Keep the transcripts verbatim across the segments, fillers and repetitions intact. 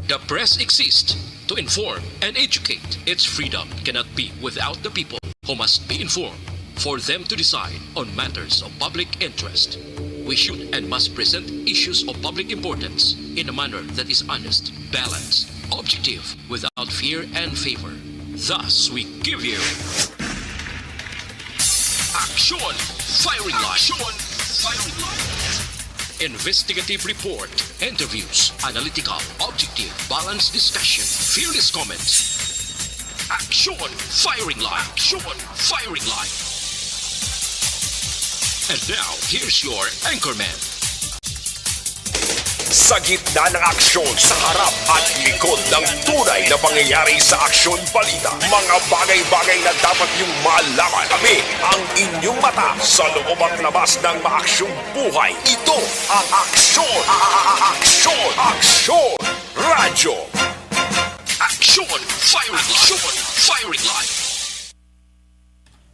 The press exists to inform and educate. Its freedom cannot be without the people, who must be informed for them to decide on matters of public interest. We should and must present issues of public importance in a manner that is honest, balanced, objective, without fear and favor. Thus, we give you Action Firing Line. Action Firing Line. Investigative report, interviews, analytical, objective, balanced discussion, fearless comments. Action Firing Line. Action Firing Line. And now, here's your anchorman. Sa gitna ng aksyon, sa harap at likod ng tunay na pangyayari sa aksyon balita, mga bagay-bagay na dapat niyong malaman. Kami ang inyong mata sa loob at labas ng maaksyong buhay. Ito ang Aksyon, a- a- a- Aksyon, Aksyon Radyo. Action Firing Line. Action Firing Line.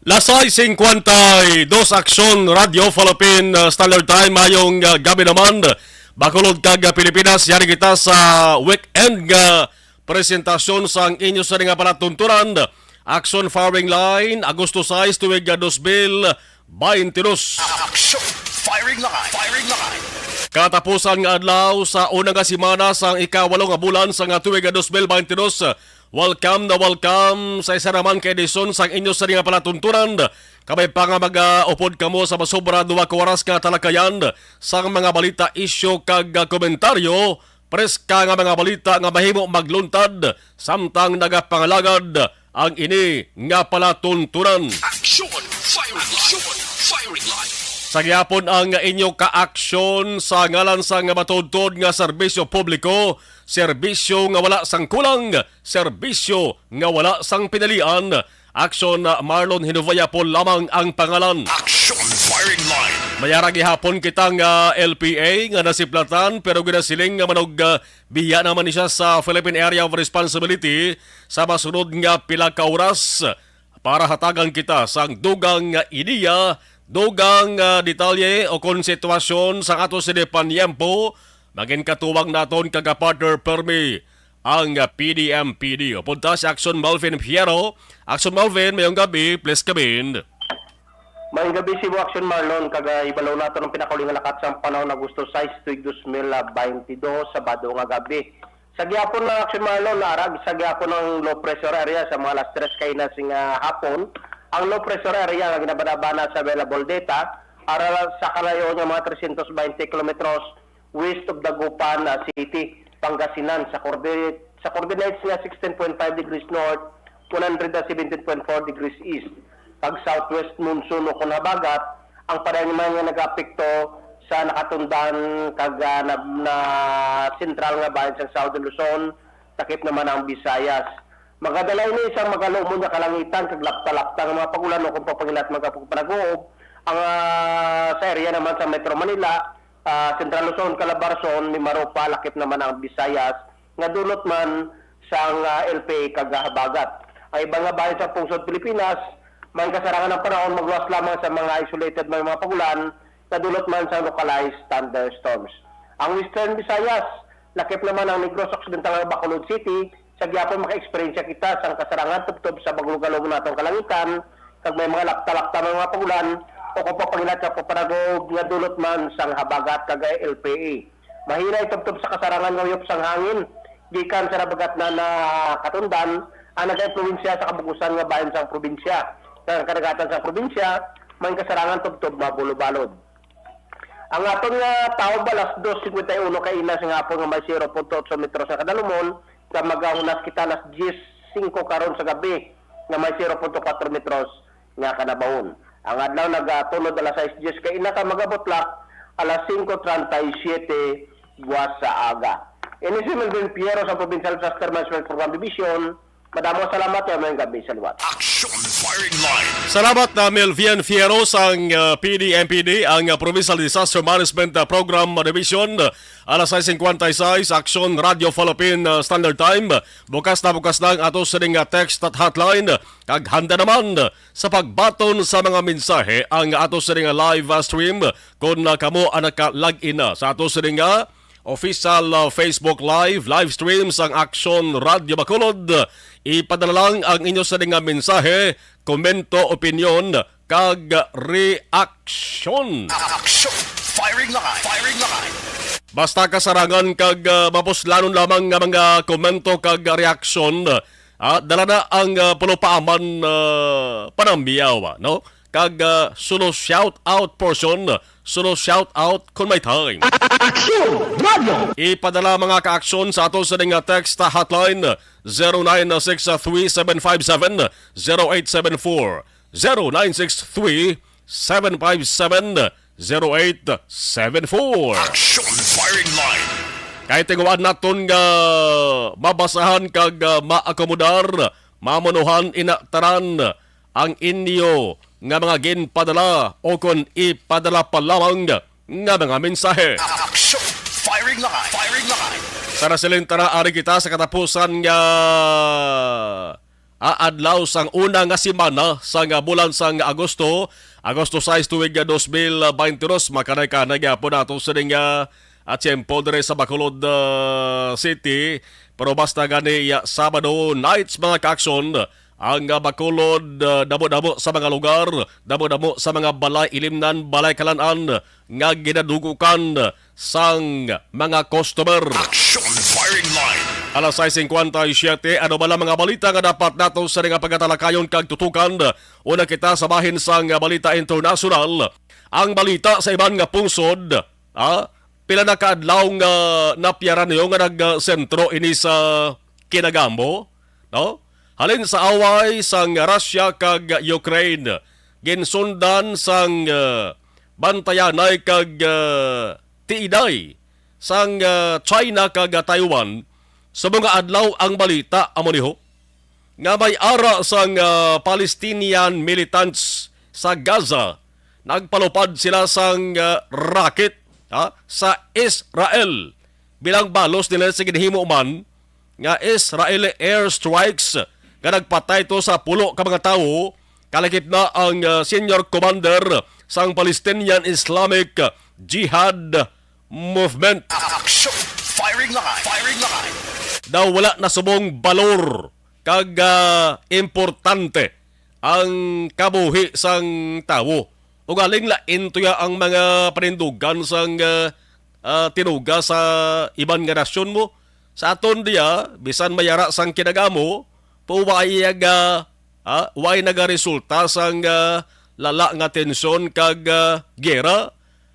Las sais singkwenta y dos, Aksyon Radyo Philippine, uh, Standard Time. Mayong, uh, gabi naman, bakulod kag, uh, Pilipinas. Yari kita sa weekend nga presentasyon sang inyo sa nga palatuntunan, Action Firing Line, Agosto sais, tuig, uh, dos mil baynte dos. Action Firing Line. Firing Line. Katapusan nga adlaw sa una nga semana sang ikawalo nga bulan sa nga tuig nga dos mil baynte dos. Welcome na welcome sa isa naman ka edisyon sang inyo sa nga palatuntunan. Kabay pa nga mag-upod kamo sa masobra duha ka oras nga talakayan sang mga balita, isyu, kag, ah, komentaryo. Preska nga mga balita nga mahimo magluntad samtang nagapangalagad ang ini nga palatuntunan. Action Firing Line. Action Firing Line. Sa gihapon ang inyo kaaksyon sa ngalan sa nga matuodtuod nga serbisyo publiko, serbisyo nga wala sang kulang, serbisyo nga wala sang pinalian. Action Marlon Hinovaya po lamang ang pangalan. Action Firing Line. Mayara gihapon kita nga L P A nga nasiplatan pero ginasiling nga manog, ah, biya naman ni siya sa Philippine Area of Responsibility sa masunod nga pila ka oras para hatagan kita sang dugang nga ideya, dugang, ah, detalye o kon sitwasyon sa ato sini panyempo. Magin katuwang naton kag partner Permi ang, ah, P D M P D. Upod ta si Action Melvin Fierro. Action Melvin, mayong gabi, please come in. Maayong gabi, Cebu Action Marlon, kag, ah, ibalo naton ang pinakauling nga lakat sang panahon, Agosto sais, tuig dos mil baynte dos, Sabado nga gabi. Sa gihapon nga Action Marlon, naarag sa gihapon ang low pressure area sa mga alas tres kaina sing, ah, hapon. Ang low pressure area nga ginabanabana sa available data, ara sa kalayo nga mga trescientos baynte kilometros west of Dagupan, ah, City, Pangasinan, sa coordi-, sa coordinates nga sixteen point five degrees north, one hundred seventeen point four degrees east, kag southwest monsoon o kon habagat, ang padayon man nga nagaapekto sa nakatundan kag, ah, na, na sentral nga bahin sang Southern Luzon, takip naman ang Visayas. Magadala ini sang magalumon nga kalangitan kag lapta-lapta nga mga pag-ulan o kon papangilat magapagpanaguob ang, ah, sa area naman sa Metro Manila, ah, Central Luzon, Calabarzon, Mimaropa, lakip naman ang Visayas, nga dulot man sang, ah, L P A kag habagat. Ang iban nga bahin sa pungsod Pilipinas, may kasarangan ang panahon magluwas lamang sa mga isolated may mga pagulan nga dulot man sang localized thunderstorms. Ang Western Visayas, lakip naman ang Negros Occidental kag Bacolod City, sa gihapon maka-eksperyensya kita sang kasarangan tubtob sa magalumon natong kalangitan, kag may mga lapta-lapta nga mga pagulan o kung papangilat nga papanagob nga dulot man sang habagat kag L P A. Mahinay tubtob sa kasarangan nga uyop sang hangin gikan sa habagat na nakatundan ang nagaimpluwensya sa kabug-usan nga bahin sang probinsya. Sa kadagatan sang probinsya, may kasarangan tubtob mabulobalod. Ang aton nga taob alas dos cincuenta y uno kaina sa hapon nga may zero punto otso metros nga kadalumon, sa magahunas kita alas diez cinco karon sa gabi nga may zero punto kwatro metros nga kanabahon. Ang adlaw nagatunod alas sais diez kaina kag magabutlak alas singko treinta y siete buwas sa aga. Ini si Melvin Fierro sa Provincial Disaster Management Program Division. Madamo salamat, mayong gabi sa liwat. Action Firing Line. Salamat na Melvin Fierro sang, uh, P D M P D, ang, uh, Provincial Disaster Management, uh, Program Division. Alas sais cincuenta y seis, Action Radio Philippine, uh, Standard Time. Bukas na bukas na ang ato sining, uh, text at hotline. Kag handa naman sa pagbaton sa mga mensahe ang ato sining, uh, live, uh, stream. Kung, uh, kamo ang naka-log in na sa ato sining, uh, Official, uh, Facebook Live, live stream sang Aksyon Radyo Bacolod. Ipadala lang ang inyo sa nga mensahe, komento, opinyon, kag reaksyon. Action! Firing line! Firing line! Basta kasarangan kag, uh, mapuslanon lamang nga mga komento kag reaksyon, ah, dala na ang, uh, pulupaaman, uh, panambiyaw, no? Kag, ah, solo shout out portion, solo shout out kon may time. Action Radio! Ipadala mga ka-aksyon sa ato sa nga text hotline, zero nine six three seven five seven zero eight seven four, zero nine six three seven five seven zero eight seven four. Action Firing Line. Kay tinguhaan naton nga mabasahan kag, ah, maakomodar, mamonohan ina tanan ang inyo nga mga ginpadala o kon ipadala pa lamang nga mga mensahe. Action! Firing line! Firing line! Sa nasiling tara, ari kita sa katapusan nga, ah, adlaw sang una nga semana sang, ah, bulan sang Agosto, Agosto sais, tuig, ah, dos mil baynte dos. Makanay-kanay gyapon ato sining, ah, ah, tiyempo diri sa Bacolod, ah, City. Pero basta gani, ah, Sabado nights, mga ka-aksyon, ang, ah, Bacolod, ah, damo-damo sa mga lugar, damo-damo sa mga balay ilimnan, balay kalan-an nga ginadugukan sang mga customer. Action Firing Line. Alas sais singkwenta y siyete, ano bala mga balita nga dapat nato sa nga pagatalakayon kag tutukan? Una kita sa bahin sang balita internasyonal. Ang balita sa iban nga pungsod, ah, pila na ka adlaw nga napiyaran niyo nga nagsentro ini sa Kinagamo, no? Halin sa away sang Russia kag Ukraine, ginsundan sang, ah, bantayanay kag, ah, tiiday sang, ah, China kag, ah, Taiwan. Sa mga adlaw ang balita amo niho nga may ara sang, ah, Palestinian militants sa Gaza, nagpalupad sila sang, ah, rocket, ha, sa Israel bilang balos nila sa ginhimo man nga Israeli airstrikes nga nagpatay to sa pulo ka mga tawo, kalakip na ang, ah, senior commander sang Palestinian Islamic Jihad Movement. Action! Firing line! Firing line! Daw wala na subong balor kag, ah, importante ang kabuhi sang tawo. Ugaling lain to ya ang mga panindugan sang, ah, ah, tinuga sa iban nga nasyon mo. Sa aton diya, bisan may ara sang Kinagamo, pero wa iya ga, ah, way nagaresulta sang, ah, lala nga tensyon kag, ah, gera.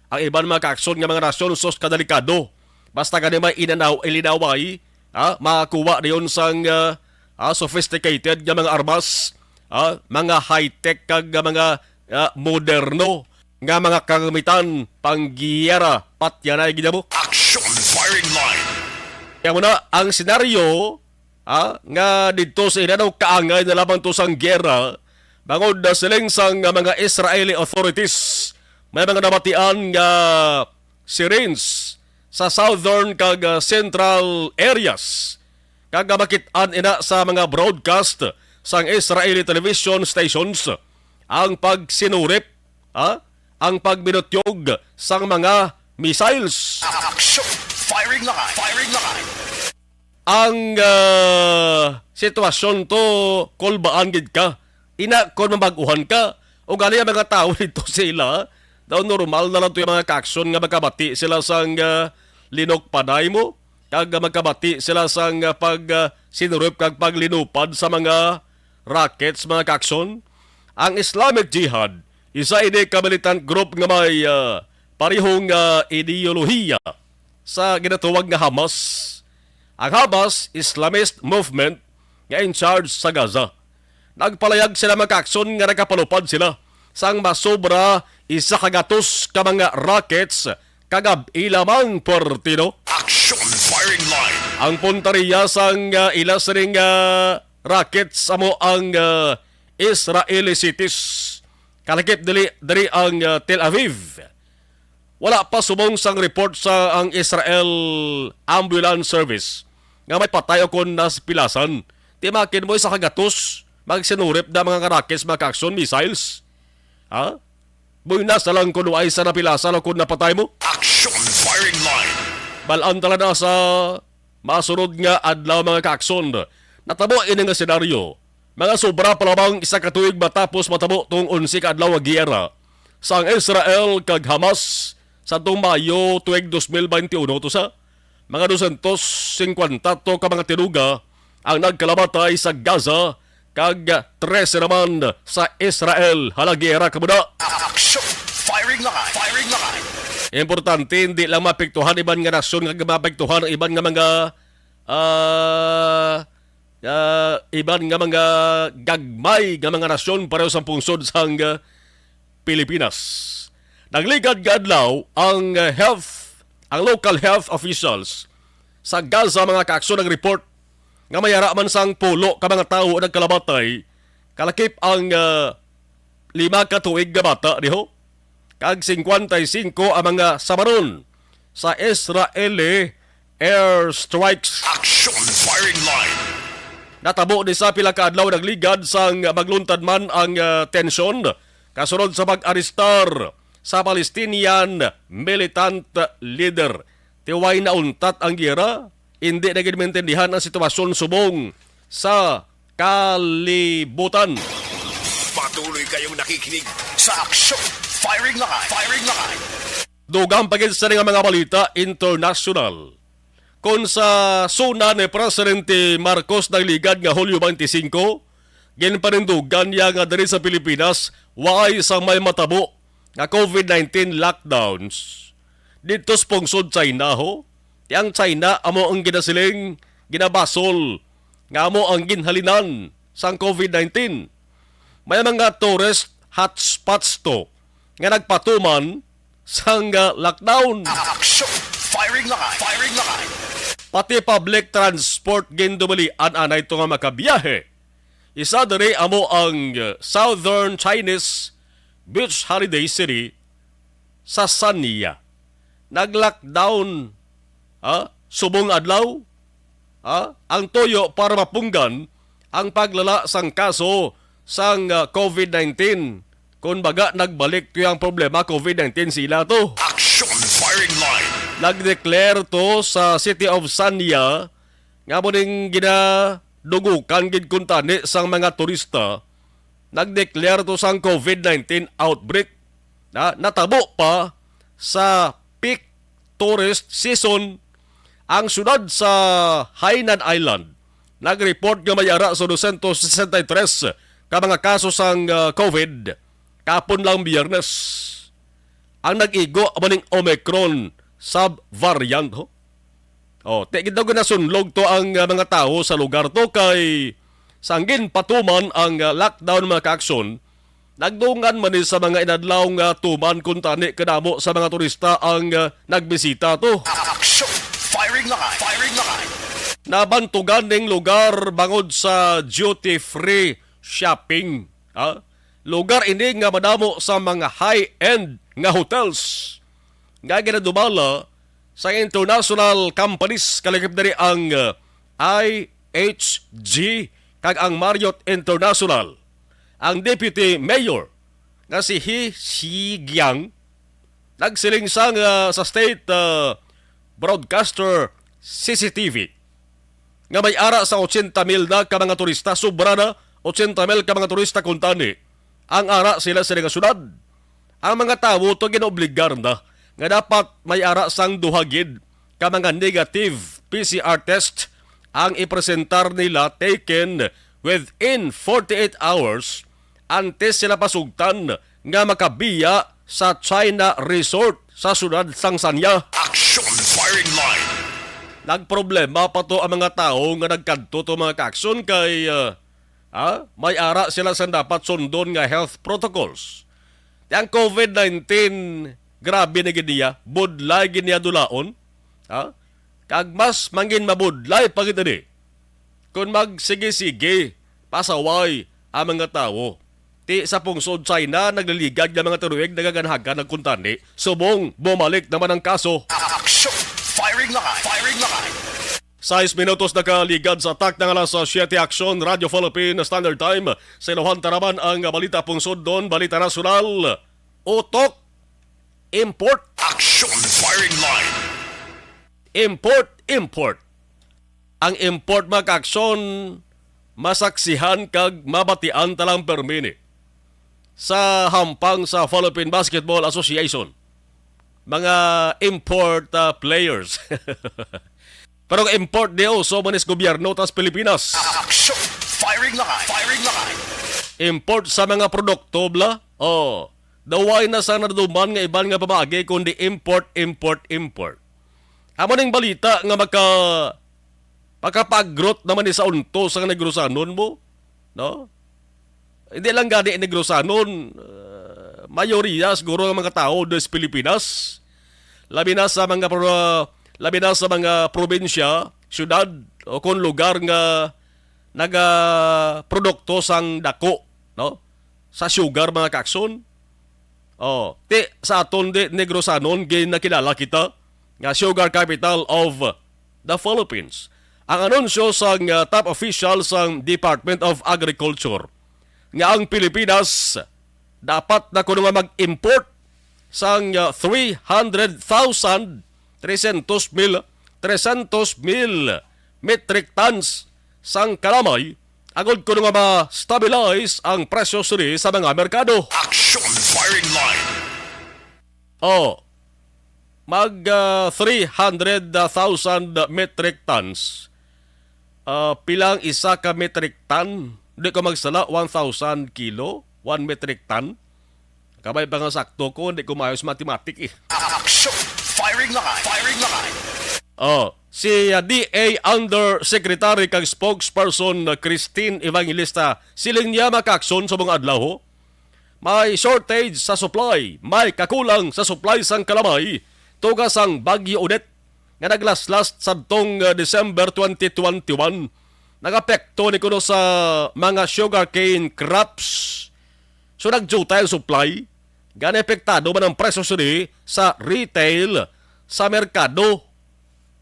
Ang iban mga ka-aksyon nga mga nasyon, sus, kadelikado. Basta gani may inanaw, ilinaway, ah, makakuha dayon sang, ah, ah, sophisticated nga mga armas, ah, mga high-tech kag, ah, mga, ah, moderno nga mga kagamitan panggiyera, patyanay gid mo. Action Firing Line. Kaya mo na, ang senaryo, ah, nga didto sa ila daw kaangay na lamang to sang giyera, bangod na siling sang, ah, mga Israeli authorities, may mga nabatian nga sirens sa southern kag, ah, central areas, kag makit-an ina sa mga broadcast sang Israeli television stations ang pagsinurip, ah, ang pagbinutyog sang mga missiles. Action! Firing line! Firing line! Ang, ah, sitwasyon to, kulbaan gid ka. Ina, kon mabag-uhan ka, ugali ang mga tawo dito sa ila, daw normal na lang to yung mga ka-aksyon nga magkabati sila sang, ah, linok paday mo, kag magkabati sila sang, ah, pag, ah, sinurip kag paglinupad sa mga rockets, mga ka-aksyon. Ang Islamic Jihad, isa ini ka militant group nga may, ah, parehong, ah, ideolohiya sa ginatawag nga Hamas. Ang Hamas, Islamist movement nga in charge sa Gaza. Nagpalayag sila, mga ka-aksyon, nga nakapalupad sila sang masobra isa ka gatos ka mga rockets kagab-i lamang, Pertino. Action Firing Line. Ang punteriya sang, ah, ila sining, ah, rockets amo ang, ah, Israeli cities. Kalakip dili, diri ang, ah, Tel Aviv. Wala pa subong sang report sa ang Israel Ambulance Service nga may patay o kon napilasan. Ti makin mo isa ka gatos, magsinurip na mga rockets, mga ka-aksyon, missiles. Ha? Buenas na lang kung way sa napilasan o kung napatay mo. Action Firing Line. Pal-an tala na sa masunod nga adlaw, mga kaakson. Natabo ini nga senaryo mga sobra pa lamang isa ka tuig matapos matabo tong onse ka adlaw nga giyera sang Israel kag Hamas sa tong Mayo tuig dos mil baynte uno, to sa mga dosyentos singkwenta to ka mga tinuga ang nagkalamatay sa Gaza kag trese naman sa Israel. Hala, giyera kamo na. Action! Firing line! Firing line! Importante, hindi lang maapektuhan iban nga nasyon, nga maapektuhan ang iban nga mga, ah, ah, iban nga mga gagmay nga mga nasyon pareho sa pungsod sang, ah, Pilipinas. Nagligad nga adlaw ang, ah, health, ang local health officials sa Gaza, mga kaakson, nag-report nga may ara man sang pulo ka mga tawo ang nagkalamatay, kalakip ang, ah, lima ka tuig nga bata diho, kag singkwenta y singko ang mga samaron sa Israeli airstrikes. Action firing line. Natabo ni sa pila ka adlaw nagligad sang magluntad man ang, ah, tensyon kasunod sa pag-arestar sa Palestinian militant leader. Tiway nauntat ang giyera, hindi na gid maintindihan ang sitwasyon subong sa kalibutan. Patuloy kayong nakikinig sa Action Firing Line. Firing Line. Dugang pa gid sa nga mga balita internasyonal. Kon sa SONA ni Presidente Marcos nagligad nga Hulyo twenty-five, ginpanindugan niya nga diri sa Pilipinas, waay sang may matabo nga covid nineteen lockdowns didto sa pungsod China, ho. Ti ang China amo ang ginasiling, ginabasol nga amo ang ginhalinan sang covid nineteen. May mga tourist hotspots to nga nagpatuman sang, ah, lockdown. Action! Firing line! Firing line! Pati public transport gindumalian anay to nga makabiyahe. Isa diri amo ang, uh, Southern Chinese Beach Holiday City sa Sanya. Nag-lockdown, ha, subong adlaw, ha, ang tuyo para mapunggan ang paglala sang kaso sang, uh, covid nineteen. Kun baga, nagbalik to ang problema covid nineteen sila to. Action firing line. Nag-declare to sa City of Sanya nga mo ning ginadugukan gid kuntani sang mga turista, nag-declare to sang covid nineteen outbreak. Na, natabo pa sa peak tourist season ang syudad sa Hainan Island. Nag-report nga may ara sa dosyentos sesenta y tres ka mga kaso sang, ah, covid kapon lang Biyernes. Ang nag-igo amo ning Omicron sub-variant, ho. Oh, ti gid daw ginasunlog to ang, ah, mga tawo sa lugar to kay sang ginpatuman ang, ah, lockdown, mga kaakson, nagdungan man ni sa mga inadlaw nga tuman kuntani kadamo sa mga turista ang, ah, nagbisita to. Action! Firing line! Firing line! Nabantugan ning lugar bangod sa duty-free shopping. Ha? Lugar ini nga madamo sa mga high-end nga hotels nga ginadumala sa international companies, kalakip diri ang, uh, I H G kag ang Marriott International. Ang Deputy Mayor nga si He Xijiang nagsiling sa, uh, sa state, uh, broadcaster C C T V nga may ara sa ochenta mil na ka mga turista, sobra na ochenta mil ka mga turista kuntani ang ara sila sa nga syudad. Ang mga tawo to ginaobligar na nga dapat may ara sang duha gid ka mga negative P C R test ang ipresentar nila, taken within forty-eight hours, antes sila pasugtan nga makabiya sa China Resort sa syudad sang Sanya. Action firing line. Nagproblema pa to ang mga tawo nga nagkadto to, mga kaakson, kay, ah, ah, may ara sila sang dapat sundon nga health protocols. Ti ang covid nineteen, grabe na gid niya, budlay gid niya dulaon. Ha? Kag mas mangin mabudlay pa gid ini kon magsige-sige pasaway ang mga tawo. Ti sa pungsod China, nagliligad nga mga tinuig nagaganhagan nagkuntani subong bumalik naman ang kaso. Action! Firing line! Firing line! Sais minutos nakaligad sa atak ng alas siyete. Action, Radyo Philippine Standard Time. Sa ilohan taraman ang balita pungsod don, balita nasyonal. Utok, import. Action! Firing line! Import, import. Ang import, mga kaaksyon, masaksihan kag mabatian ta lang permi ni sa hampang sa Philippine Basketball Association. Mga import, ah, players. Pero ang import di uso man is gobyerno tas Pilipinas. Action! Firing line! Firing line! Import sa mga produkto, bla? Oh, daway na sa naduman nga iban nga pamaagi, kundi import, import, import. Amo ning balita nga maka-, makapagrot naman ni sa unto sa Negrosanon mo, no? Hindi lang gani Negrosanon, uh, mayoriya siguro ng mga tao des Pilipinas, labi na sa mga pro-, labi na sa mga probinsya, syudad, o kung lugar nga nagaprodukto sang dako, no? Sa sugar, mga kaaksyon. Oh, ti sa aton di Negrosanon, ginakilala kita nga sugar capital of the Philippines. Ang anunsyo sang, uh, top official sang Department of Agriculture nga ang Pilipinas dapat na kuno nga mag-import sang, uh, three hundred thousand, tresyentos mil, tresyentos mil metric tons sang kalamay, agod kuno nga ma-stabilize ang presyo sini sa mga merkado. Action! Firing line! Oh, mag, ah, three hundred thousand metric tons. Ah, pila ang isa ka metric ton? Di ko magsala, one thousand kilo, one metric ton. Kabay pa nga sakto ko, di ko maayos mathematic eh. Action! Firing line! Firing line! Oh, si, ah, D A Undersecretary kag Spokesperson, ah, Christine Evangelista, siling niya, mga kaaksyon, sa mga adlaw, ho, may shortage sa supply, may kakulang sa supply sang kalamay tuga sang Bagyo Odette nga naglaslas sadtong, ah, December twenty twenty-one. Nagapekto ni kuno sa mga sugarcane crops. So, nagjutay ang supply. Gani, apektado man ang presyo sini sa retail, sa merkado.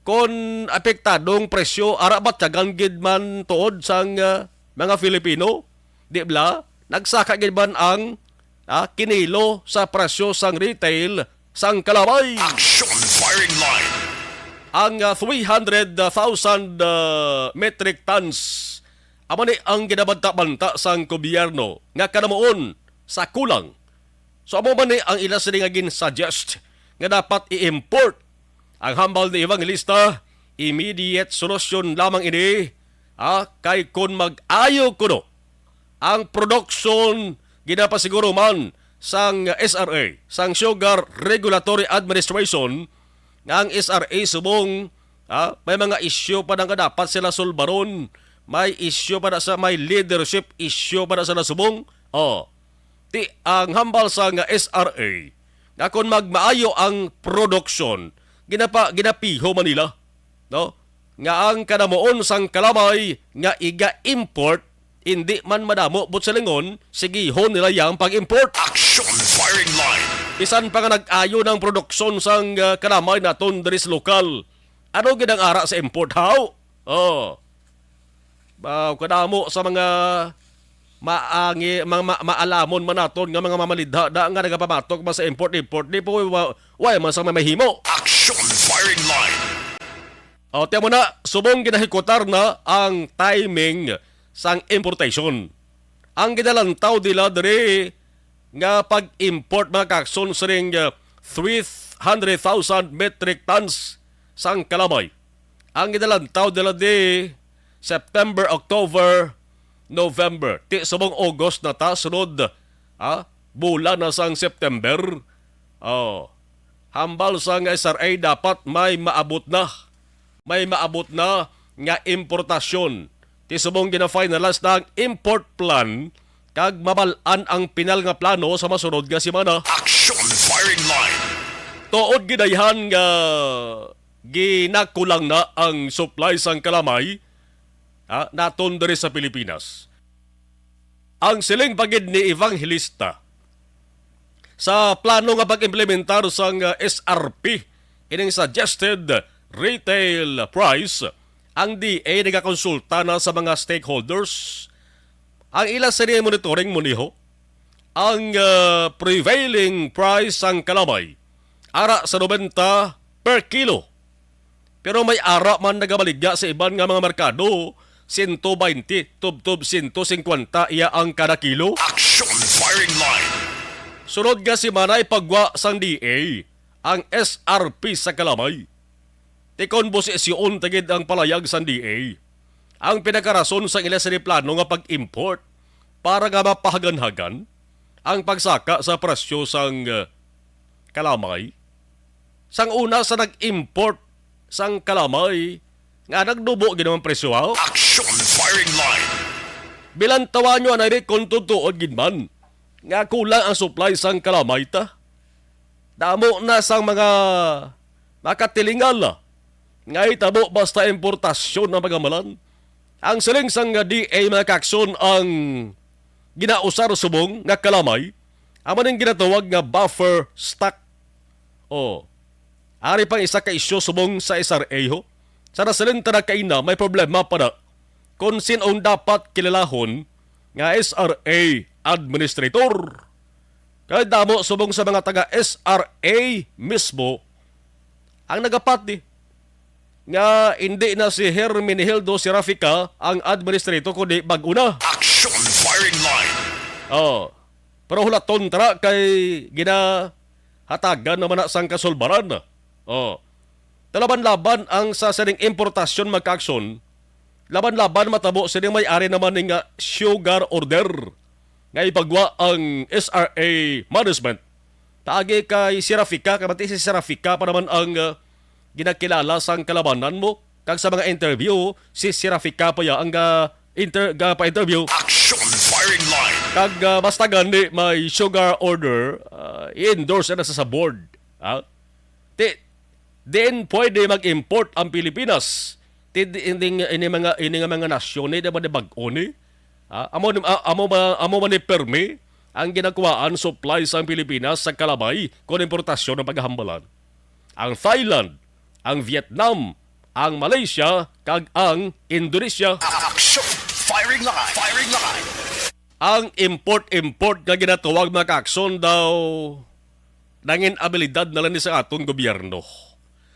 Kon apektado ang presyo, ara, batyagan gid man tuod sang, ah, mga Filipino. Di bala, nagsaka gid man ang, ah, kinilo sa presyo sang retail sang kalamay. Action! Firing line! Ang, ah, three hundred thousand, ah, metric tons, amo ni ang ginabanta-banta sang gobyerno nga kanamuon sa kulang. So, amo man ni ang ila sini nga gin-suggest nga dapat i-import. Ang hambal ni Evangelista, immediate solusyon lamang ini, ah, kay kon mag-ayo kuno ang production, ginapasiguro man sang S R A, sang Sugar Regulatory Administration, nga ang S R A subong, ah, may mga isyu pa na nga dapat sila sulbaron, may isyu pa na sa, may leadership issue pa na sila subong. Oh, ti ang hambal sang S R A nga kon magmaayo ang produksyon, ginapa-, ginapiho man nila, no? Nga ang kanamuon sang kalamay nga iga-import, indi man madamo, buot silingon, sigihon nila yang pag-import. Action! Firing line! Bisan pa nga nag-ayo ng produksyon sang, ah, kalamay naton diri sa lokal, ano gid ang ara sa import, haw? Oh. Ba, kadamo sa mga maangi, mga ma-, maalamon man naton nga mga mamalidha da nga nagapamatok man sa import-import, di po wa-, way man sa may mahimo. Action! Firing line! O, tiyan mo na, subong ginahikutar na ang timing sang importation. Ang ginalantaw nila diri nga pag-import, mga kaaksyon, sining, uh, three hundred thousand metric tons sang kalamay. Ang ginalantaw nila di September, October, November. Ti subong August na ta, sunod, ah, bulan na sang September. Oh, hambal sang S R A dapat may maabot na. May maabot na nga importasyon. Ti subong gina-finalize na ang import plan kag mabal-an ang pinal nga plano sa masunod nga semana. Action! Firing line! Tuod gid ayhan nga ginakulang na ang supply sang kalamay, ha, naton diri sa Pilipinas. Ang siling pa gid ni Evangelista, sa plano nga pag-implementar sang, uh, S R P, ining suggested retail price, ang D A nagakonsulta na sa mga stakeholders. Ang ila sini monitoring, moniho ang, uh, prevailing price sang kalamay, ara sa nobenta per kilo. Pero may ara man nagabaligya sa iban nga mga merkado, sento baynte tubtob sento singkwenta iya ang kada kilo. Action Firing Line. Sunod nga semana ipagwa sang D A ang S R P sa kalamay. Ti kon bosisyon ta gid ang palayag sang D A, ang pinakarason sang ila sini plano nga pag-import para nga mapahaganhagan ang pagsaka sa presyo sang, uh, kalamay. Sang una sa nag-import sang kalamay nga nagdubo gid ang presyo, ha? Action Firing Line. Bilantawan nyo anay ri kung tutuod gid man nga kulang ang supply sang kalamay ta. Damo na sang mga makatilingal nga itabo basta importasyon ang pagamalan. Ang siling sang D A, mga kakson, ang ginausar subong nga kalamay, amo ning ginatawag nga buffer stock. O, ari pang isa ka isyu subong sa S R A, ho. Sa nasalin ta na kaina, may problema pa na kung sin-ong dapat kilalahon nga S R A administrator. Kay damo subong sa mga taga S R A mismo ang nagapati nga hindi na si Herminihildo Serafica ang administrator, kundi bag-o na. Action Firing Line. Oh, pero hulaton tara kay ginahatagan naman na sang kasulbaran. Oh, talaban-laban ang sa sining importasyon, mga kakson. Laban-laban matabo sining may-ari naman ning, ah, sugar order nga ipagwa ang S R A management. Taagi kay Serafika, kay bati si Serafika pa naman ang, ah, ginakilala sang kalabanan mo. Kag sa mga interview, si Serafika pa ya ang ga-, inter-, gapa-interview. Action Firing Line. Kag, ah, basta gani may sugar order, ah, i-endorse na sa, sa board. Ha? Ti, din pwede mag-import ang Pilipinas. Ti, di, ini, ini mga, ini nga mga nasyon ni, di ba, di bag-o ni? Ha? Amo, a-, amo ba, amo ba ni permi ang ginakuhaan supply sang Pilipinas sa kalamay kon importasyon ang paghambalan? Ang Thailand, ang Vietnam, ang Malaysia, kag ang Indonesia. Action! Firing line! Firing line! Ang import-import nga ginatawag, mga kakson, daw nangin abilidad na lang ni sa aton gobyerno.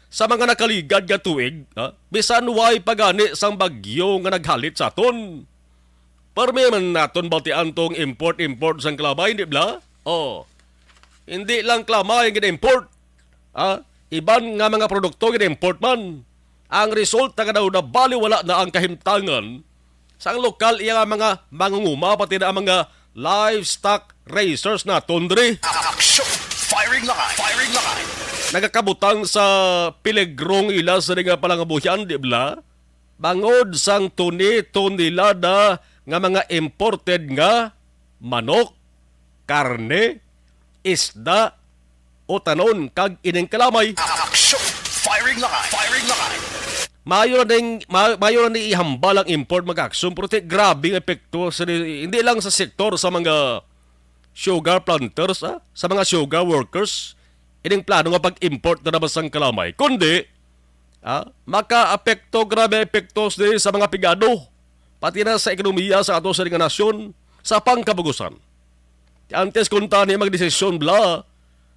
Sa mga nakaligad nga tuig, ha, bisan way pa gani sang bagyo nga naghalit sa aton, permi man naton batian tong import-import sang kalamay, di bala? Oh. Hindi lang kalamay ang gina-import, ha? Iban nga mga produkto gina-import man. Ang resulta nga daw nabaliwala na ang kahimtangan sang lokal iya nga mga mangunguma, pati na ang mga livestock raisers naton diri. Action! Firing line! Firing line! Nagakabutang sa peligrong ila sa nga palangabuhian, di bala? Bangod sang tuni-tonelada nga mga imported nga manok, karne, isda, utanon, kag ining kalamay. Action! Firing line! Firing line! Maayo na ning, ma-, maayo na ni ihambal ang import, mga kakson, pero ti grabe nga epekto sa, hindi lang sa sektor sa mga sugar planters, ah, sa mga sugar workers, ining plano nga pag-import na naman sang kalamay, kundi, ah, makaapekto, grabe epektos din sa mga pigado, pati na sa ekonomiya sa ato sa nga nasyon, sa pangkabugusan. Antes kung tani magdesisyon bala,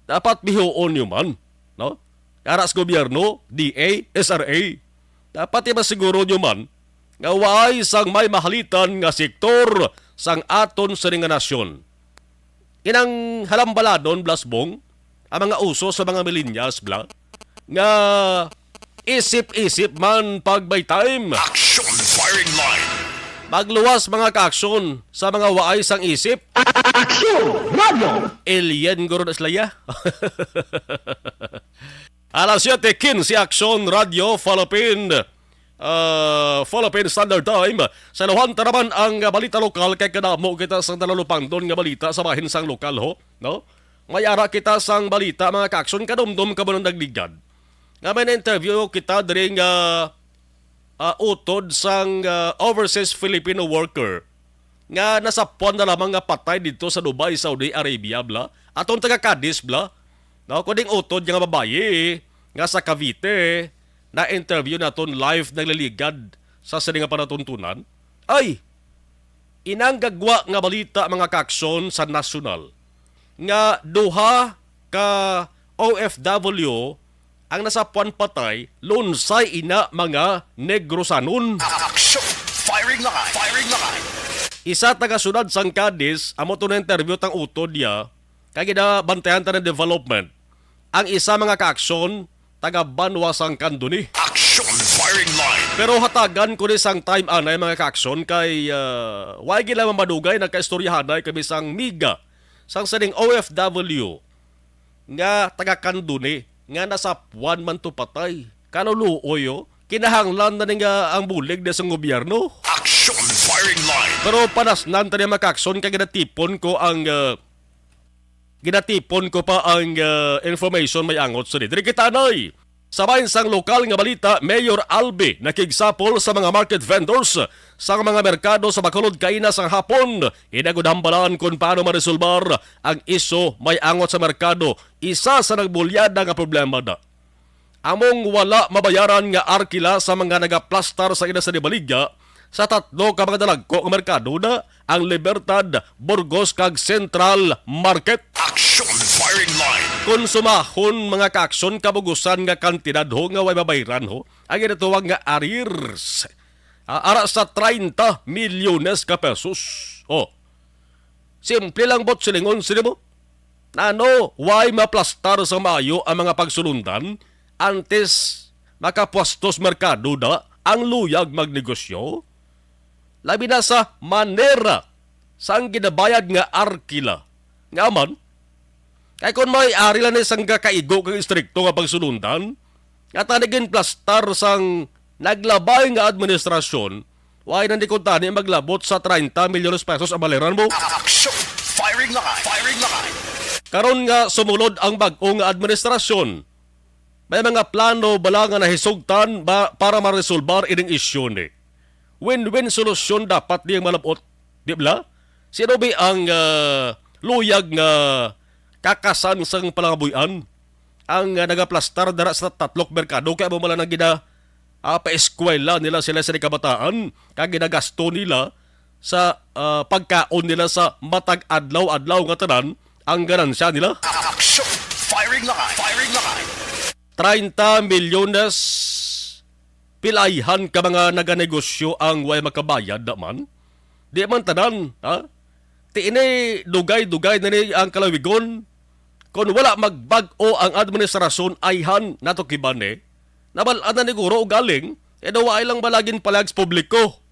dapat bihuon nyo man, no? Kara sa gobyerno, D A, S R A, dapat ipasiguro nyo man nga waay sang may mahalitan nga sektor sang aton sini nga nasyon. Inang halambaladon, blasbong, ang mga uso sa mga millennials, bla, nga isip-isip man pag may time. Action Firing Line. Magluwas, mga ka-aksyon, sa mga waay sang isip. Action Radio. Alien guro na sila, ya. Alas siete quince, Action Radio Philippine, ah, Philippine Standard Time. Sa ilohan ta naman ang balita lokal kay kadamo kita sang nalalupangdon nga balita sa bahin sang lokal, ho, no? May ara kita sang balita, mga ka-aksyon, kadumdom ka mo nang nagligad. Nga may na-interview kita diri nga, ah, utod sang, ah, overseas Filipino worker nga nasapwan na lamang nga patay dito sa Dubai, Saudi Arabia, bla. Atong taga Cadiz, bla. No, kuning utod nga babayi nga sa Cavite, na-interview naton live, nagliligad sa sini nga panatuntunan. Ay, inang gagwa nga balita, mga ka-aksyon, sa nasyonal nga duha ka O F W ang nasapwan patay, lunsay ina mga Negrosanon. Action! Firing line! Firing line! Isa taga siyudad sang Cadiz, amo to na interview tang utod niya, kay ginabantayan ta ng development. Ang isa mga kaaksyon, taga banwa sang Candoni. Action! Firing line! Pero hatagan ko ni sang time anay mga kaaksyon kay uh, why gila mamadugay nagkaistoryahanay kami sang miga sang sining O F W nga taga Candoni nga nasapwan man to patay. Kanuluoy, oh. Kinahanglan na ni nga ang bulig na sang gobyerno. Action! Firing line! Pero panasnan tani mga kaaksyon kay ginatipon ko ang uh, ginatipon ko pa ang uh, information may angot sa diri. Kita nay. Sa bahin sang lokal nga balita, Mayor Albi nakigsapol sa mga market vendors sa mga merkado sa Bacolod kaina sang hapon. Inagod hambalan kung paano maresolbar ang iso may angot sa merkado. Isa sa nagbulyada nga problema na among wala mabayaran nga arkila sa mga nagaplastar sa ina sa Nibaligya sa tatlo ka mga dalagko nga merkado na ang Libertad, Burgos kag Central Market. Action! Firing line! Konsumahon mga kaaksyon kabugusan nga kantidad ho nga way mabayran ho ang ginatawag nga arrears. Ah, ara sa treinta milyones ka pesos. Oh. Simple lang bot silingon sini mo. Nano, why maplastar sa maayo ang mga pagsulundan antes makapwastos merkado na ang luyag magnegosyo? Labi na sa manera sang ginabayad nga arkila. Nga man, kay kung may ari lang ni sang kakaigo kag istrikto nga pagsulundan, nga tani ginplastar sang naglabay nga administrasyon, why na ni kuntani maglabot sa treinta milyones pesos ang baleran mo? Action! Firing line! Firing line! Karon nga sumulod ang bag-o nga administrasyon, may mga plano bala nga nahisugtan ba para maresolbar ining isyu ni? Win-win solusyon dapat diyang malabot, di bala? Sino ba ang ah, luyag nga kakasan sang palangabuy-an? Ang ah, nagaplastar dara sa tatlok merkado kay amo man lang ang gina ah, paeskwela nila sila sa kabataan kag ginagasto nila sa ah, pagkaon nila sa matag adlaw-adlaw nga tanan ang ganansya nila. Action! Firing line! Firing line! Treinta milyones, pilayhan ka mga naganegosyo ang way makabayad naman? Di man tanan, ha? Ti ini dugay-dugay na ni ang kalawigon. Kung wala magbag-o ang administrasyon, ayhan nato kiban ni. Nabal-an na ni guro ugaling, e daw ay lang balagin palag sa publiko.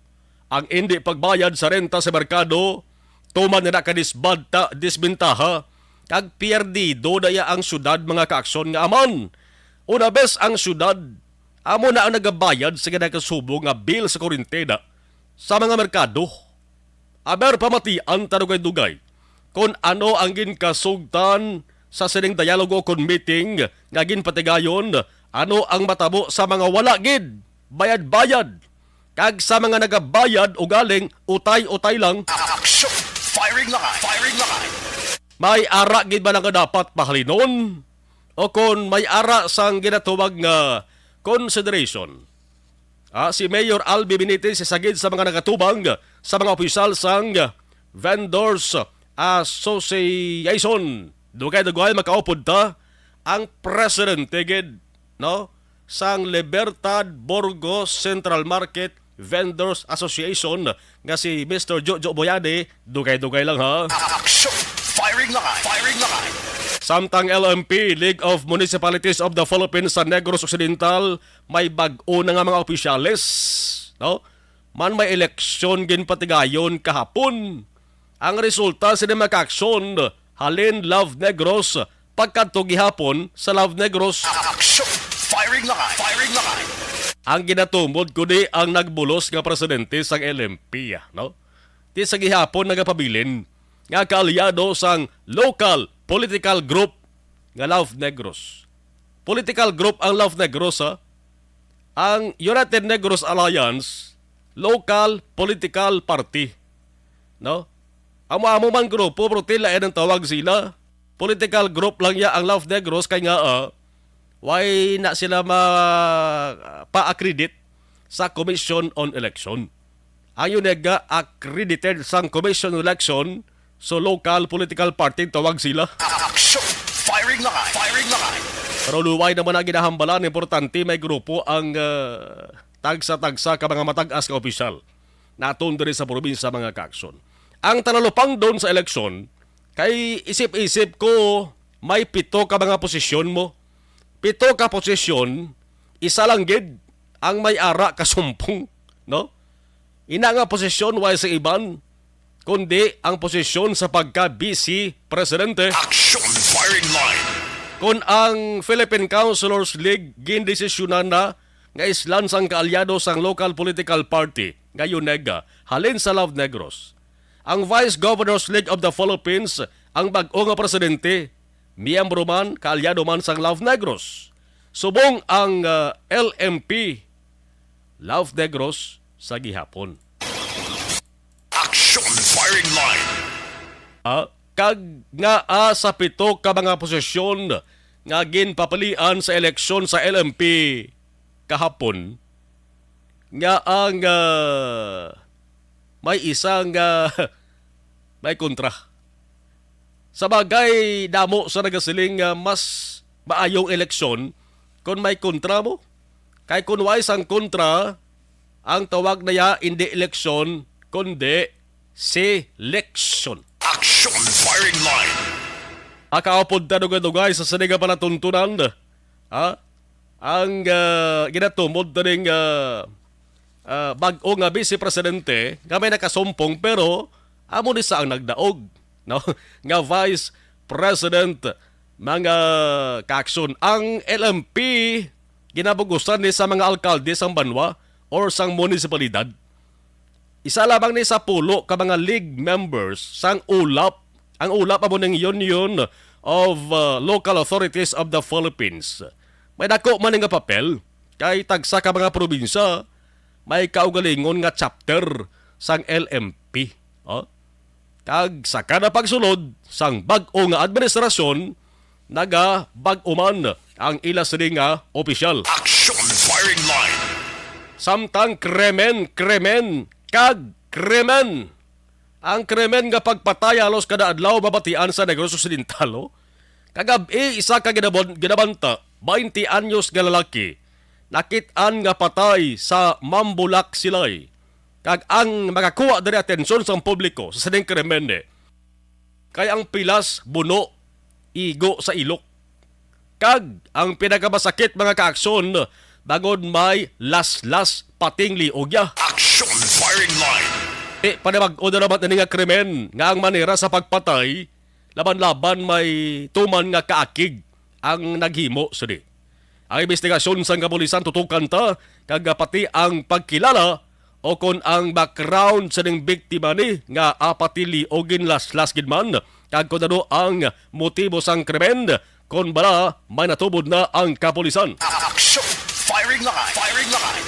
Ang indi pagbayad sa renta sa merkado, tuman na nakadisbanta, disbentaha, kag pierdido na iya ang syudad mga kaaksyon nga aman. Una bes ang syudad, amo na ang nagabayad sa ginakasubo nga bill sa kuryente na sa mga merkado. Aber pamatian ta dugay-dugay kon ano ang ginkasugtan sa sining dialogo kon meeting nga ginpatigayon, ano ang matabo sa mga wala gid bayad-bayad, kag sa mga nagabayad ugaling utay-utay lang. Action! Firing line! Firing line! May ara gid ba nga dapat pahalinon? O kon may ara sang ginatawag nga consideration? Ah, si Mayor Albi Benitez isa gid sa mga nagatubang sa mga opisyal sang Vendors Association. Dugay-dugay makaupod ta ang presidente gid, no, sang Libertad Burgos Central Market Vendors Association nga si Mister Jojo Boyani. Dugay-dugay lang ha. Action! Firing line! Firing line! Samtang L M P, League of Municipalities of the Philippines sa Negros Occidental, may bag-o na nga mga opisyales, no? Man may eleksyon ginpatigayon kahapon. Ang resulta sini makaaksyon halin Love Negros pagkadto gihapon sa Love Negros. Action! Firing line! Firing line! Ang ginatumod ko di ang nagbulos nga presidente sang L M P, no? Ti sa gihapon nagapabilin nga kaalyado sang local political group nga Love Negros. Political group ang Love Negros, ha? Ang United Negros Alliance, local political party, no? Amo-amo man grupo, pero tila ang tawag sila. Political group lang ya ang Love Negros kay nga ah, why na sila ma pa-accredit sa Commission on Election. Ang yun nga accredited sang Commission on Election, so local political party tawag sila. Action! Firing line! Firing line! Pero luway naman ang ginahambalan, importante may grupo ang, ah, tagsa-tagsa ka mga matag-as nga opisyal naton diri sa probinsya, mga kaakson. Ang talupangdon sa eleksyon, kay isip-isip ko, may pito ka mga posisyon mo. Pito ka posisyon, isa lang gid ang may ara ka sumpong, no? Ina nga posisyon way sa iban, kundi ang posisyon sa pagka-Vice Presidente. Action Firing Line. Kon ang Philippine Councilors League gindesisyonan na nga islan sang kaalyado sang local political party nga UNEGA halin sa Love Negros, ang Vice Governors League of the Philippines ang bag-o nga presidente, miyembro man, kaalyado man sang Love Negros. Subong ang, ah, L M P, Love Negros sa gihapon. Action Firing Line. Ah, kag nga, ah, sa pito ka mga posisyon nga ginpapilian sa eleksyon sa L M P kahapon, nga ang, ah, may isa nga may kontra. Sa bagay, damo sa nagasiling nga mas maayong eleksyon kon may kontra mo. Kay kun way sang kontra, ang tawag na ya indi eleksyon, kundi selection. Action Firing Line. Akaupod ta dugay-dugay sa sini nga palatuntunan. Ha? Ang, ah, ginatumod na ning, ah, ah, bag-o nga vice presidente nga may nakasumpong, pero amo ni sa ang nagdaog, no? Nga vice president, mga kaakson. Ang L M P, ginabugusan ni sa mga alkalde sang banwa or sang munisipalidad. Isa lamang ni sa pulo ka mga league members sang ulap. Ang ulap amo ning Union of, uh, Local Authorities of the Philippines. May dako man nga papel, kay tagsa ka mga probinsya may kaugalingon nga chapter sang L M P. Oh? Kag sa kada pagsulod sang bag-o nga administrasyon, nagabag-o man ang ila sini nga opisyal. Action Firing Line. Samtang krimen, krimen, kag krimen. Ang krimen nga pagpatay halos kada adlaw mabatian sa Negros Occidental, oh. Kagab-i, isa ka ginabon-, ginabanta, baynte anyos nga lalaki, nakit-an nga patay sa Mambulak Silay. Kag ang makakuha diri atensyon sang publiko sa sining krimen, eh, kay ang pilas buno, igo sa ilok. Kag ang pinakamasakit, mga kaakson, bangod may laslas pating liog ya. Action Firing Line. E, panibag-o na naman ini nga krimen nga ang manera sa pagpatay, laban-laban may tuman nga kaakig ang naghimo sini. Ang imbestigasyon sang kapulisan tutukan ta, kag pati ang pagkilala o kon ang background sa ning biktima ni nga apatili o ginlaslas gid man, kag kon ano ang motibo sang krimen, kon bala may natubod na ang kapulisan. Action! Firing line! Firing line!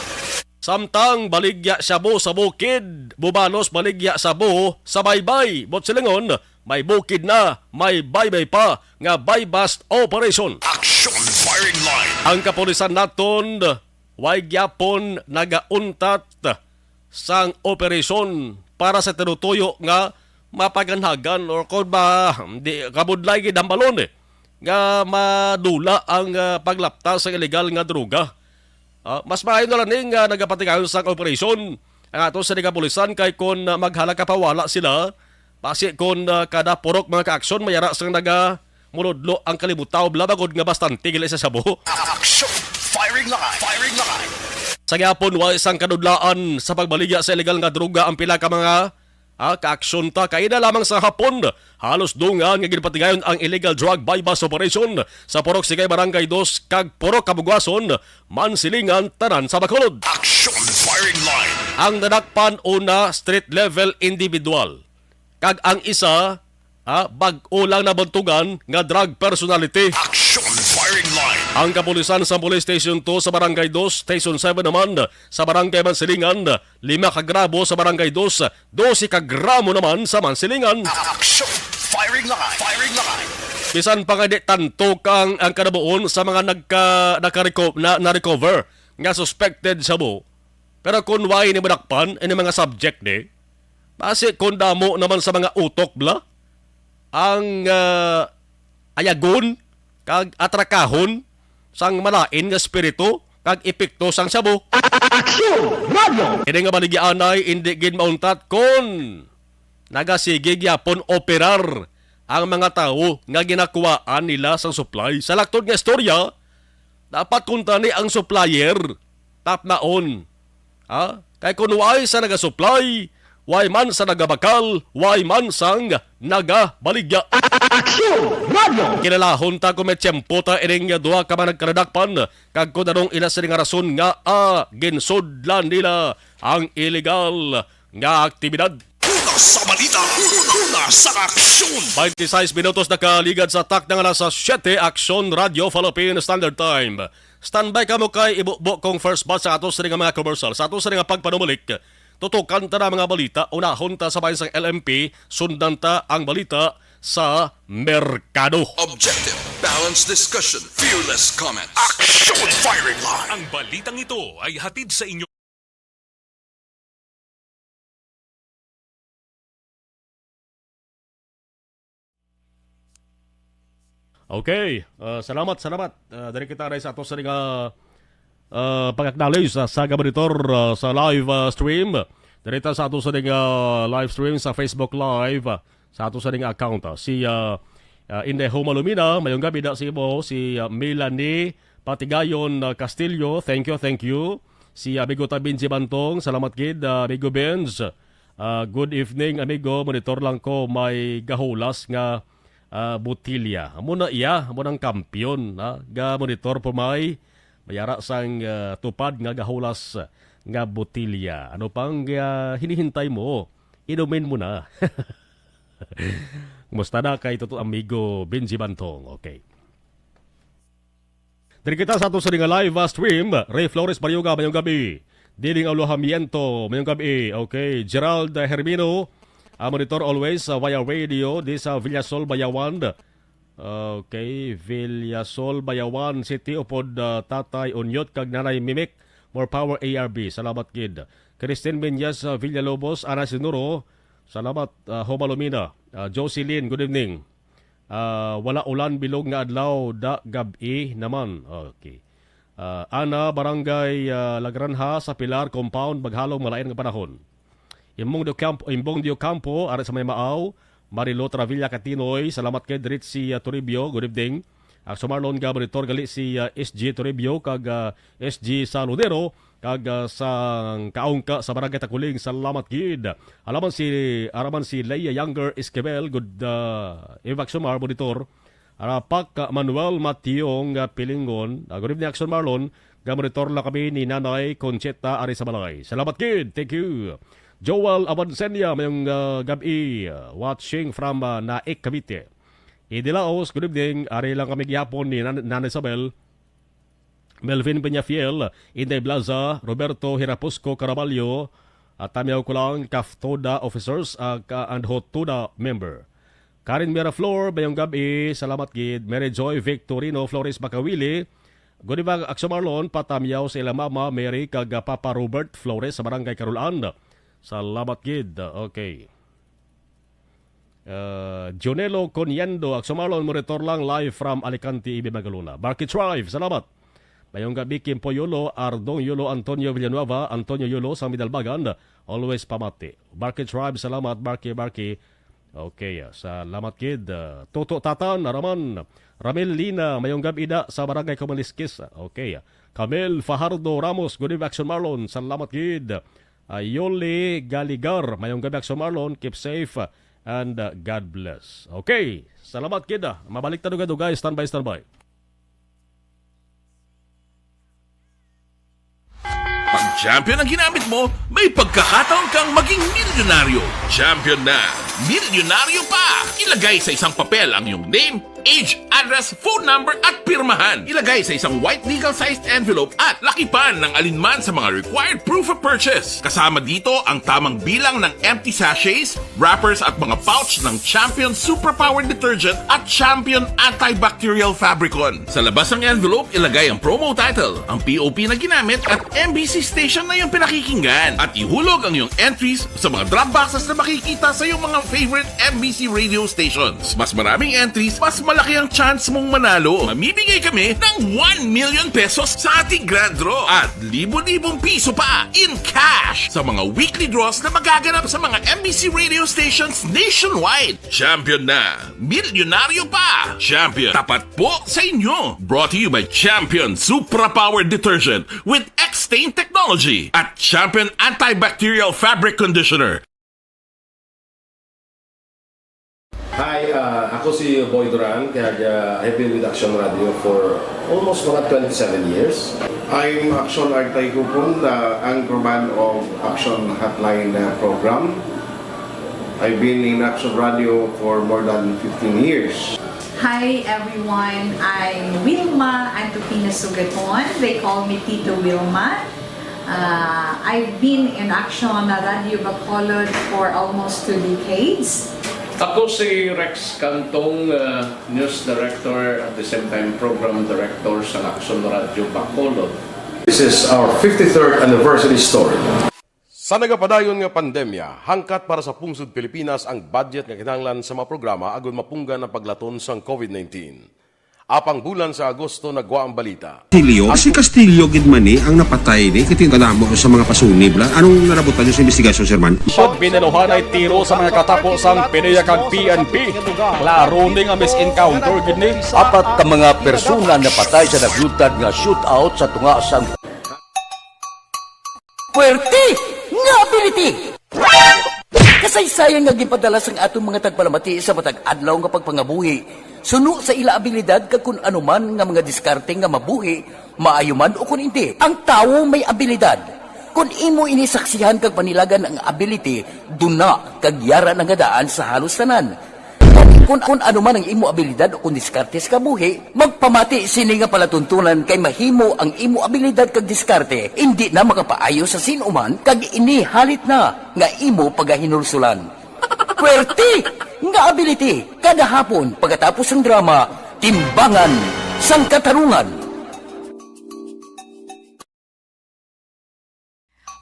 Samtang baligya shabu sa bukid, bubalos baligya shabu sa baybay. Buot silingon, may bukid na, may baybay pa nga buy-bust operation. Action Firing Line. Ang kapulisan naton way gyapon nagauntat sang operasyon para sa tinutuyo nga mapaganhagan or kon ba, di, kabudlay gid ang balon, eh, nga madula ang, ah, paglapta sa illegal nga droga. Ah, mas maayo na lang ni nga nagapatigayon sang operasyon ang ato sa kapulisan, kay kon, ah, maghala ka pawala sila, basi kon, ah, kada purok, mga kaaksyon, may ara sang naga muludlo ang kalibutan, bala, bangod nga bastante gila sa shabu. Action! Firing line! Firing line! Sa gihapon, wa sang kadudlaan sa pagbaligya sa illegal nga droga ang pila ka mga, ah, kaaksyon ta. Kaina lamang sa hapon, halos dungan nga ginpatigayon ang illegal drug buy-bust operation sa Purok Sikay, Barangay Dos, kag Purok Kabugwason, Mansilingan, tanan sa Bacolod. Action Firing Line. Ang nadakpan, una, street level individual. Kag ang isa, ah, bag-o lang nabuntugan nga drug personality. Action Firing Line. Ang kapulisan sa Police Station two sa Barangay Dos, Station seven naman sa Barangay Mansilingan, lima ka gramo sa Barangay Dos, dose ka gramo naman sa Mansilingan. Action! Firing line! Firing line! Bisan pa nga di tanto kang ang kanabuon sa mga nagka-, nakareco-, na, na-recover nga suspected shabu, pero kung way ni madakpan ini mga subject ni, basi kung damo naman sa mga utok bala ang, ah, ayagon kag atrakahon sang malain nga espiritu kag epekto sang shabu. Aksyon! Radyo! Ini nga baligyaanay indi gid mauntat kon nagasigi gyapon operar ang mga tawo nga ginakuhaan nila sang supply. Sa laktod nga istorya, dapat kuntani ang supplier, tapnaon. Ha? Kay kun way sa nagasupply, way man sa nagabakal, way man sang nagabaligya. Aksyon! Radyo! Kinalahon ta kung may tiyempo ta ining duha ka managkaradakpan, kag kun anong ila sini nga rason nga, ah, ginsudlan nila ang illegal nga aktibidad. Una sa balita, una sa aksyon. Twenty-six minutos nakaligad sa takna nga alas siyete, Aksyon Radyo Philippine Standard Time. Standby kamo kay ibubo kong first batch sa ato sini nga mga commercial. Sa ato sini nga pagpanumalik, tutukan ta na mga balita. Unahon ta sa bahin sang L M P, sundan ta ang balita sa merkado. Objective, balanced discussion, fearless comments. Action Firing Line. Ang balitang ito ay hatid sa inyo. Okay, ah, salamat, salamat. Ah, diri kita rin sa ato sa nga, ah, pag-acknowledge sa Saga Monitor, ah, sa live, ah, stream. Diri ta sa ato sa nga live stream sa Facebook Live, ah, sa ato sa nga account, ah. Si, ah, ah, Inday Homa Lumina, mayong gabi na si mo, si, ah, Melanie Patigayon, ah, Castillo, thank you, thank you. Si Amigo ta Benji Bantong, salamat gid, ah, Amigo Benz. Ah, good evening, amigo. Monitor lang ko, may gahulas nga, ah, botilya. Amo na iya, amo nang kampiyon, ha? Ga monitor po may mayara sang, ah, tupad nga gahulas nga botilya. Ano pang, ah, hinihintay mo? Inumin mo na. Kumusta na kay Toto Amigo Benji Bantong? Okay. Diri kita sa ato sa nga live, ah, stream. Ray Flores Barioga, mayong gabi. Diling Alohamiento, mayong gabi. Okay, Gerald, ah, Hermino, ah, monitor always, ah, via radio, di sa Villasol, Bayawan. Okay, Villasol, Bayawan City, upod, ah, Tatay Unyot kag Nanay Mimik. More power, A R B. Salamat gid. Christine Menyas, ah, Villalobos, Ana Sinuro. Salamat, ah, Homa Lumina. Ah, Jocelyn, good evening. Ah, wala ulan bilog nga adlaw, da gab-i naman. Okay. Ah, Ana, Barangay, ah, Lagranha, sa Pilar Compound, maghalong malain nga panahon. Imbong de Ocampo, Imbong de Ocampo, ari sa may Maaw, Marilo Travilla Catinoy, salamat kay Dritzy, ah, Toribio, good evening. Aksyon Marlon, ga monitor gali si, ah, S G Toribio kag, ah, S G Saludero, kag, ah, sang Kaungka sa Barangay Takuling, salamat gid. Alaman si, araman si Leia Younger Esquivel, good, ah, Evac Sumar, monitor. Arapak, ah, Manuel Mationg, ah, Pilingon. Ah, good evening, Aksyon Marlon. Ga monitor lang kami ni Nanay Concheta ari sa balay. Salamat gid. Thank you. Joel Abansenia, mayong, ah, gab-i, ah, watching from, ah, Naik, Cavite. Idilaos, good evening. Ari lang kami gihapon ni Nan-, Nanay Isabel. Melvin Peñafiel, Inday Blaza, Roberto Hirapusco Caraballo, at Tamiao Kulang, CAFTODA officers, ah, ka-, and HOTODA member. Karen Miraflor, mayong gab-i, salamat gid. Mary Joy Victorino Flores Makawili, good evening, Aksyon Marlon, patamiaw sa ila mama, Mary, kag, ah, Papa Robert Flores sa Barangay Carolan. Salamat gid. Okay. Uh, Jonelo Coniendo, Aksyon Marlon, monitor lang live from Alicante, Ibe Magalona. Barky Tribe, salamat. Mayong gabi, Kimpo Yolo, Ardong Yolo, Antonio Villanueva, Antonio Yolo, sang Midalbagan, always pamati. Barky Tribe, salamat, Barky, Barky. Okay, ah, salamat gid. Ah, Toto Tatan, Araman, Ramil Lina, mayong gabi da sa Barangay Kumaliskis. Okay, ah, Camel Fajardo Ramos, good evening, Aksyon Marlon, salamat gid. Ah, Yoli Galigar, mayong gabi, Aksyon Marlon. Keep safe, ah, and, ah, God bless. Okay, salamat gid, ah. Mabalik ta dugay-dugay. Standby, standby. Pag champion ang ginamit mo, may pagkakataon kang maging milyonaryo. Champion na, milyonaryo pa! Ilagay sa isang papel ang iyong name, age, address, phone number, at pirmahan. Ilagay sa isang white legal-sized envelope at lakipan ng alinman sa mga required proof of purchase. Kasama dito ang tamang bilang ng empty sachets, wrappers, at mga pouch ng Champion Superpower Detergent at Champion Antibacterial Fabricon. Sa labas ng envelope, ilagay ang promo title, ang P O P na ginamit, at M B C station na iyong pinakikinggan. At ihulog ang iyong entries sa mga drop boxes na makikita sa iyong mga favorite M B C radio stations. Mas maraming entries, mas Laki ang chance mong manalo. Mamimigay kami ng one million pesos sa ating grand draw at libo-libong piso pa in cash sa mga weekly draws na magaganap sa mga M B C radio stations nationwide. Champion na, milyonaryo pa. Champion, tapat po sa inyo. Brought to you by Champion Supra Power Detergent with X-Stain Technology at Champion Antibacterial Fabric Conditioner. Hi, ah, ako si Boy Duran, kag ah, I've been with Action Radio for almost mga twenty-seven years. I'm Action Artay Kupon, the anchorman of Action Hotline uh, program. I've been in Action Radio for more than fifteen years. Hi everyone, I'm Wilma Antupina Sugaton. They call me Tito Wilma. Uh, I've been in Action Radio Bacolod for almost two decades. Ako si Rex Cantong, uh, News Director at the same time Program Director sa Action Radio Bacolod. This is our fifty-third anniversary story. Sa nagapadayon nga pandemya, hangkat para sa pungsod Pilipinas ang budget nga kinahanglan sa mga programa agud mapunggan ang paglaton sang COVID nineteen. Apang bulan sa Agosto nagwa ang balita. Castillo, si Castillo gid man ni ang napatay ni kay tingala mo sa mga pasunib la. Anong narabutan niyo sa investigasyon, Sir Man? Pag binaluhanay tiro sa mga katapo sang PDEA kag P N P, klaro ni nga mis-encounter gid ni. Apat ka mga persona napatay sa naglutad nga shootout sa tunga sang Puwerte nga ability! Kasaysayan nga ginpadala sang aton mga tagpalamati sa matag adlaw nga pagpangabuhi suno sa ila abilidad kag kun ano man nga mga diskarte nga mabuhi, maayo man o kun indi. Ang tawo may abilidad. Kun imo ini saksihan kag panilagan ang ability, duna kag yara na nga daan sa halos tanan. Kun, kun ano man ang imo abilidad o kun diskarte sa kabuhi, magpamati sini nga palatuntunan kay mahimo ang imo abilidad kag diskarte indi na makapaayo sa sin-o man kag ini halit na nga imo pagahinulsulan. Puwerte nga ability kada hapon pagkatapos sang drama, Timbangan sang Katarungan.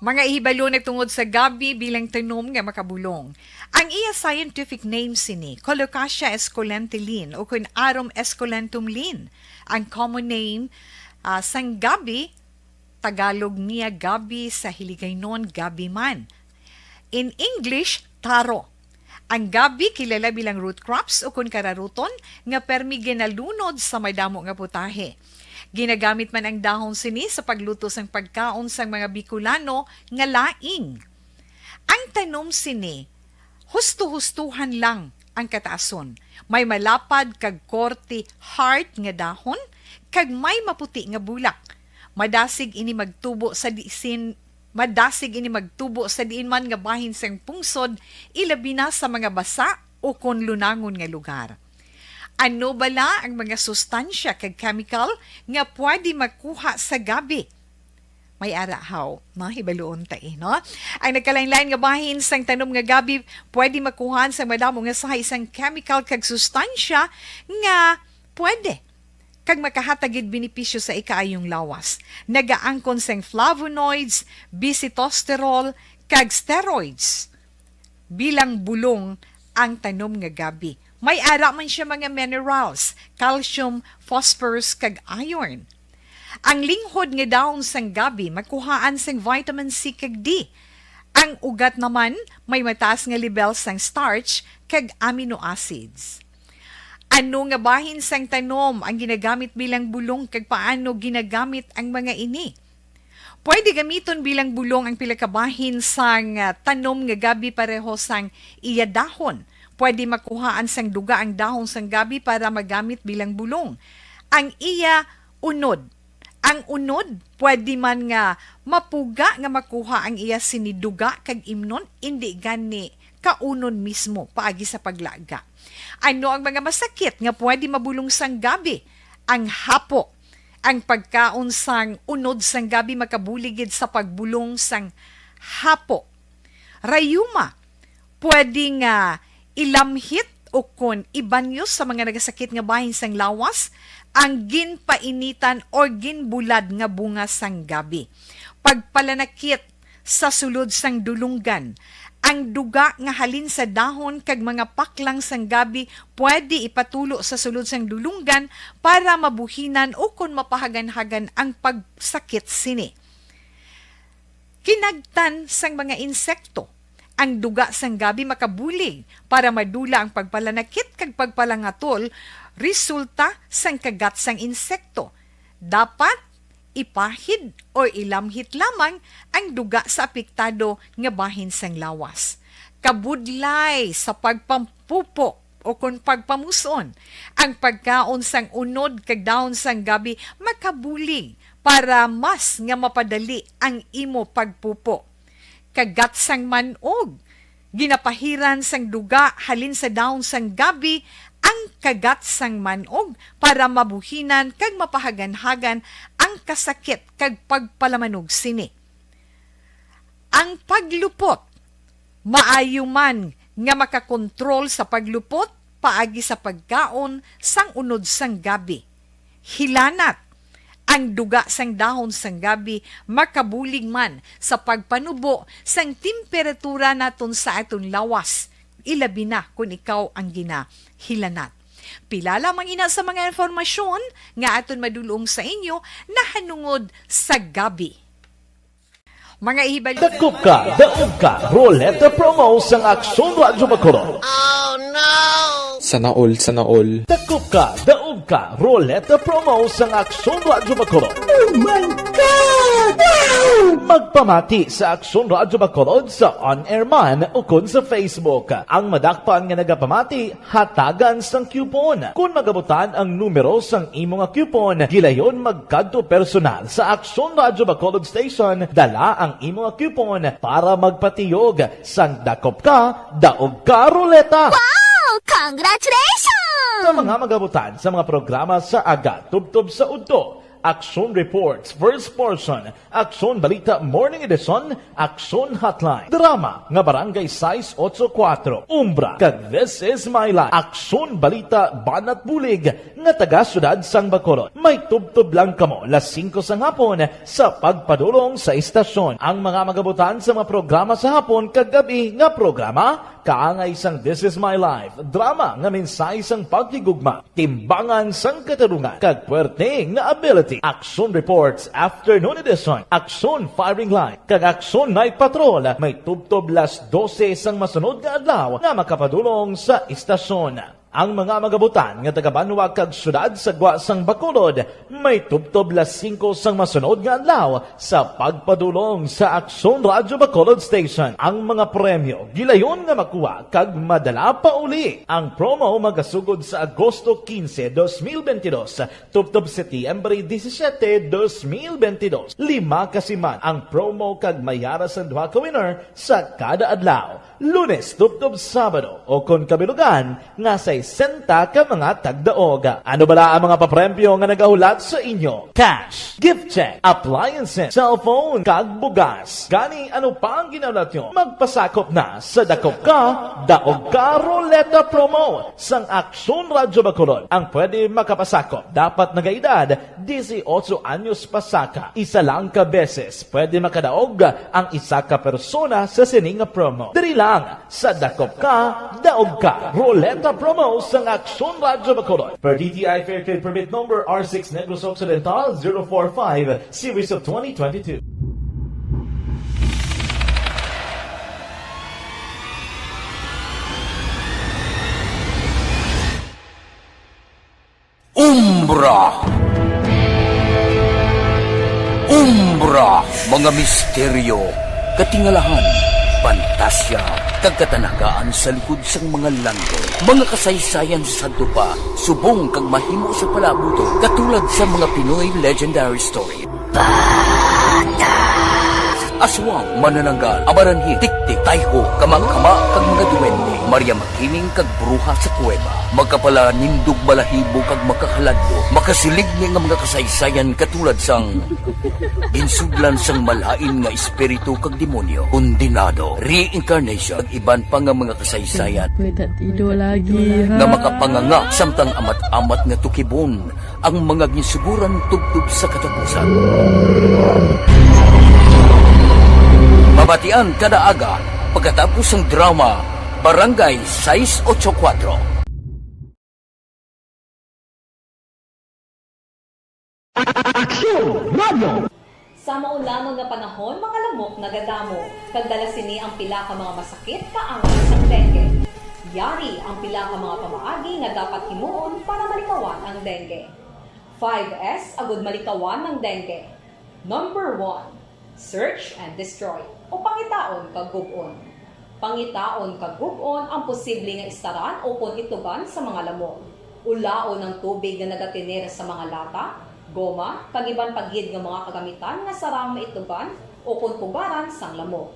Mga ihibalo nagtungod sa gabi bilang tanom nga makabulong. Ang iya scientific name sini, Colocasia esculenta Lin, o kun Arum esculentum Lin. Ang common name, ah, sang gabi, Tagalog niya gabi, sa Hiligaynon gabi man. In English, taro. Ang gabi kilala bilang root crops o kun kararuton nga permi ginalunod sa madamo nga putahe. Ginagamit man ang dahon sini sa pagluto sang pagkaon sang mga Bicolano nga laing. Ang tanom sini, husto-hustohan lang ang kataason. May malapad kag korte heart nga dahon kag may maputi nga bulak. Madasig ini magtubo sa disin Madasig ini magtubo sa diin man nga bahin sang pungsod, ilabi na sa mga basa o kon lunangon nga lugar. Ano bala ang mga sustansya kag chemical nga pwede makuha sa gabi? May ara haw, no? Hibaluon ta, eh, no? Ang nagkalain-lain nga bahin sang tanom nga gabi pwede makuhaan sang madamo nga sahi sang chemical kag sustansya nga pwede kag makahatag gid benepisyo sa ikaayong lawas. Nagaangkon sang flavonoids, bisitosterol, kag steroids bilang bulong ang tanom nga gabi. May ara man siya mga minerals, calcium, phosphorus, kag iron. Ang linghod nga dahon sang gabi makuhaan sang vitamin C kag D. Ang ugat naman may mataas nga lebel sang starch kag amino acids. Ano nga bahin sang tanom ang ginagamit bilang bulong kag paano ginagamit ang mga ini? Pwede gamiton bilang bulong ang pila ka bahin sang, ah, tanom nga gabi pareho sang iya dahon. Pwede makuhaan sang duga ang dahon sang gabi para magamit bilang bulong. Ang iya unod. Ang unod, pwede man nga mapuga nga makuha ang iya sini duga kag imnon, indi gani kaunon mismo paagi sa paglaga. Ano ang mga masakit nga pwede mabulong sang gabi? Ang hapo. Ang pagkaon sang unod sang gabi makabulig gid sa pagbulong sang hapo. Rayuma, pwede nga ilamhit o kon ibanyo sa mga nagasakit nga bahin sang lawas ang ginpainitan or ginbulad nga bunga sang gabi. Pagpalanakit sa sulod sang dulunggan, Ang duga nga halin sa dahon kag mga paklang sang gabi pwede ipatulo sa sulod sang dulonggan para mabuhinan ukon mapahaganhagan ang pagsakit sini. Kinagtan sang mga insekto. Ang duga sang gabi makabulig para madula ang pagpalanakit kag pagpalangatol resulta sang kagat sang insekto. Dapat ipahid o ilamhit lamang ang duga sa apektado nga bahin sang lawas. Kabudlay sa pagpampupo o kon pagpamus-on, ang pagkaon sang unod kag dahon sang gabi makabulig para mas nga mapadali ang imo pagpupo. Kagat sang man-og. Ginapahiran sang duga halin sa dahon sang gabi ang kagat sang man-og para mabuhinan kag mapahaganhagan ang kasakit kag pagpalamanog sini. Ang paglupot. Maayo man nga makakontrol sa paglupot paagi sa pagkaon sang unod sang gabi. Hilanat. Ang duga sang dahon sang gabi makabulig man sa pagpanubo sang temperatura naton sa aton lawas, ilabi na kon ikaw ang ginahilanat. Pila lamang ina sa mga impormasyon nga aton madulong sa inyo nahanungod sa gabi. Mga ihibal- Dakop ka, daog ka, Roleta Promo sang Aksyon Radyo Bacolod. Sana all, sana all. Dakop ka, daog ka, Roleta Promo sang Aksyon Radyo Bacolod. Oh my God! Wow! Magpamati sa Aksyon Radyo Bacolod sa on-air man ukon sa Facebook. Ang madakpan nga nagapamati, hatagan sang coupon. Kon magabutan ang numero sang imo nga coupon, gilayon magkadto personal sa Aksyon Radyo Bacolod Station, dala ang imo nga coupon para magpatiyog sang Dakop Ka, Daog Ka Roleta. Wow! Congratulations! Sa mga magabutan sa mga programa sa aga, tubtob sa udto, Aksyon Reports, first portion, Aksyon Balita Morning Edition, Aksyon Hotline, drama nga Barangay sais otso kuwatro, Umbra, kag This Is My Life, Aksyon Balita Banat Bulig nga taga Siyudad sang Bacolod. May tubtob lang kamo las singko sang hapon sa pagpadulong sa istasyon. Ang mga magabutan sa mga programa sa hapon kag gab-i nga programa, kaangay sang This Is My Life, drama nga mensahe sang paghigugma, timbangan sang katarungan, kag puwerte nga ability. Action Reports, Afternoon Edition, Action Firing Line, kag Action Night Patrol may tubtob las dose sang masunod nga adlaw nga makapadulong sa istasyon. Ang mga magabutan nga taga-banwa kag siyudad sa gwa sang Bacolod may tubtob las singko sang masunod nga adlaw sa pagpadulong sa Aksyon Radyo Bacolod Station. Ang mga premyo gilayon nga makuha kag madala pa uli. Ang promo magasugod sa Agosto quince, dos mil veintidós, tubtob Setyembre disisiete, dos mil veintidós. Lima ka siman ang promo kag may ara sang duha ka winner sa kada adlaw. Lunes tubtob Sabado, o kon kabilugan nga sesenta ka mga tagdaog. Ano bala ang mga papremyo nga nagahulat sa inyo? Cash, gift check, appliances, cellphone, kag bugas. Gani, ano pa ang ginahulat nyo? Magpasakop na sa Dakop Ka, Daog Ka Roleta Promo sang Aksyon Radyo Bacolod. Ang pwede makapasakop dapat nagaedad dieciocho anyos pasaka. Isa lang ka beses pwede makadaog ang isa ka persona sa sini nga promo. Diri lang sa Dakop Ka, Daog Ka Roleta Promo sang Aksyon Radyo Bacolod, per D T I Fair Trade Permit Number R six Negros Occidental zero four five, Series of twenty twenty-two. Umbra. Umbra, mga misteryo, katingalahan, pantasya, kag katanagaan sa likod sang mga langgo. Mga kasaysayan sa sadto pa, subong kag mahimo sa palabuton, katulad sa mga Pinoy legendary story. Aswang, manananggal, amaranhi, tiktik, tayho, kamangkama, kag mga duwende, Maria Makiling kag bruha sa kuweba, makapalanindog balahibo kag makahaladlok, makasiligni nga mga kasaysayan katulad sang ginsudlan sang malain nga espiritu kag demonyo, kondenado, reincarnation, kag iban pa nga mga kasaysayan Kuwedad ido lagi, ha? Nga makapanganga samtang amat-amat nga tukibon ang mga ginsuguran tubtob sa katapusan. Mabatian kada aga, Pagkatapos ng drama, Barangay sais ocho kuwatro. Aksyon! Radyo! Sa maulangon nga panahon, mga lamok nagadamo, kag dala sini ang pila ka mga masakit kaangay sang dengue. Yari ang pila ka mga pamaagi nga dapat himuon para malikawan ang dengue. Five S agud malikawan ang dengue. Number one, search and destroy, o pangitaon kag gub-on. Pangitaon kag gub-on ang posible nga istaran ukon itugan sa mga lamok. Ulaon ang tubig nga nagatiner sa mga lata, goma, kag iban pa gid nga mga kagamitan nga sarang maitugan ukon pugaran sang lamok.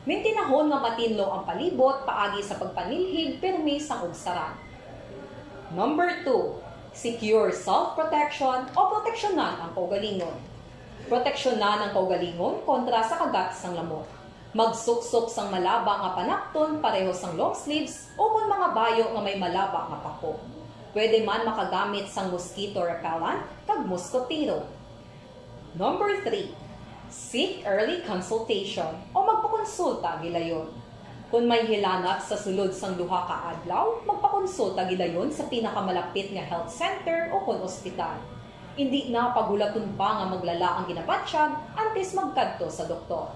Mintinahon nga matinlo ang palibot paagi sa pagpanilhig pirmi sang ubsaran. Number two, secure self-protection o proteksyonan ang kaugalingon. Proteksyonan ang kaugalingon kontra sa kagat sang lamok. Magsuksok sang malaba nga panapton pareho sang long sleeves ukon mga bayo nga may malaba nga pako. Pwede man makagamit sang mosquito repellent kag moskotero. Number three, seek early consultation o magpakonsulta gilayon. Kon may hilanat sa sulod sang duha ka adlaw, magpakonsulta gilayon sa pinakamalapit nga health center ukon ospital. Indi na paghulaton pa nga maglala ang ginabatyag antes magkadto sa doktor.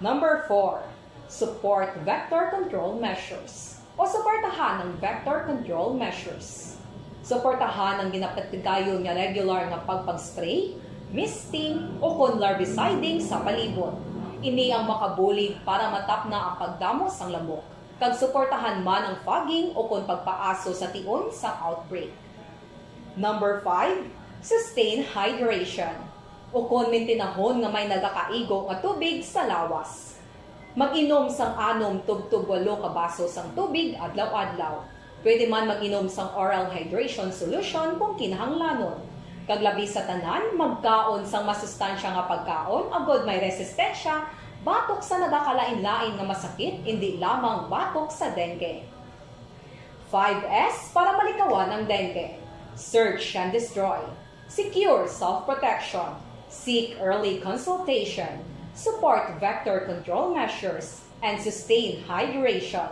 Number four, support vector control measures o suportahan ang vector control measures. Suportahan ang ginapatigayon nga regular nga pagpag-spray, misting, ukon larviciding sa palibot. Ini ang makabulig para matapna ang pagdamo sang lamok, kag suportahan man ang fogging ukon pagpaaso sa tion sang outbreak. Number five, sustain hydration, ukon mintinahon nga may nagakaigo nga tubig sa lawas. Mag-inom sang anom tubtob walo ka baso sang tubig adlaw-adlaw. Pwede man mag-inom sang oral hydration solution kung kinahanglanon. Kag labi sa tanan, magkaon sang masustansya nga pagkaon agod may resistensya batok sa nagakalain-lain nga masakit, indi lamang batok sa dengue. Five S para malikawan ang dengue. Search and destroy. Secure self-protection. Seek early consultation. Support vector control measures. And sustain hydration.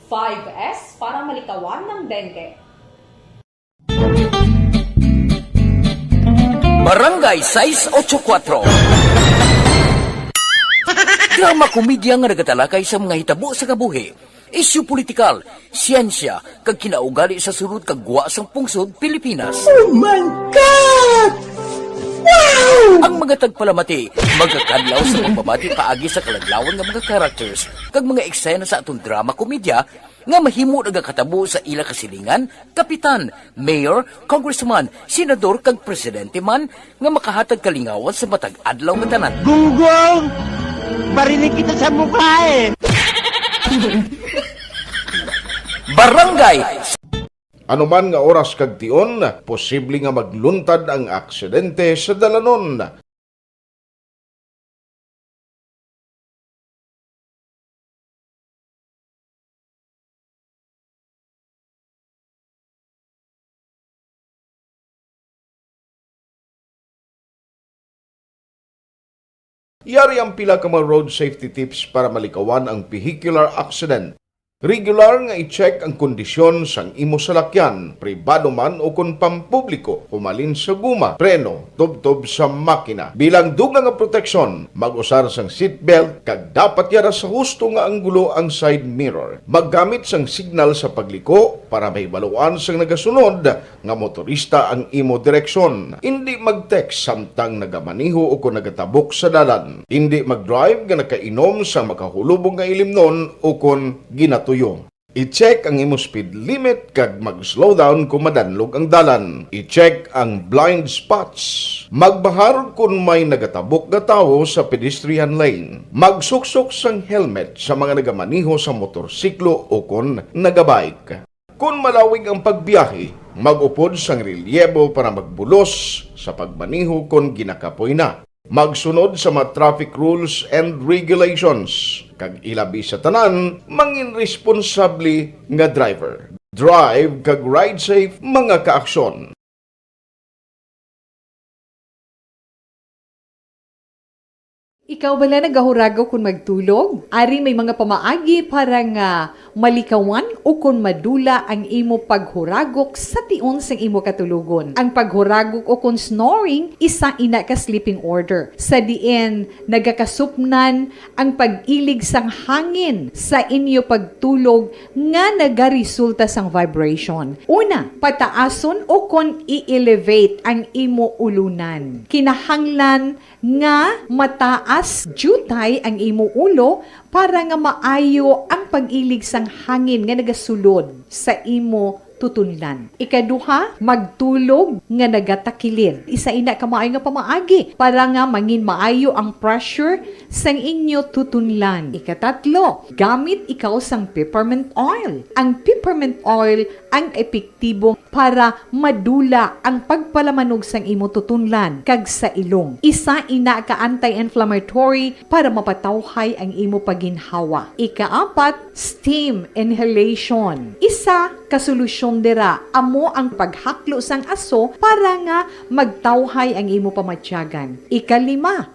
Five S para malikawan ang dengue. Barangay sais ocho kuwatro. Drama komedya nga nagatalakay sa mga hitabo sa kabuhi, isyu politikal, siyensya, kag kinaugali sa sulod kag gwa sang pungsod Pilipinas. Oh my God! Wow! Ang mga tagpalamati magakadlaw sa pagbabati paagi sa kaladlawan nga mga characters kag mga eksena sa aton drama komedya nga mahimo nagakatabo sa ila kasilingan, kapitan, mayor, congressman, senador, kag presidente man nga makahatag kalingawan sa matag adlaw nga tanan. Gunggong! Barinig kita sa mukha eh! Barangay. Anuman nga oras kag tion, posible nga magluntad ang aksidente sa dalanon. Yari ang pila ka mga road safety tips para malikawan ang vehicular accident. Regular nga i-check ang kondisyon sang imo salakyan, pribado man o kon pampubliko, humalin sa guma, preno, tubtob sa makina. Bilang dugang nga proteksyon, mag-usar sang seatbelt kag dapat yara sa husto nga anggulo ang side mirror. Maggamit sang signal sa pagliko para mahibaluan sang nagasunod nga motorista ang imo direksyon. Indi mag-text samtang nagamaneho o kon nagatabok sa dalan. Indi mag-drive nga nakainom sang makahulubong nga ilimnon o kon ginatuyo. I-check ang imo speed limit kag mag-slow down kon madanlog ang dalan. I-check ang blind spots. Magbahar kon may nagatabok nga tawo sa pedestrian lane. Magsuksok sang helmet sa mga nagamaneho sa motorsiklo o kon nagabike. Kon malawig ang pagbiyahe, mag-upod sang relyebo para magbulos sa pagmaneho kon ginakapoy na. Magsunod sa mga traffic rules and regulations, kag ilabi sa tanan, mangin responsable nga driver. Drive kag ride safe, mga kaaksyon. Ikaw bala nagahuragok kon magtulog? Ari may mga pamaagi para nga malikawan ukon madula ang imo paghuragok sa tion sang imo katulogon. Ang paghuragok ukon snoring, isa ina ka sleeping order, sa diin nagakasupnan ang pag-ilig sang hangin sa inyo pagtulog nga nagaresulta sang vibration. Una, pataason ukon i-elevate ang imo ulunan. Kinahanglan nga mataas diutay ang imo ulo para nga maayo ang pag-ilig sang hangin nga nagasulod sa imo tutunlan. Ikaduha, magtulog nga nagatakilid. Isa ina ka maayo nga pamaagi para nga mangin maayo ang pressure sang inyo tutunlan. Ikatatlo, gamit ikaw sang peppermint oil. Ang peppermint oil ang epektibo para madula ang pagpalamanog sang imo tutunlan kag sa ilong. Isa ina ka anti-inflammatory para mapatawhay ang imo paginhawa. Ikaapat, steam inhalation. Isa ka solusyon dira amo ang paghaklo sang aso para nga magtawhay ang imo pamatyagan. Ikalima,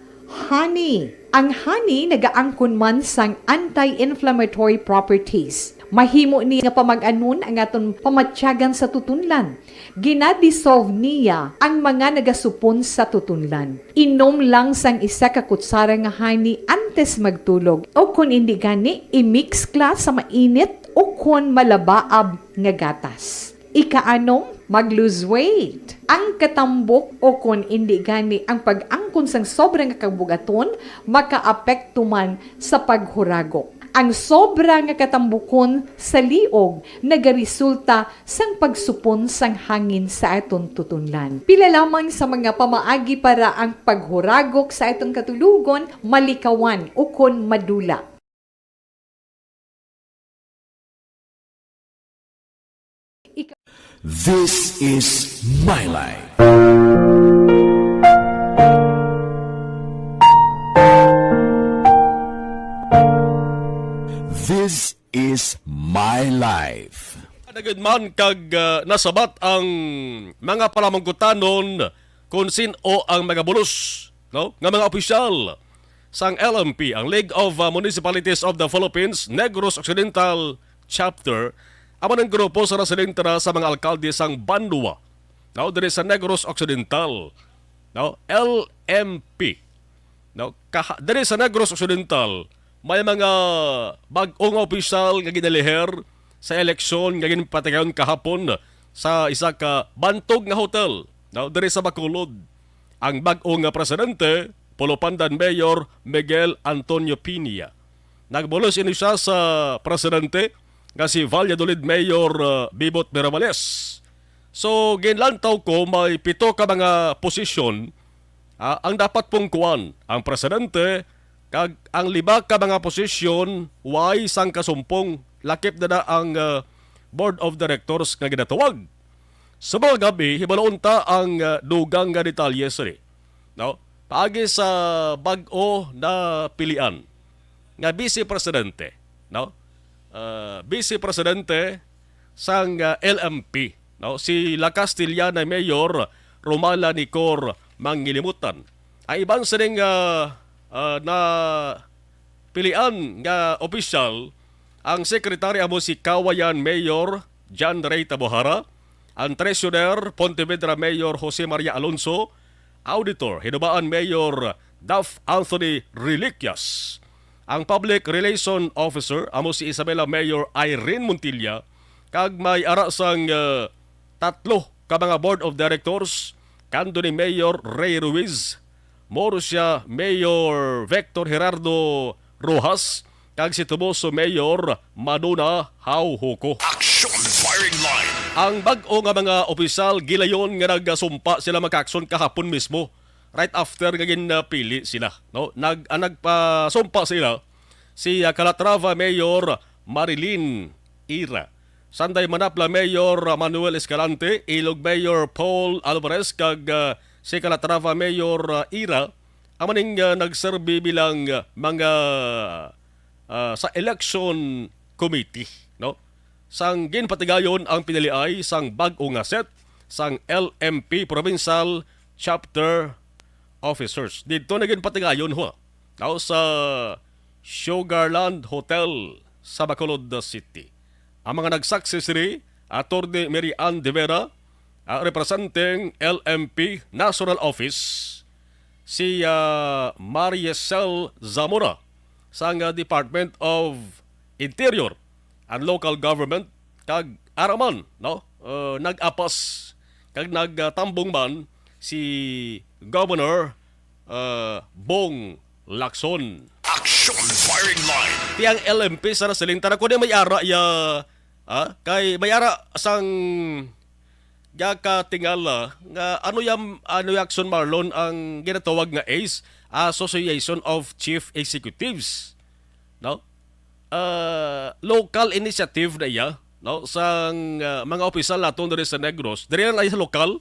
honey. Ang honey nagaangkon man sang anti-inflammatory properties. Mahimo ni nga pamag-anon ang aton pamatyagan sa tutunlan. Gina-dissolve niya ang mga nagasupon sa tutunlan. Inom lang sang isa ka kutsara nga honey antes magtulog, o kon indi gani, i-mix ka sa mainit o kon malabaab nga gatas. Ikaanom, mag-lose weight. Ang katambok o kon indi gani ang pag-angkon sang sobra nga kabugaton makaapekto man sa paghuragok. Ang sobra nga katambukon sa liog nagaresulta sang pagsupon sang hangin sa aton tutunlan. Pila lamang sa mga pamaagi para ang paghuragok sa aton katulogon malikawan ukon madula. This is my life. This is my life. Nagad man kag, ah, nasabat ang mga palamangkutanon kung sin-o ang mga bulos, no, nga mga opisyal sang L M P, ang League of, ah, Municipalities of the Philippines Negros Occidental Chapter, amo ang grupo sa nasilintana sa mga alkalde sang banwa, no, diri sa Negros Occidental, no, L M P, no, kaha-, diri sa Negros Occidental, may mga bag-o nga opisyal nga ginaliher sa eleksyon nga ginpatigayon kahapon sa isa ka bantog nga hotel, no, diri sa Bacolod. Ang bag-o nga presidente, Pulupandan Mayor Miguel Antonio Piña. Nagbulos ini siya sa presidente nga si Valladolid Mayor, uh, Bebot Mirabales. So, ginlantaw ko may pito ka mga posisyon, ah, ang dapat pungkuan ang presidente, kag ang lima ka mga posisyon way sang kasumpong, lakip na na ang, ah, board of directors nga ginatawag. Sa mga gabi, hibaluon ta ang, ah, dugang nga detalye sini, no? Paagi sa bag-o na pilian nga vice presidente, no? Ah, vice presidente sang, ah, L M P, no? Si La Castellana Mayor Romala Nicor Mangilimutan. Ang iban sining, ah, ah, na pilian nga opisyal, ang secretary amo si Kawayan Mayor John Ray Tabohara, ang treasurer Pontevedra Mayor Jose Maria Alonso, auditor Hinubaan Mayor Duff Anthony Reliquias, ang public relation officer amo si Isabela Mayor Irene Montilla, kag may ara sang, eh, tatlo ka mga board of directors, kanto ni Mayor Ray Ruiz, Murcia Mayor Victor Gerardo Rojas, kag si Toboso Mayor Madonna Hauhuko. Action Firing Line. Ang bag-o nga mga opisyal gilayon nga nagasumpa sila makaaksyon kahapon mismo, right after nga ginpili sila, no? Nag-, ang nagpasumpa sila, si, ah, Calatrava Mayor Marilyn Ira, Sanday Manapla Mayor Manuel Escalante, Ilog Mayor Paul Alvarez, kag, ah, si Calatrava Mayor, ah, Ira, amo ning, ah, nagserbi bilang, ah, mga, ah, sa election committee, no? Sang ginpatigayon ang piniliay sang bag-o nga set sang L M P Provincial Chapter Officers. Didto na ginpatigayon, ho. no, sa Sugarland Hotel sa Bacolod City. Ang mga nagsaksi sini, Attorney Mary Ann De Vera, ah, representing L M P National Office, si, ah, Maricel Zamora sang, ah, Department of Interior and Local Government, kag ara man, no, uh, nag-apas kag nagtambong man si Governor, uh, Bong Lacson. Action Firing Line. Ti ang L M P sa Raseling, tara ko di may ara ya, ah, kay may ara sang gakatingala nga ano yang, ano yung Action Marlon ang ginatawag nga ace, Association of Chief Executives, no? Ah, local initiative na iya, no? Sang, ah, mga opisyal naton diri sa Negros. Diri lang sa lokal,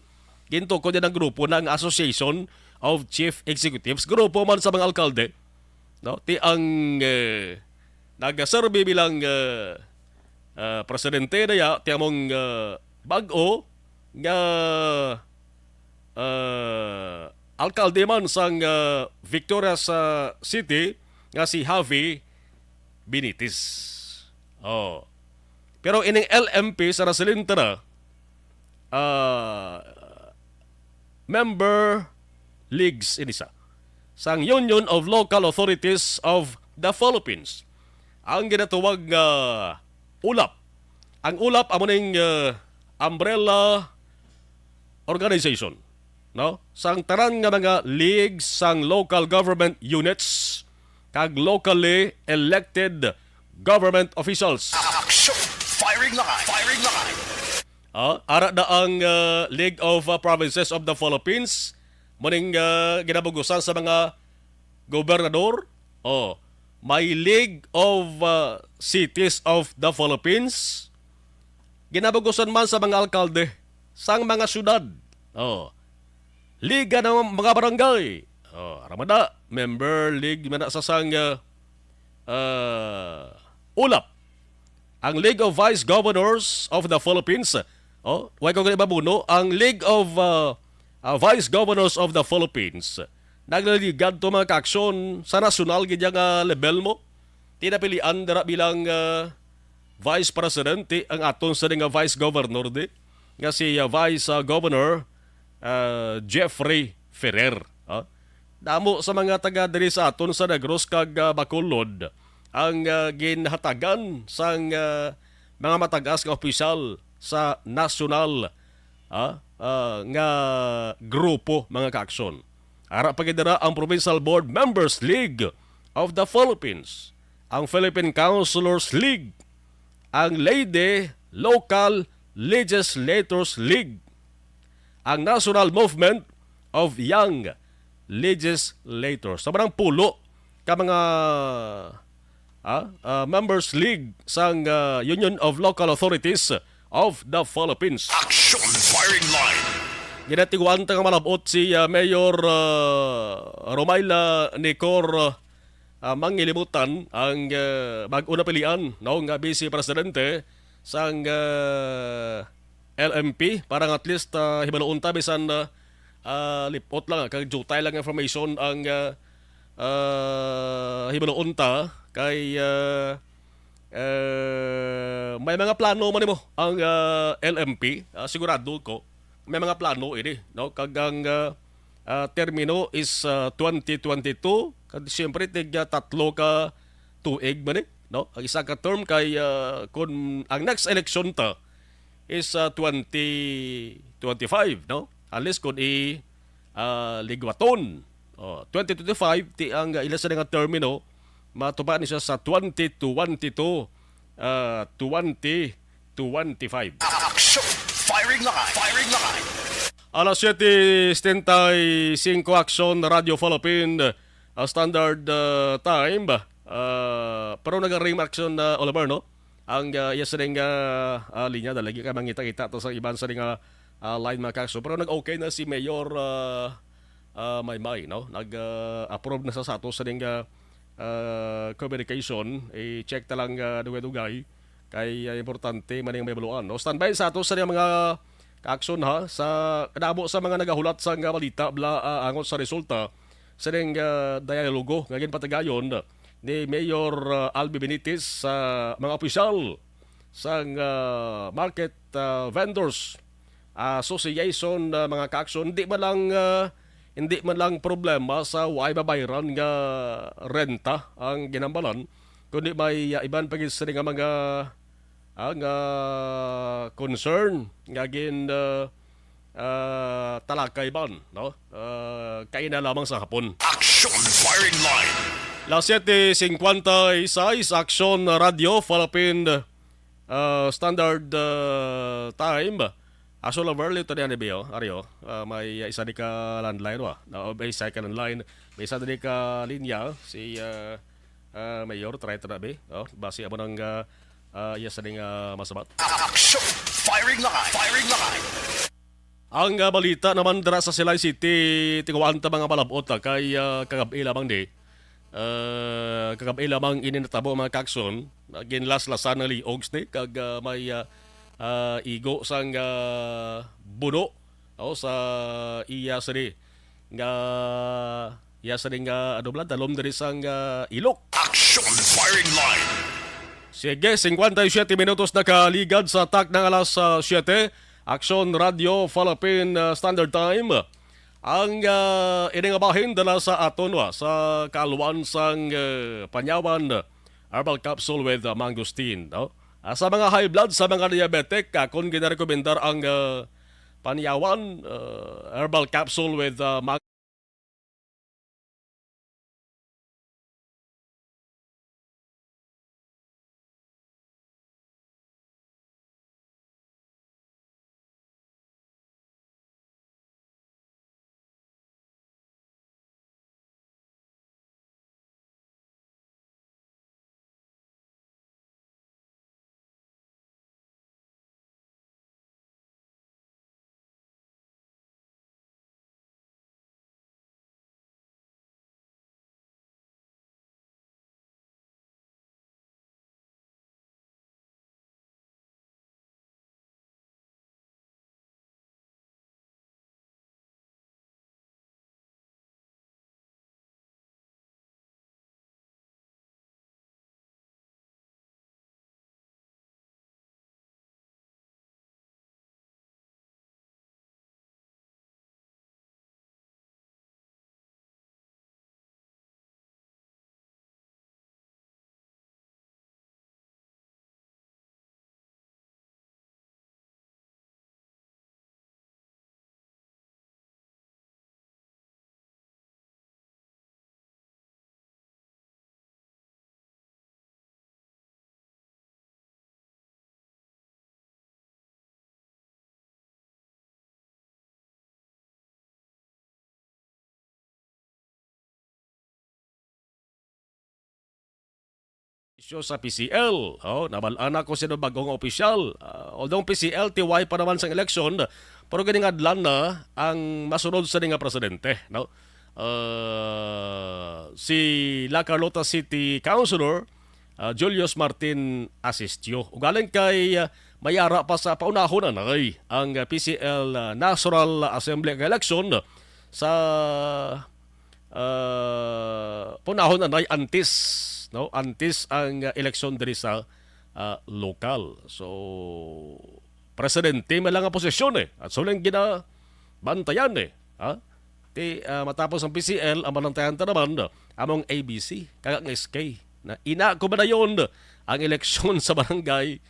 gintukod din ang grupo na ang Association of Chief Executives. Grupo man sa mga alkalde, no? Ti ang, eh, nagaserbi bilang, eh, ah, presidente na iya, ti among, eh, bag-o nga, eh, alkalde man sang, eh, Victorias, ah, City nga si Javi Benitez. Oh. Pero ining L M P sa Raseling, tara, ah, member leagues ini sa sang Union of Local Authorities of the Philippines, ang ginatawag nga ulap. Ang ulap amo ning, uh, umbrella organization, no, sang tanan nga mga league sang local government units kag locally elected government officials. Action! Firing line! Firing line! Ah, ara na ang, ah, League of, ah, Provinces of the Philippines, muning, ah, ginabugusan sa mga gobernador. Oh, may League of, ah, Cities of the Philippines, ginabugusan man sa mga alkalde sang mga syudad. Oh, Liga ng mga Barangay. Oh, ara man na, member league man na sa sang, ah, ah, ulap. Ang League of Vice Governors of the Philippines, oh, way ko gani mabuno, ang League of, ah, ah, Vice Governors of the Philippines, naglaligad to mga kaaksyon sa nasyonal gid nga level mo. Tinapilian dira bilang, ah, Vice President, ti ang aton sa nga Vice Governor di, nga si, ah, Vice, ah, Governor, ah, Jeffrey Ferrer, ah. Damo sa mga taga diri sa aton sa Negros kag, ah, Bacolod ang, ah, ginhatagan sang, ah, mga matag-as nga opisyal sa nasyonal, ah, ah, nga grupo, mga kaaksyon. Ara pa gid dira ang Provincial Board Members League of the Philippines, ang Philippine Councilors League, ang Leyte Local Legislators League, ang National Movement of Young Legislators. Sa manang pulo ka mga, ah, ah, members league sang, ah, Union of Local Authorities of the Philippines. Action Firing Line. Ginatiguan ta nga malabot si, ah, Mayor, ah, Romaila Nicor, ah, Mangilimutan ang, ah, bag-o na pilian, no, nga Vice Presidente sang, ah, L M P para nga at least, ah, hibaluon ta bisan, ah, ah, lipot lang, ah, kag jutay lang information ang, ah, ah, hibaluon ta kay, ah, eh, may mga plano man nimo ang, ah, L M P, ah, sigurado ko may mga plano ini, no? Kag ang, ah, ah, termino is, ah, twenty twenty-two. Kag siyempre, tig, ah, tatlo ka tuig man, eh, no? Ang isa ka term kay, ah, kun ang next election ta is, ah, twenty twenty-five, no? Unless kun i, ah, ligwaton. Oh, twenty twenty-five, ti ang, ah, ila sa nga termino, matupa ni siya sa twenty twenty-two, ah, twenty twenty-five. Action! Firing line! Firing line! Alas siyete setenta y cinco, Action Radio Philippine, ah, Standard, ah, Time. Ah, pero nag-ring Action, ah, Oliver, no? Ang, ah, iya sining, ah, ah, linya, dali ka mangita-kita to sa iban sa nga, ah, line, mga kaaksyon. Pero nag-okay na si Mayor, ah, ah, Maymay, no? Nag, ah, approve na sa, sa ato sining, ah, ah, communication. I-check ta lang, ah, dugay-dugay. Kay, ah, importante man yung may baluan, no? Standby sa ato sa mga kaaksyon, ha, sa kadamo sa mga nagahulat sa nga balita, bla, ah, angot sa resulta sining, ah, dialogo nga ginpatigayon ni Mayor, ah, Albi Benitez sa mga opisyal sang, ah, Market, ah, Vendors Association, ah, mga ka-aksyon. Hindi man lang, ah, hindi man lang problema sa way mabayran nga renta ang ginhambalan, kundi may, ah, iban pa gid sini nga mga, ah, nga concern nga gin, ah, ah, talakay man, no? Ah, kaina lamang sa hapon. Action Firing Line. Las siete cincuenta y seis, Action Radio Philippine, ah, Standard, ah, Time. Aso la Verly to ni Anibio, Ario. Ah, may isa di ka landline wa. Na, may isa ka landline. May isa di ka linya si, ah, ah, Mayor, try to na, be. Oh, basi amo nang, ah, ah, iya sa ning, ah, masabat. Action Firing Line. Firing Line. Ang, ah, balita naman dira sa Silay City, tinuan ta mga malabot, ah, kay, ah, kagab-i lamang ni. Ah, kagab-i lamang ini natabo, mga ka-aksyon. Ah, ginlaslasan ng liog ni kag, ah, may, ah, ah, igo sang, ah, buno, oh, sa iya sini nga, iya sini nga, ano bala, dalom diri sang, ah, ilok. Action Firing Line. Sige, cincuenta y siete minutos nakaligad sa takna nga alas, ah, siete. Action Radio Philippine, ah, Standard Time. Ang, ah, ini nga bahin dala sa aton, wa, sa kaalwan sang, ah, Panyawan Herbal Capsule with, ah, Mangosteen, no? Ah, sa mga high blood, sa mga diabetic, akon ginarekomendar ang, ah, Panyawan, ah, Herbal Capsule with, ah, Mang- Isyu sa P C L. Oh, nabal-an ako sino bagong opisyal. Ah, although P C L, tiway pa naman sang eleksyon, pero giningadlan na ang masunod sa nga presidente, no? Ah, si La Carlota City Councilor, ah, Julius Martin Asistio. Ugaling kay, ah, may ara pa sa paunahon anay ang, ah, P C L, ah, National Assembly election sa, ah, paunahon anay antes, no? Antes ang, ah, eleksyon diri sa, ah, lokal. So, presidente man lang ang posisyon, eh. At so lang ginabantayan, eh. Ha? Ti, ah, matapos ang P C L, ang banantayan ta naman, among A B C, kag ang S K. Na ina ko ba dayon ang eleksyon sa barangay,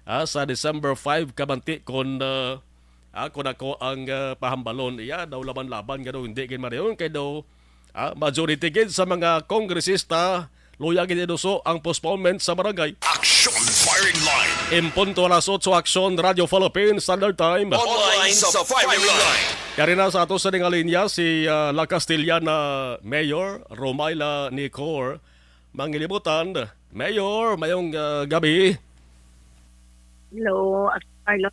ah, sa December five, kabanti kon, ah, ah, kon ako ang, ah, pahambalon. Iya, daw laban-laban nga daw hindi gid madayon kay daw, ah, majority gid sa mga kongresista luya gid inuso ang postponement sa barangay. Action Firing Line. En punto alas otso, Action Radio Philippines Standard Time. Online sa Firing Line. Yari na sa ato sa ning linya si, ah, La Castellana Mayor Romayla Nicor Mangilibutan. Mayor, mayong, ah, gabi. Hello, Carlo.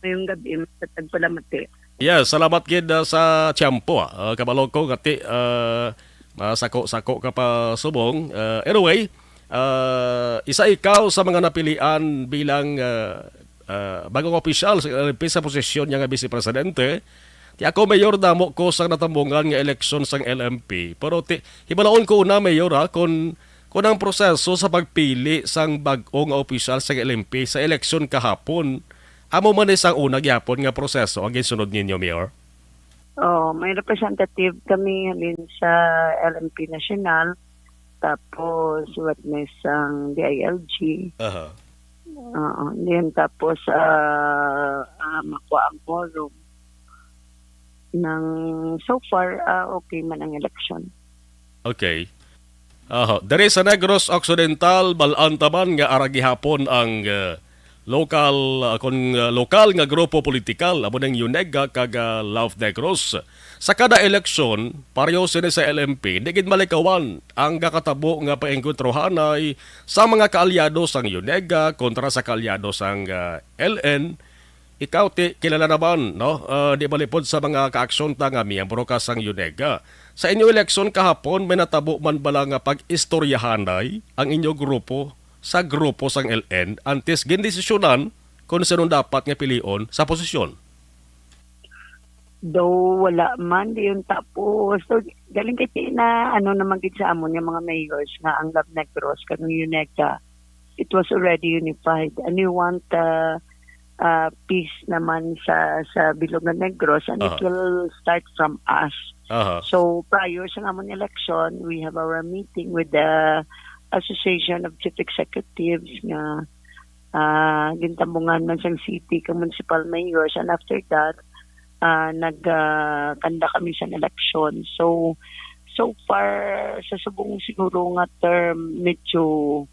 Mayong gabi, Mister Tagpalamati. Yes, salamat gid, ah, sa tiyempo, ah. Ah, kabalo ko nga ti, ah, masako-sako ka pa subong. Ah, anyway, ah, isa ikaw sa mga napilian bilang, ah, ah, bagong opisyal sa, sa posisyon niya nga Vice Presidente. Ti ako, Mayor, damo ko sang natambungan nga eleksyon sang L M P, pero ti, hibalaon ko una, Mayor, ha, kon, kon ang proseso sa pagpili sang bag-o nga opisyal sang L M P sa eleksyon kahapon, amo man ni sang una gihapon nga proseso ang ginsunod ninyo, Mayor? Oh, may representative kami halin sa L M P National, tapos witness ang D I L G. Aha. Oo, then tapos, ah, ah, makuha ang quorum. Nang so far, ah, okay man ang election. Okay. Aha. Diri sa Negros Occidental, bal-an ta man nga ara gihapon ang, ah, lokal, ah, kon, ah, lokal nga grupo politikal, amo ning UNEGA kag, ah, Love Negros. Sa kada eleksyon, pareho sini sa L M P, di gid malikawan ang gakatabo nga paengkwentruhanay sa mga kaalyado sang UNEGA kontra sa kaalyado sang, ah, L N. Ikaw, ti, kilala naman, no? Ah, di malipod sa mga kaaksyon ta nga miyembro ka sang UNEGA. Sa inyo eleksyon kahapon, may natabo man bala nga pag-istoryahanay ang inyo grupo sa grupo sang L N antes gindesisyonan kon sino dapat nga pilion sa posisyon? Daw wala man, di yun tapos. So, galing kay na ano naman gid sa amon nga mga mayors nga ang Love Negros kag ang UNEGA, it was already unified. And we want, uh, uh, peace naman sa, sa Bilog nga Negros, and it Aha. will start from us. Aha. So, prior sa amon election, we have our meeting with the Association of Chief Executives nga, ah, gintambungan man sang city kag municipal mayors, and after that, ah, nag, ah, conduct kami sa election. So, so far, sa subong siguro nga term, medyo,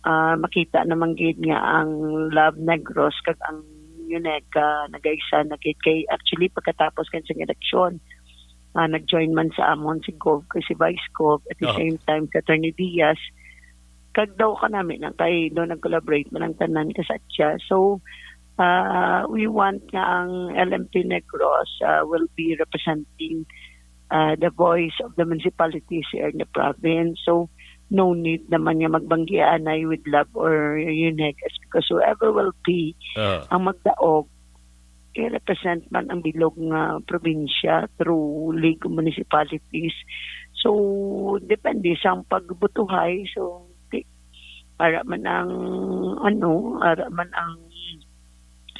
ah, makita naman gid nga ang Love Negros kag ang UNEGA nagaisa na gid. Kay actually, pagkatapos kan sang eleksyon, ah, nag-join man sa amon si Gov kag si Vice Gov, at the Aha. same time si Attorney Diaz. Kag daw kanami lang kay daw nag-collaborate man ang tanan kasatya. So, ah, we want nga ang L M P Negros, ah, will be representing, ah, the voice of the municipalities here in the province. So, no need naman nga magbanggianay with Love or UNEGA, because whoever will be Ah. ang magdaog, i-represent man ang bilog nga probinsya through League of Municipalities. So, depende sa pagbutuhay. So, di, ara man ang, ano, ara man ang,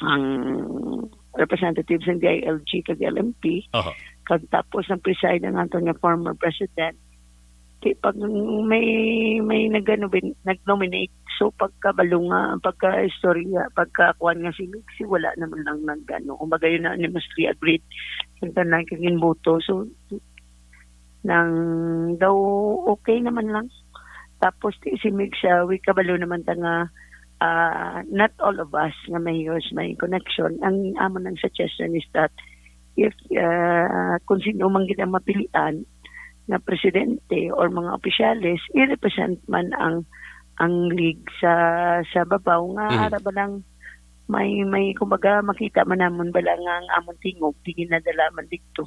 ang representative sa D I L G kag L M P. Aha. Kag tapos ang preside ang aton nga former president. Di, pag may, may nagano, bin-, nag-nominate, so pagkabalo nga, pagka-istorya, pagkakuan nga si Migsi, wala naman lang nag-ano. Kumbaga, unanimously agreed ang tanan kag ginboto. So, nang daw okay naman lang. Tapos, ti, si Migsi, we kabalo naman ta nga, ah, not all of us nga mayors may connection. Ang amo nang suggestion is that if, ah, kung sino man gid ang mapilian nga presidente or mga opisyales, i-represent man ang, ang league sa, sa babaw nga Mhm. ara ba lang may, may, kumbaga, makita man namon bala nga ang amon tingog di ginadala man didto.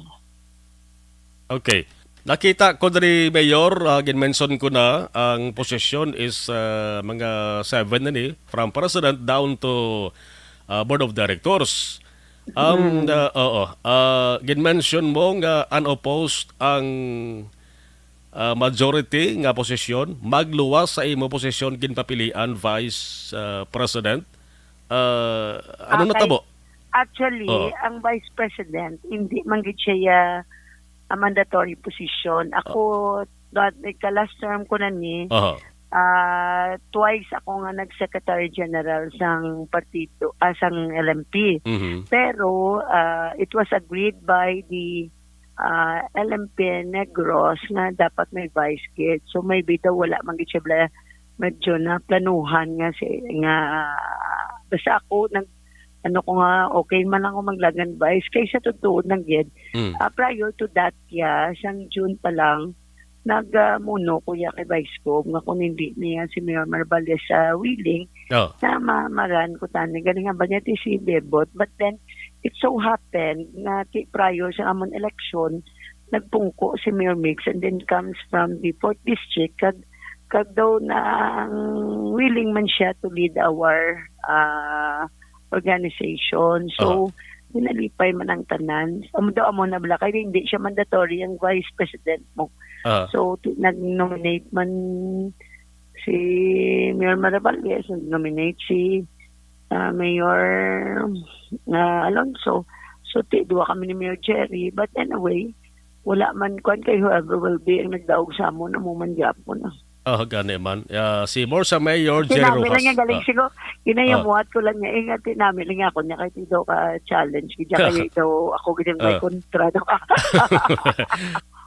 Okay. Nakita ko diri, Mayor, ah, ginmention ko na, ang posisyon is, ah, mga seven na ni, from president down to, ah, board of directors. Um, Mm. ah, oo. Ah, ginmention mo nga unopposed ang, ah, majority nga posisyon. Magluwas sa imo posisyon ginpapilian, Vice, ah, President. Ah, ano Okay. natabo? Actually, Oh. ang Vice President, hindi man gid siya, ah, mandatory position. Ako, Oh. that, ika-last term ko na ni, Aha. ah, twice ako nga nag-Secretary General sang partido, ah, sang L M P. Mhm. Pero, ah, it was agreed by the, ah, L M P Negros nga dapat may vice gid. So, maybe daw wala man gid siya bala, medyo naplanuhan nga si, nga, basta ako, nag-, ano ko nga, okay man lang ako maglagan vice. Kay sa totoo lang gid, Mm. ah, prior to that, ya, sang June pa lang, nag, ah, muno ko ya kay Vice Gov nga kung hindi niya si Mayor Marballes, ah, willing Oh. na ma-, ma-run ko tani. Galing nga ba niya ti si Bebot? But then, it so happened na ti prior sa amon election, nagpungko si Mayor Mix and then comes from the fourth district, kag, kag daw na ang willing man siya to lead our, ah, organization. So, Aha. Pinalipay man ang tanan. Amo daw, amo na bala, kay hindi siya mandatory ang vice president mo. Ah. So, ti-, nag-nominate man si Mayor Maravalles, nag-nominate si, ah, Mayor, ah, Alonso. So, ti-, duwa kami ni Mayor Jerry. But anyway, wala man kwan kay whoever will be ang nagdaog sa amon, amo man gyapon, ah. Oh, gani man. Ah, si Morsa Mayor Jerry Rojas. Tinami lang niya, galing Ah. siguro. Ginayamuhat ko lang niya. Eh, nga, tinami lang niya ako niya kay ti daw ka challenge. Kaya kaya daw ako gid ang may Ah. kontra.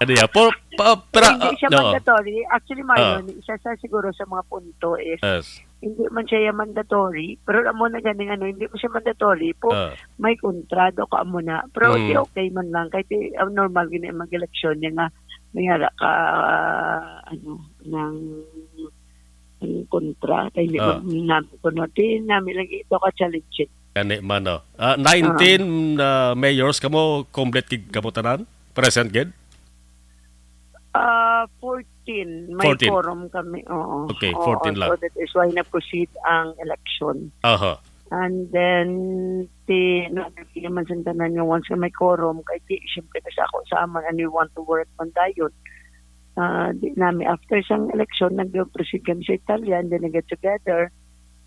Ano ya? Por, pa, pero, Hindi ah, siya no. mandatory. Actually, Mario, Ah. isa sa siguro sa mga punto is Yes. hindi man siya yung mandatory, pero amo na ganing ano, hindi mo siya mandatory po, Ah. may kontra daw ka amo na. Pero Mm. di okay man lang, kahit di, ang normal gini ang mag-eleksyon niya nga, may ara ka, ano, ng, ng kontra, kay hindi Ah. man namin kuno, di namin lang ito ka-challenge. Gani man, no? Ah, nineteen, Ah. ah, mayors kamo, complete gid kamo tanan? Present gid? Ah, fourteen. May Fourteen. quorum kami, oo. Okay, Oo, fourteen lang. So that is why na-proceed ang election. Aha. And then, ti-, nabi naman sa tanan nga once nga may quorum, kay di, siyempre, sa ako, sa aman, and we want to work on dayon. Ah, di nami, after sang election, nag-proceed kami sa Italia, and then nag-get together.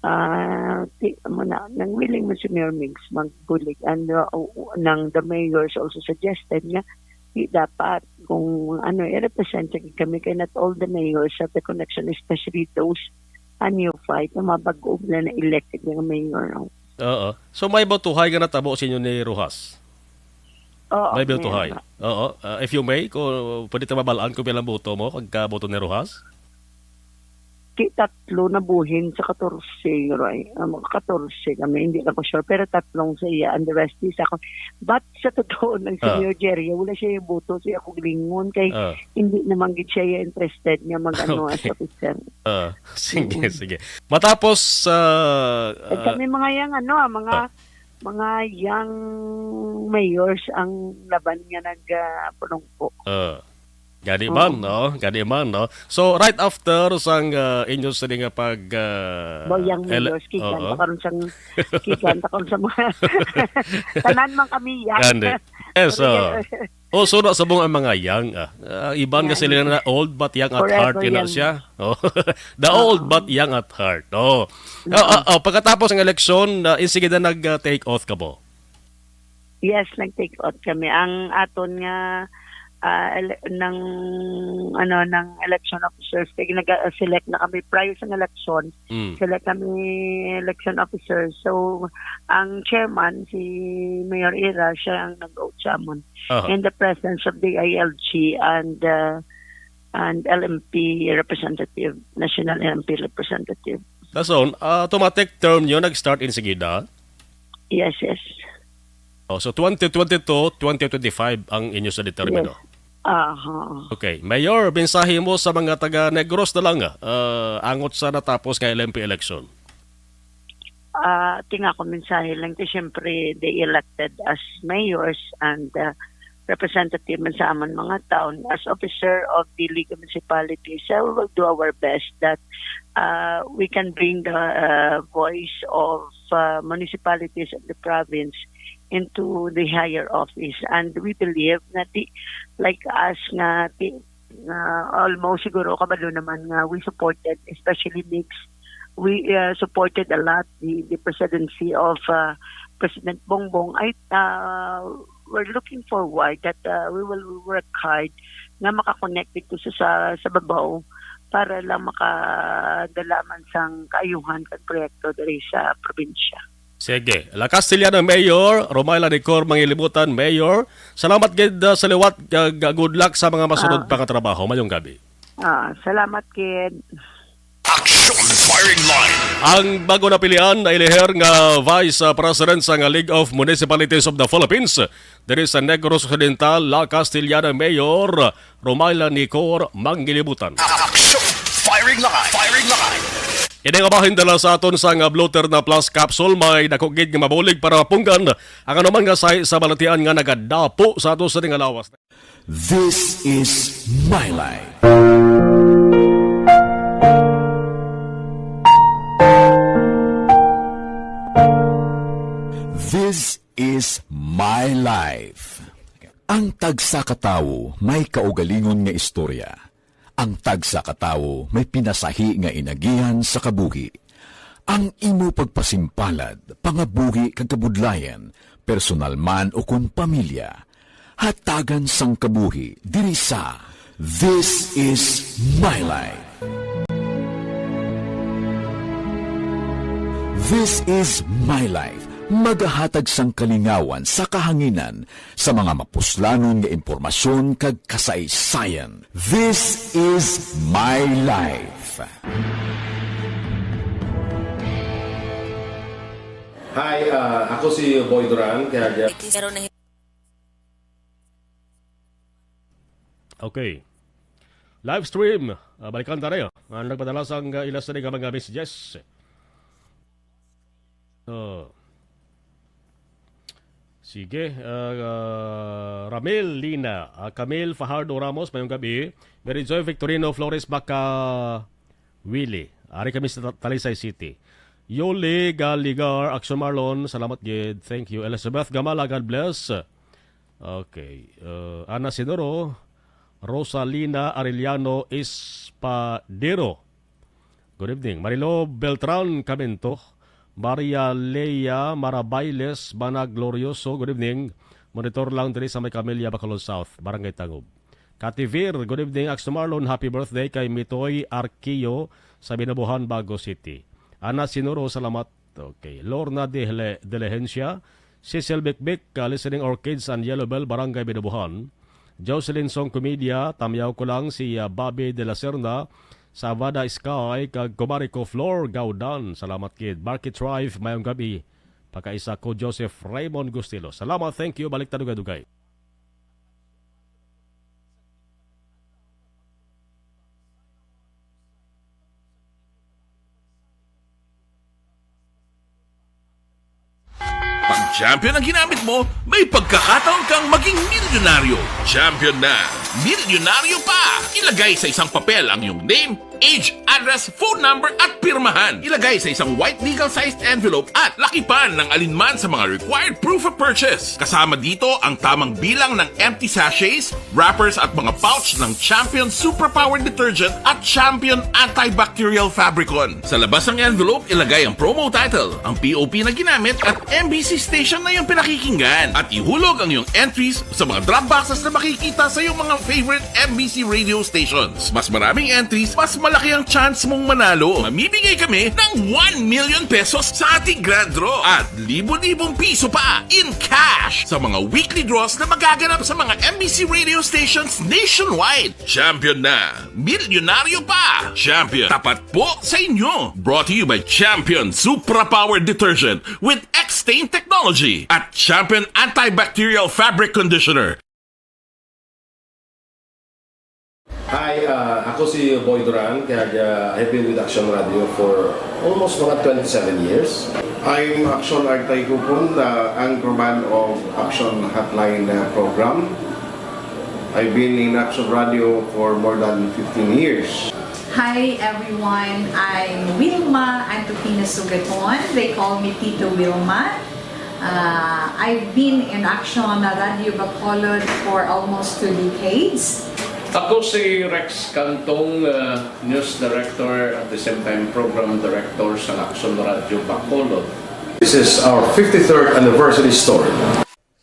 Ah, ti-, amo na, nang willing man si Mayor Migs magbulig, and, uh, u-, u-, nang the mayors also suggested nga, di dapat, kung ano, i-represent kami, kay not all the mayors have the connection, especially those, uh, neophyte, na mga bag-o na na-elected nga mayor. Oo. So, may botohay nga natabo sa inyo ni Rojas? Oo, May botohay. meron. Oo. Ah, if you may, kung pwede ta mabalaan kung pila ang boto mo, pagka boto ni Rojas? Ti tatlo na buhin sa katorse, Roy. Ah, mga katorse kami, hindi na ko sure. Pero tatlong sa iya, and the rest is ako. But sa totoo, nang Ah. senior Jerry, wala siya yung boto. Siya ako glingon kay Ah. hindi naman gid siya yung interested niya mag-ano Okay. as officer. Ah, sige, Mm. sige. Matapos, ah, At ah, kami mga yang ano, ah, mga, ah. mga yang mayors ang laban nga nag, ah, pulong po. Ah. Gani Oo. man, no? Gani man, no? So, right after sang, ah, inyo sini nga pag, ah, Boyang ele-, Mayor, kikan oo. ta karon sang, kikan ta karon sa mga tanan man kami yan. Gani. Yes, Pero oh. yan, Oh, so na sa mga, mga young, ah. Ah, iban Yan. kasi nila na old but young at Forever heart, yun na young. siya. Oh. The Oo. old but young at heart. Oh. Oo. Ah, ah, ah, pagkatapos ng eleksyon, ah, insigida nag, ah, take oath ka po? Yes, nag-take oath kami. Ang aton nga, ah, ele-, nang, ano, nang election officers, kay nag-select na kami prior sa election. Mm. Select kami election officers. So, ang chairman, si Mayor Ira, siya ang nag-oath sa amon. Aha. In the presence of the I L G and, uh, and L M P representative, National L M P representative. Dason, ah, automatic term nyo nag-start insigida? Yes, yes. Oh, so twenty twenty-two, twenty twenty-five ang inyo sa determino? Yes. Aha. Okay. Mayor, mensahe mo sa mga taga Negros na lang, ah, angot sa natapos nga L M P election? Ah, ti nga ako mensahe lang ti, siyempre, they elected as mayors and, ah, representative man sa amon mga town. As officer of the League of Municipalities, I will do our best that, ah, we can bring the, ah, voice of, ah, municipalities of the province into the higher office. And we believe nga ti, like us, nga ti, nga almost siguro kabalo naman nga we supported, especially Migs, we, uh, supported a lot the, the presidency of, uh, President Bongbong. Ay, uh, we're looking forward that, uh, we will work hard nga makakonect dito sa, sa, sa babaw para lang makadala man sang kaayuhan kag proyekto diri sa probinsya. Sige. La Castellana Mayor, Romaila Nicor Mangilibutan, Mayor. Salamat gid, uh, sa liwat, uh, g-, good luck sa mga masunod Ah. pa nga trabaho. Mayong gabi. Ah, salamat, kid. Action Firing Line. Ang bago napilian na iliher nga Vice, uh, President sa nga League of Municipalities of the Philippines, diri sa Negros Occidental, La Castellana Mayor, Romaila Nicor Mangilibutan. Action Firing Line. Firing Line. Ini nga bahin dala sa aton sa nga Blotter na Plus Capsule, may dako gid nga mabulig para mapunggan ang anuman nga sahi sa balatian nga nagadapo sa ato sa nga lawas. This is My Life. This is Life. Ang tagsa ka tawo may kaugalingon nga istorya. Ang tagsa ka tawo may pinasahi nga inagihan sa kabuhi. Ang imo pagpasimpalad, pangabuhi kag kabudlayan, personal man o kon pamilya, hatagan sang kabuhi diri sa This is My Life. This is My Life, magahatag sang kalingawan sa kahanginan sa mga mapuslanon nga impormasyon kag kasaysayan. This is My Life. Hi, ah, ako si Boy Duran, kag, ah, Pero na Okay. Live stream. Ah, balikan ta rin. Ang nagpadala sang, ah, ilas na nga mga messages. Oh. Sige, ah, ah, Ramil Lina, ah, Camille Fajardo Ramos, mayong gabi. Mary Joy Victorino Flores Baca Willie. Ari kami sa Ta-, Talisay City. Yoli Galigar, Action Marlon, salamat gid. Thank you. Elizabeth Gamala, God bless. Okay. Uh, Ana Sinoro, Rosalina Arellano Espadero. Good evening. Marilo Beltran Camento, Maria Lea Marabailes Bana Glorioso. Good evening. Monitor lang diri sa may Camellia, Bacolod South, Barangay Tangub. Kativir, good evening, Axel Marlon. Happy birthday kay Mitoy Arquio sa Binabuhan, Bago City. Ana Sinuro, salamat. Okay. Lorna de Hele-, Delegencia, Cecil Bikbik, uh, listening Orchids and Yellow Bell, Barangay Binabuhan. Jocelyn Song Comedia, tamyaw ko lang si, uh, Bobby de la Serna sa Avada Sky, kag kumari ko Flor Gaudan. Salamat gid. Marky Thrive, mayong gabi. Pagkaisa ko Joseph Raymond Gustilo. Salamat, thank you. Balik ta dugay-dugay. Pag champion ang ginamit mo, may pagkakataon kang maging milyonaryo. Champion na, milyonaryo pa! Ilagay sa isang papel ang iyong name, age, address, phone number, at pirmahan. Ilagay sa isang white legal-sized envelope at lakipan ng alinman sa mga required proof of purchase. Kasama dito ang tamang bilang ng empty sachets, wrappers, at mga pouch ng Champion Superpower Detergent at Champion Antibacterial Fabricon. Sa labas ng envelope, ilagay ang promo title, ang P O P na ginamit, at M B C station na iyong pinakikinggan. At ihulog ang iyong entries sa mga drop boxes na makikita sa iyong mga favorite M B C radio stations. Mas maraming entries, mas malaki ang chance mong manalo. Mamimigay kami ng one million pesos sa ating grand draw at libo-libong piso pa in cash sa mga weekly draws na magaganap sa mga M B C radio stations nationwide. Champion na! Milyonaryo pa! Champion, tapat po sa inyo! Brought to you by Champion Supra Power Detergent with X-Stain Technology at Champion Antibacterial Fabric Conditioner. Hi, uh, ako si Boy Duran, kag, uh, I've been with Action Radio for almost mga twenty-seven years. I'm Action Artay Kupon, the anchorman of Action Hotline, uh, program. I've been in Action Radio for more than fifteen years. Hi everyone, I'm Wilma Antokina Sugaton. They call me Tito Wilma. Uh, I've been in Action Radio Bacolod for almost two decades. Ako si Rex Cantong, uh, News Director, at the same time Program Director sa Action Radio Bacolod. This is our fifty-third anniversary story.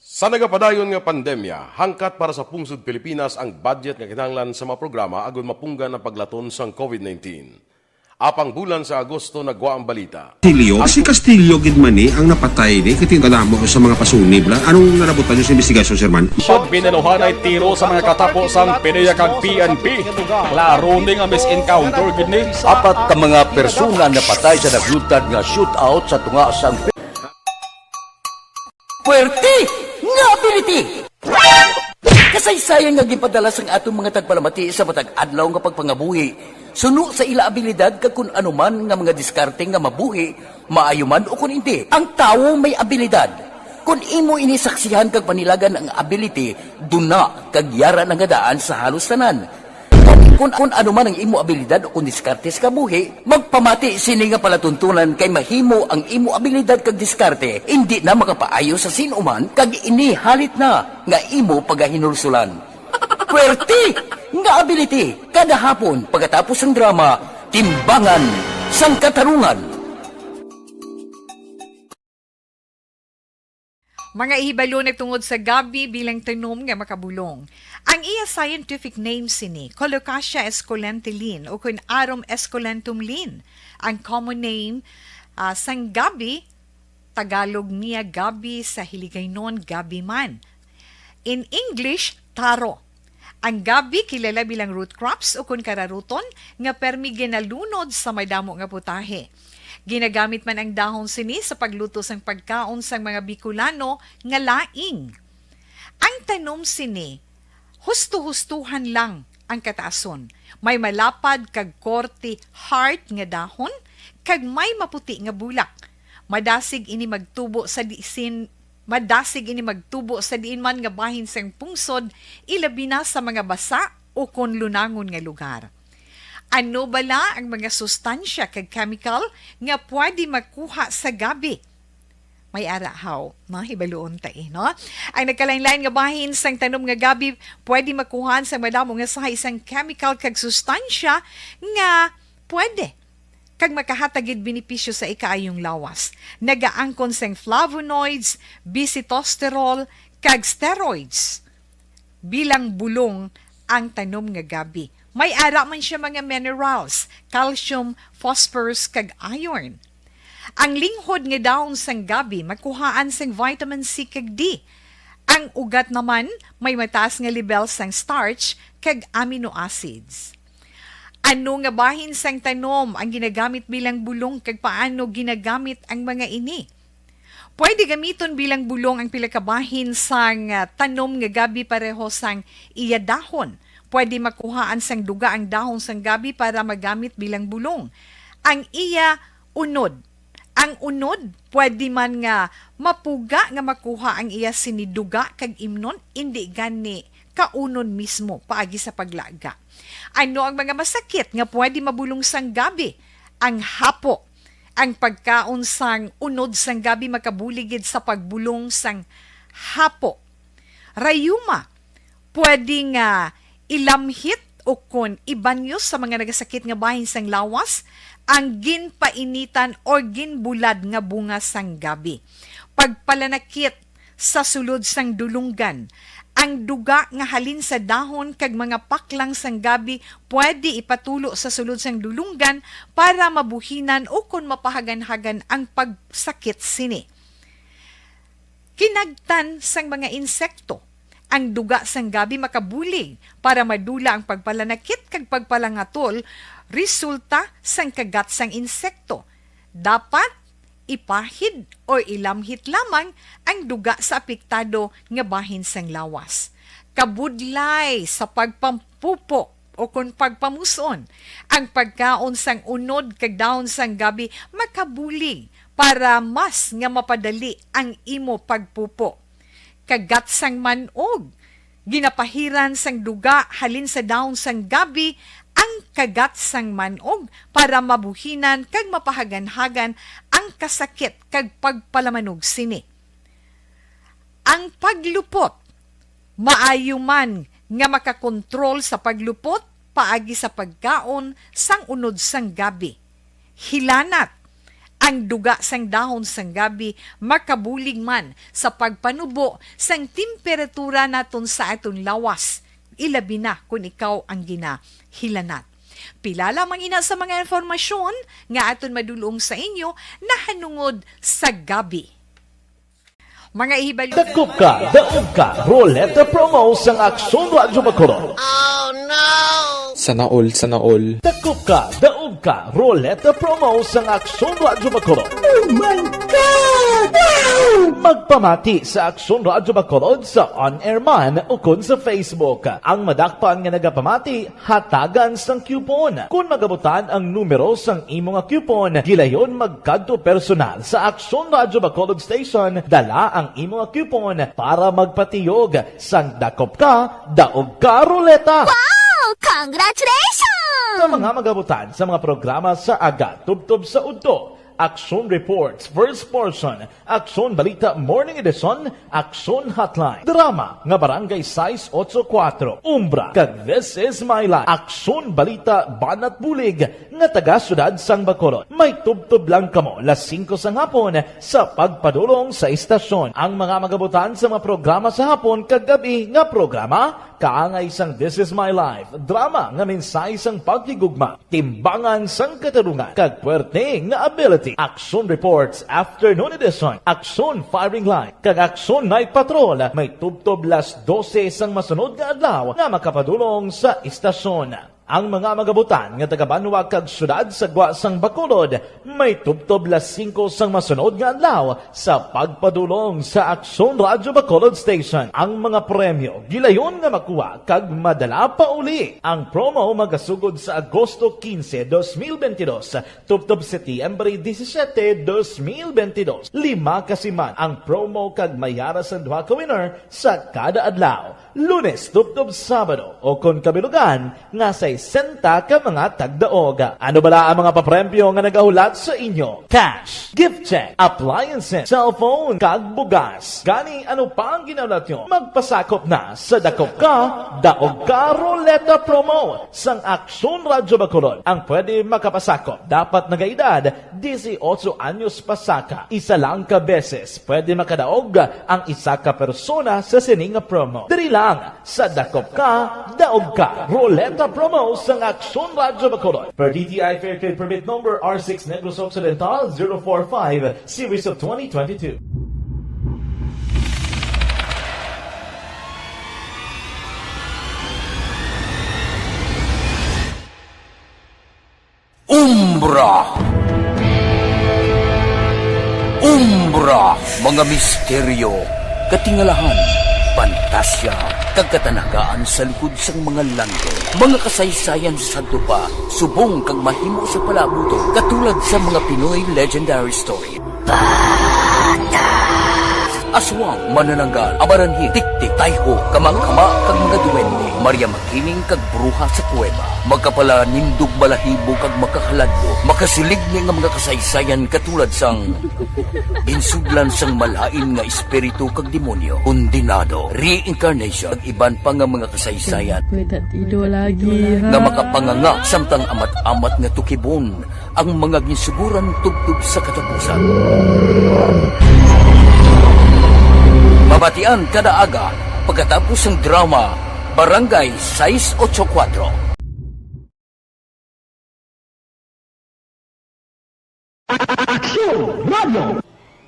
Sa nagapadayon nga pandemya, hangkat para sa pungsod Pilipinas ang budget nga kinahanglan sa mga programa agud mapunggan ang paglaton sang COVID nineteen. Apang bulan sa Agosto nagwa ang balita. Castillo? Si Castillo gid man ni ang napatay ni, kay kadamo sa mga pasunib la. Anong narabutan niyo sa investigasyon, Sir Man? Pagbinunuhan ay tiro sa mga katapo sang PDEA kag P N P. Klaro ni nga mis-encounter gid ni. Apat ka mga persona napatay sa naglutad nga shootout sa tunga sang Puwerte nga ability! Kasaysayan nga ginpadala sang aton mga tagpalamati sa matag adlaw nga pagpangabuhi, suno sa ila abilidad kag kun ano man nga mga diskarte nga mabuhi, maayo man o kun indi. Ang tawo may abilidad. Kun imo ini saksihan kag panilagan ang ability, duna kag yara na nga daan sa halos tanan. Kani Kung, kung ano man ang imo abilidad o kung diskarte sa kabuhi, magpamati sini nga palatuntunan, kay mahimo ang imo abilidad kag diskarte indi na makapaayo sa sin-o man, kag ini halit na nga imo pagahinulsulan. Pwerte nga ability, kada hapon pagkatapos sang drama, Timbangan sang Katarungan. Mga ihibalo nagtungod sa gabi bilang tanom nga makabulong. Ang iya scientific name sini, Colocasia esculenta Linn, o kun Arum esculentum Linn. Ang common name, ah, sang gabi, Tagalog niya gabi, sa Hiligaynon gabi man. In English, taro. Ang gabi kilala bilang root crops o kun kararuton nga permi ginalunod sa madamo nga putahe. Ginagamit man ang dahon sini sa pagluto sang pagkaon sang mga Bicolano nga laing. Ang tanom sini, husto-hustohan lang ang kataason. May malapad kag korte heart nga dahon, kag may maputi nga bulak. Madasig ini magtubo sa disin, madasig ini magtubo sa diin man nga bahin sang pungsod, ilabi na sa mga basa o kon lunangon nga lugar. Ano bala ang mga sustansya kag chemical nga pwede makuha sa gabi? May ara haw, no? Hibaluon ta, eh, no? Ang nagkalain-lain nga bahin sang tanom nga gabi pwede makuhaan sa madamo nga sahi sang chemical kag sustansya nga pwede kag makahatag gid benepisyo sa ikaayong lawas. Nagaangkon sang flavonoids, bisitosterol, kag steroids. Bilang bulong ang tanom nga gabi. May ara man siya mga minerals, calcium, phosphorus, kag iron. Ang linghod nga dahon sang gabi makuhaan sang vitamin C kag D. Ang ugat naman may mataas nga lebel sang starch kag amino acids. Ano nga bahin sang tanom ang ginagamit bilang bulong, kag paano ginagamit ang mga ini? Pwede gamiton bilang bulong ang pila ka bahin sang, ah, tanom nga gabi pareho sang iya dahon. Pwede makuhaan sang duga ang dahon sang gabi para magamit bilang bulong. Ang iya unod. Ang unod, pwede man nga mapuga nga makuha ang iya sini duga kag imnon, indi gani kaunon mismo paagi sa paglaga. Ano ang mga masakit nga pwede mabulong sang gabi? Ang hapo. Ang pagkaon sang unod sang gabi makabulig gid sa pagbulong sang hapo. Rayuma, pwede nga ilamhit o kon ibanyos sa mga nagasakit nga bahin sang lawas ang ginpainitan or ginbulad nga bunga sang gabi. Pagpalanakit sa sulod sang dulunggan. Ang duga nga halin sa dahon kag mga paklang sang gabi pwede ipatulo sa sulod sang dulunggan para mabuhinan o kon mapahaganhagan ang pagsakit sini. Kinagtan sang mga insekto. Ang duga sang gabi makabulig para madula ang pagpalanakit kag pagpalangatol resulta sang kagat sang insekto. Dapat ipahid o ilamhit lamang ang duga sa apektado nga bahin sang lawas. Kabudlay sa pagpampupo o kon pagpamus-on, ang pagkaon sang unod kag dahon sang gabi makabulig para mas nga mapadali ang imo pagpupo. Kagat sang man-og. Ginapahiran sang duga halin sa dahon sang gabi ang kagat sang man-og para mabuhinan kag mapahaganhagan ang kasakit kag pagpalamanog sini. Ang paglupot. Maayo man nga makakontrol sa paglupot paagi sa pagkaon sang unod sang gabi. Hilanat. Ang duga sang dahon sang gabi makabulig man sa pagpanubo sang temperatura naton sa aton lawas, ilabi na kon ikaw ang ginahilanat. Pila lamang ina sa mga impormasyon nga aton madulong sa inyo nahanungod sa gabi. Mga ihibalo. Dakop ka, daog ka, Roleta Promo sang Aksyon Radyo Bacolod. Sana all, sana all. Dakop ka, daog ka, Roleta Promo sang Aksyon Radyo Bacolod. Oh my God! Wow! Magpamati sa Aksyon Radyo Bacolod sa on-air man o kon sa Facebook. Ang madakpan nga nagapamati, hatagan sang coupon. Kon magabutan ang numero sang imo nga coupon, gilayon magkadto personal sa Aksyon Radyo Bacolod Station, dala ang imo nga coupon para magpatiyog sang dakop ka, daog ka, Roleta. Wow! Congratulations! Sa mga magabutan sa mga programa sa aga, tubtob sa udto, Aksyon Reports, First Portion, Aksyon Balita Morning Edition, Aksyon Hotline, drama nga Barangay sais ocho kuwatro, Umbra, kag This Is My Life, Aksyon Balita Banat Bulig nga taga Siyudad sang Bacolod. May tubtob lang kamo las singko sang hapon sa pagpadulong sa istasyon. Ang mga magabutan sa mga programa sa hapon kag gab-i nga programa, kaangay sang This Is My Life, drama nga mensahe sang paghigugma, timbangan sang katarungan, kag puwerte nga ability. Action Reports Afternoon Edition, Action Firing Line, kag Action Night Patrol may tubtob las dose sang masunod nga adlaw nga makapadulong sa istasyon. Ang mga magabutan nga taga-banwa kag syudad sa gwa sang Bacolod may tubtob las singko sang masunod nga adlaw sa pagpadulong sa Aksyon Radyo Bacolod Station. Ang mga premyo gilayon nga makuha kag madala pa uli. Ang promo magasugod sa Agosto quince, dos mil veintidós, tubtob Septiembre disisiete, dos mil veintidós. Lima ka siman ang promo kag may ara sang duha ka winner sa kada adlaw. Lunes tubtob Sabado, o kon kabilugan nga sesenta ka mga tagdaog. Ano bala ang mga papremyo nga nagahulat sa inyo? Cash, gift check, appliances, cellphone, kag bugas. Gani, ano pa ang ginahulat nyo? Magpasakop na sa Dakop Ka, Daog Ka Ruleta Promo sang Aksyon Radyo Bacolod. Ang pwede makapasakop dapat nagaedad dieciocho anyos pa saka. Isa lang ka beses pwede makadaog ang isa ka persona sa sini nga promo. Diri lang sa Dakop Ka, Daog Ka Ruleta Promo sang Aksyon Radyo Bacolod. Per D T I Fair Trade Permit Number R six Negros Occidental zero four five, Series of twenty twenty-two. Umbra. Umbra, mga misteryo, katingalahan, pantasya, kag katanagaan sa likod sang mga lantaw. Mga kasaysayan sa sadto pa, subong kag mahimo sa palaabuton, katulad sa mga Pinoy legendary story. Aswang, manananggal, amaranhit, tiktik, tayho, kamangkama, kag mga duwende, Maria Makiling, kag bruha sa kuweba. Makapalanindog balahibo kag makahaladlok, makasiligni nga mga kasaysayan katulad sang ginsudlan sang malain nga espiritu kag demonyo, kondenado, reincarnation, kag iban pa nga mga kasaysayan May tatido lagi, nga ha? makapanganga samtang amat-amat nga tukibon ang mga ginsuguran tubtob sa katapusan. Mabatian kada aga pagkatapos sang drama Barangay sais ocho kuwatro. Aksyon Radio!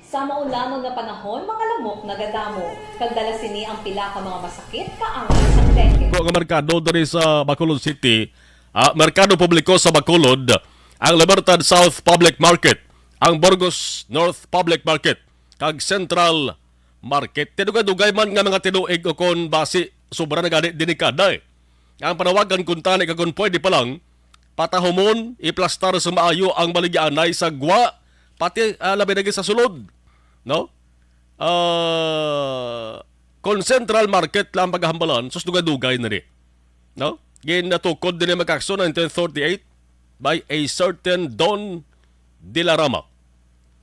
Sa mao lamang nga panahon, mga lamok nagadamo, kag dala sini ang pila ka mga masakit kaangay sang dengue. Nga merkado diri sa Bacolod City, ah, merkado publiko sa Bacolod, ang Libertad South Public Market, ang Burgos North Public Market, kag Central Market. Tinugay-dugay man nga mga tinuig o kon basi sobra na gani delikada, eh. Ang panawagan kuntani ka kon pwede pa lang, patahumon, iplastar sa maayo ang baligyaanay sa gwa, pati, ah, labi na gid sa sulod, no? Ah, kon Central Market lang paghambalan, sus, dugay-dugay na ni, no? Ginatukod din ang magkakso nineteen thirty-eight by a certain Don de la Rama.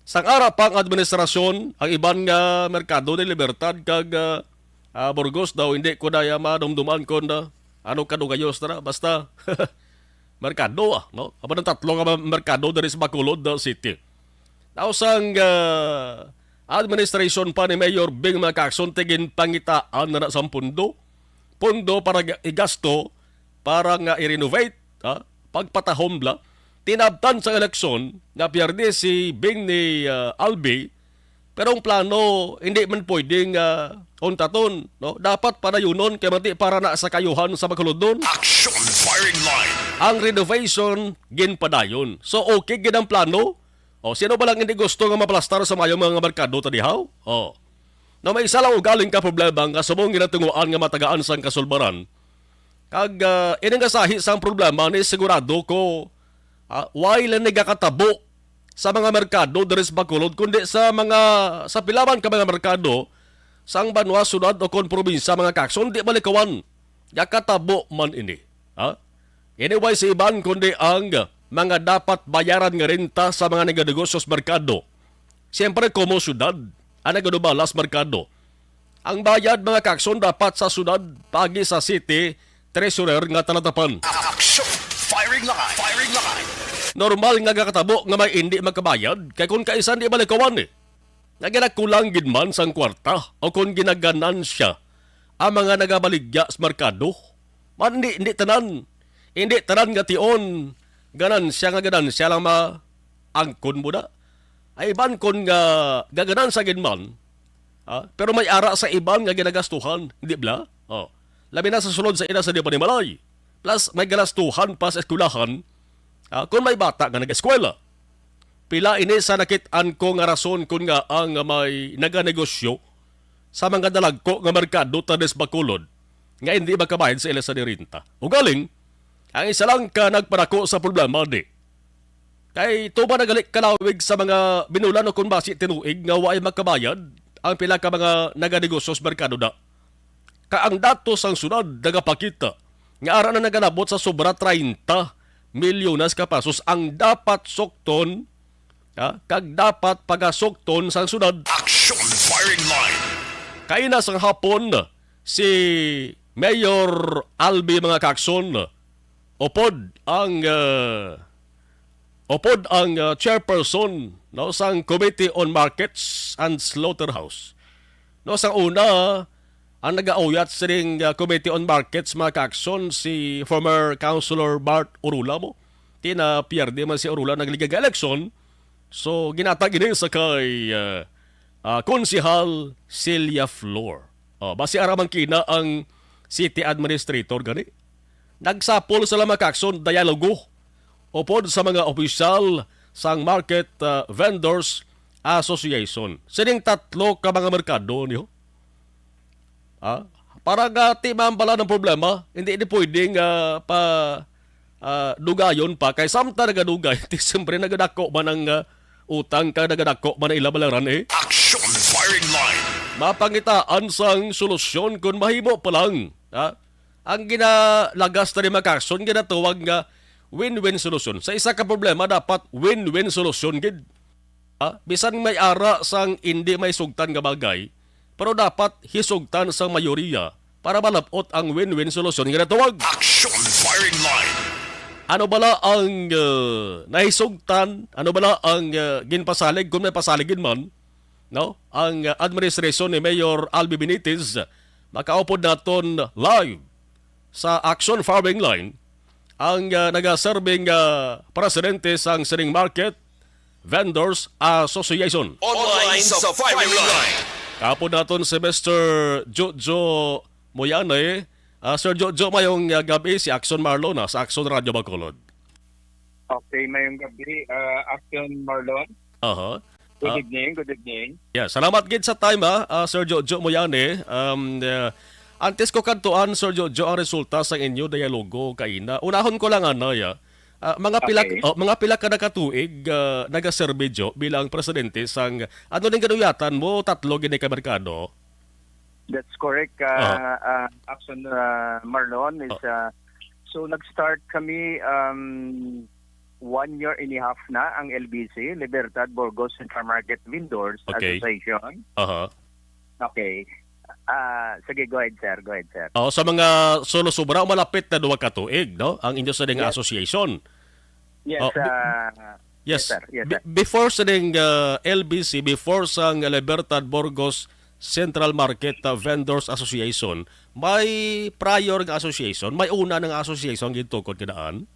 Sang ara pa ang administrasyon, ang iban nga merkado ni Libertad kag, ah, ah, Burgos daw, hindi ko na ya madumduman kon, ah, ano kadugayos na, basta merkado, ah, no? Amo ang tatlo nga ma-, merkado diri sa Bacolod, ah, City. Daw sang, ah, administration pa ni Mayor Bing Macason, ginpangitaan na na sang pundo. Pundo para ga-, igasto, para nga i-renovate, ha? Pagpatahom bala. Tinabtan sa eleksyon nga piyerde si Bing ni, ah, Albi, pero ang plano hindi man pwedeng, ah, untaton, no? Dapat padayunon kay mati para na sa kayuhan sa Bacolodon. Action Firing Line. Ang renovation ginpadayon. So, okay gid ang plano. O, sino ba lang hindi gusto nga maplastar sa mayo mga merkado ta dihaw? O. Na may isa lang ugaling ka problema nga subong ginatunguan nga matagaan sang kasulbaran. Kag, ah, ini nga sahi sang problema ni sigurado ko, ah, way lang nagakatabo sa mga merkado diri sa Bacolod, kundi sa mga, sa pila man ka mga merkado sang banwa, syudad o kon probinsya, mga kakson, di malikawan. Gakatabo man ini. Ha? Anyway, sa iban, kundi ang mga dapat bayaran nga renta sa mga naganegosyo sa merkado. Siyempre, komo syudad ang nagadubala sa merkado. Ang bayad, mga kakson, dapat sa syudad, pagi sa city treasurer nga talatapan. Action! Firing line! Firing line! Normal nga gakatabo nga may hindi makabayad, kay kung kaisan di balikawan eh. Nga ginakulang gid man sang kwarta o kon ginaganansya ang mga nagabaligya sa merkado. Man, hindi, hindi tanan. Hindi tanan nga tion ganansya nga ganansya lang maangkon mo na. Ay iban kon nga gaganansya gid man, ah, pero may ara sa iban nga ginagastuhan, di bala? Oh. Labi na sa sulod sa ina sa di panimalay. Plus, may galastuhan pa sa eskwelahan, ah, kung may bata nga nag-eskwela. Pila ini sa nakit-an ko nga rason kon ngaa nga may naganegosyo sa mga dalagko nga merkado tani sa Bacolod nga indi makabayad sa ila sa renta. Ugaling, ang isa lang ka nagpadako sa problema di. Kay tuman na gali kalawig sa mga binulan o kon basi tinuig nga waay makabayad ang pila ka mga naganegosyo sa merkado na. Kay ang datos sang syudad nagapakita nga ara na nagalabot sa sobra treinta milyones ka pesos ang dapat sukton, ha, kag dapat pagasukton sang syudad. Action Firing Line. Kaina sang hapon, si Mayor Albi, mga kakson, upod ang, ah, upod ang, ah, chairperson, no, sang Committee on Markets and Slaughterhouse. No, sa una, ang nagauyat sining, ah, Committee on Markets, mga kakson, si former Councilor Bart Orula mo. Ti na pierde man si Orula nagligad nga eleksyon. So, ginatag ini sa kay, ah, ah, Konsehal Celia Flor. Oh, basi ara man kina ang city administrator gani. Nagsapol sila, mga kakson, dialogo upod sa mga opisyal sang Market, ah, Vendors Association. Sining tatlo ka mga merkado niyo. Ah, para nga ti mambala ng problema, hindi ni pwedeng, ah, pa, ah, dugayon pa. Kay samtang nagadugay, ti siyempre nagadako man ang, ah, utang kag nagadako man ang ila balaran eh. Action Firing Line. Mapangitaan sang solusyon kung mahimo pa lang. Ha? Ang ginalagas ta ni Macarson ginatawag nga win-win solution. Sa isa ka problema, dapat win-win solution gid. Ha? Bisan may ara sang indi may sugtan nga bagay, pero dapat hisugtan sang mayoriya para malab-ot ang win-win solution nga natawag. Action Firing Line. Ano bala ang, uh, nahisugtan? Ano bala ang, uh, ginpasalig, kung may pasalig gid man, no? Ang, uh, administrasyon ni Mayor Albi Benitez, makaupod naton live sa Action Firing Line ang, ah, nagaserbing, ah, presidente sang sining Market Vendors Association. Online sa Firing Line. Kaupod naton si Mister Jojo Moyane. Ah, Sir Jojo, mayong, ah, gab-i, si Action Marlon, ah, sa Action Radio Bacolod. Okay, mayong gab-i, ah, Action Marlon. Aha. Good Ah. evening, good evening. Yeah, salamat gid sa time, ah, ah, Sir Jojo Moyane. Um, uh, antes ko kadtuan, Sir Jojo, ang resulta sa inyo dialogo kaina. Unahon ko lang anay, ah. Ah, mga pila Okay. oh, mga pila ka na ka tuig, ah, nagaserbi, Jo, bilang presidente sang, ano ning ginuyatan mo, tatlo gid ka merkado? That's correct, ah, Ah. ah, Action, ah, Marlon, is, Oh. ah, so nag-start kami, um, one year and a half na ang L B C, Libertad Burgos Central Market Vendors Okay. Association. Aha. Okay. Ah, sige, go ahead, sir. Go ahead, sir. Oh, sa mga solo sobra, malapit na duha ka tuig, no? Ang inyo sa ding Yes. association. Yes, Oh, bi- ah, Yes. yes, sir. Yes, Be- sir. before sa ding, ah, L B C, before sang Libertad Burgos Central Market, ah, Vendors Association, may prior nga association, may una nga association gintukod ka daan?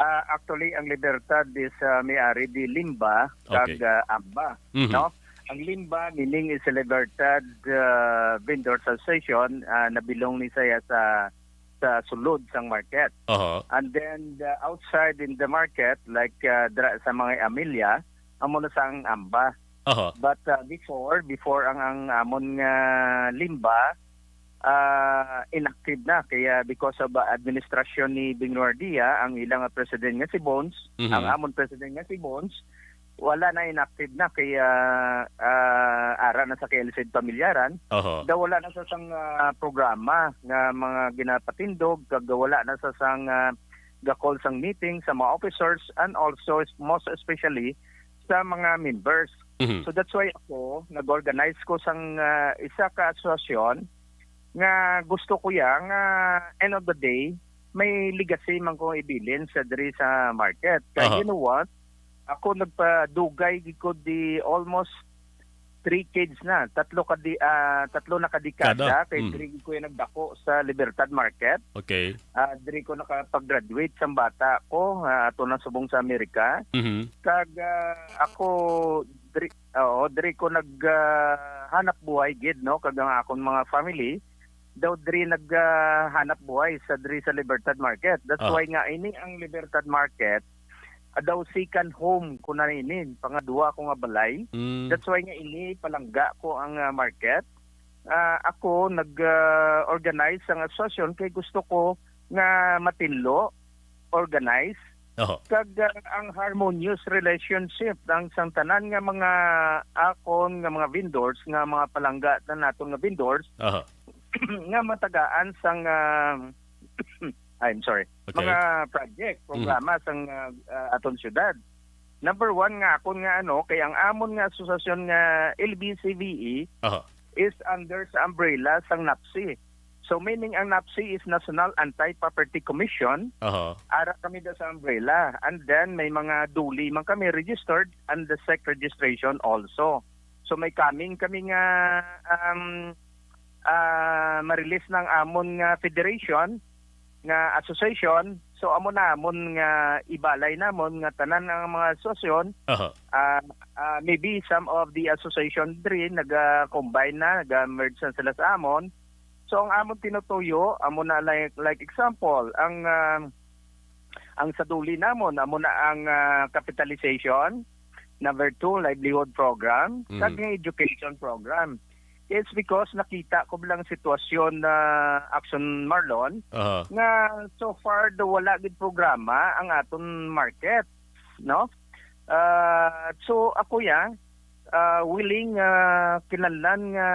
Ah, actually, ang Libertad is, ah, may-ari di Limba kag, Okay. ah, Amba, Mhm. no? Ang Limba, meaning is Libertad, ah, Vendors Association, ah, nabilong ni saya sa, sa sulod sang market. Aha. And then, the outside in the market, like, ah, dra-, sa mga Amelia, amo na sang Amba. Aha. But, ah, before, before ang, ang amon nga Limba, ah, inactive na. Kaya because of, ah, administrasyon ni Bing Guardia, ang ilang, ah, president nga si Bones, Mhm. ang amon president nga si Bones, Wala na, inactive na kay, ah, ah, ara na sa kay Elised Pamilyaran. Oho. Daw wala na sa sang, ah, programa nga mga ginapatindog, kag wala na sa sang, ah, ga-call sang meeting sa mga officers and also, most especially, sa mga members. Mhm. So that's why ako nag-organize ko sang, ah, isa ka asosasyon nga gusto ko ya nga end of the day may legacy man ko ibilin sa diri sa market. Kay Aha. you know what? Ako nagpadugay gid ko di almost three decades na, tatlo ka di, ah, tatlo na ka dekada Kada? kay Mm. diri gid ko yung nagdako sa Libertad Market. Okay. Ah, diri ko nakapag-graduate sang bata ko, ah, ato na subong sa Amerika. Mhm. Kag, ah, ako diri, oo, diri ko nag, ah, hanap buhay gid, no, kag ang akon mga family daw diri nag, ah, hanap buhay sa diri sa Libertad Market. That's Ah. why nga ini ang Libertad Market, ah, daw second home ko na ini, pangadwa ko nga balay. Mm. That's why nga ini palangga ko ang, ah, market. Ah, ako nag, ah, organize sang asosasyon kay gusto ko nga matinlo, organize, Oho. kag, ah, ang harmonious relationship ang sang tanan nga mga akon nga mga vendors nga mga palangga ta naton nga vendors Oho. nga matagaan sang, ah, I'm sorry, Okay. mga project, Mm. programa sang, ah, ah, aton syudad. Number one nga akon nga ano, kay ang amon nga asosasyon nga L B C V E Oho. is under sa umbrella sang napsi. So, meaning ang napsi is National Anti-Poverty Commission. Oho. Ara kami da sa umbrella. And then, may mga duli man kami registered and the sec registration also. So, may coming kami nga, um, ah, ma-release ng amon nga federation, nga association. So, amo na amon nga ibalay namon nga tanan ang mga asosasyon, Aha. ah, ah, maybe some of the association diri naga-combine na, naga-merge na sila sa amon. So, ang amon tinutuyo, amo na like, like example, ang, ah, ang sa duli namon, amo na ang, ah, capitalization, number two, livelihood program, Mhm. kag ang education program. It's because nakita ko lang sitwasyon na Action Marlon Aha. nga so far daw wala gid programa ang aton market, no? Ah, so ako ya, ah, willing, ah, kinahanglan nga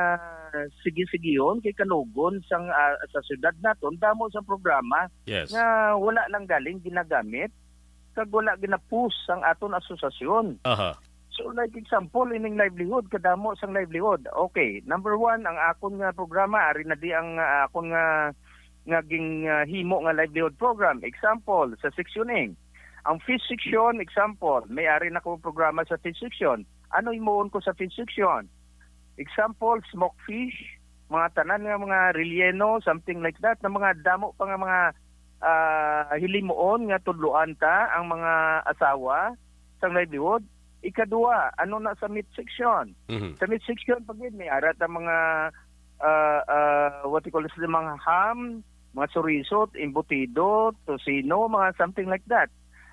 sige-sigihon kay kalugon sang, ah, sa syudad naton damo sang programa Yes. nga wala lang galing ginagamit kag wala gina-push sang aton asosasyon. Aha. So, like example, ining livelihood, kadamo sang livelihood. Okay, number one, ang akon nga programa, ari na di ang, ah, akon nga, nga ging, ah, himo nga livelihood program. Example, sa Section A. Ang fish section, example, may ari na ko programa sa fish section. Ano himuon ko sa fish section? Example, smoke fish, mga tanan nga mga relleno, something like that, na mga damo pa nga mga, ah, hilimuon nga tudloan ta ang mga asawa sang livelihood. Ikadua, ano na sa meat section? Mhm. Sa meat section pa gid, may ara ta mga, ah, ah, what you call this, mga ham, mga chorizo, embutido, tocino, mga something like that.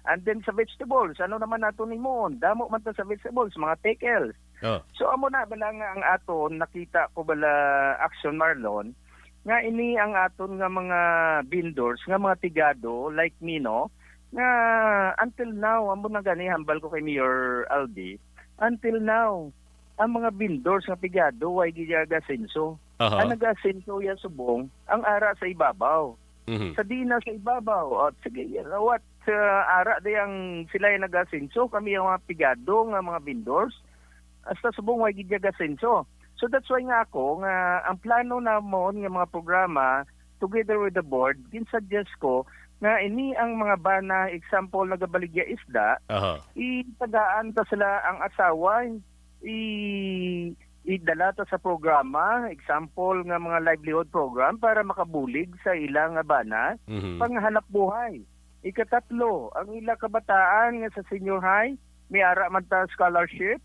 And then sa vegetables, ano naman nato himuon? Damo man ta sa vegetables, mga pickles. Oh. So, amo na bala nga ang aton nakita ko bala, Action Marlon, nga ini ang aton nga mga vendors, nga mga pigado, like me, no, nga until now, amo na gani hambal ko kay Mayor Aldi, until now, ang mga vendors nga pigado, way gid nag-asenso. Aha. Ang nag-asenso ya subong, ang ara sa ibabaw. Mhm. Sa di na sa ibabaw, at sige, you know what, ah, ara di ang sila yung nag-asenso, kami ang mga pigado nga mga vendors, hasta subong way gid nag-asenso. So that's why nga ako, nga ang plano namon nga mga programa, together with the board, ginsuggest ko nga ini ang mga bana, example, nagabaligya isda, Aha. itagaan ta sila ang asawa, i-, idala ta sa programa, example nga mga livelihood program para makabulig sa ila nga bana, Mhm. panghanap buhay. Ikatatlo, ang ila kabataan nga sa senior high, may ara man ta scholarship,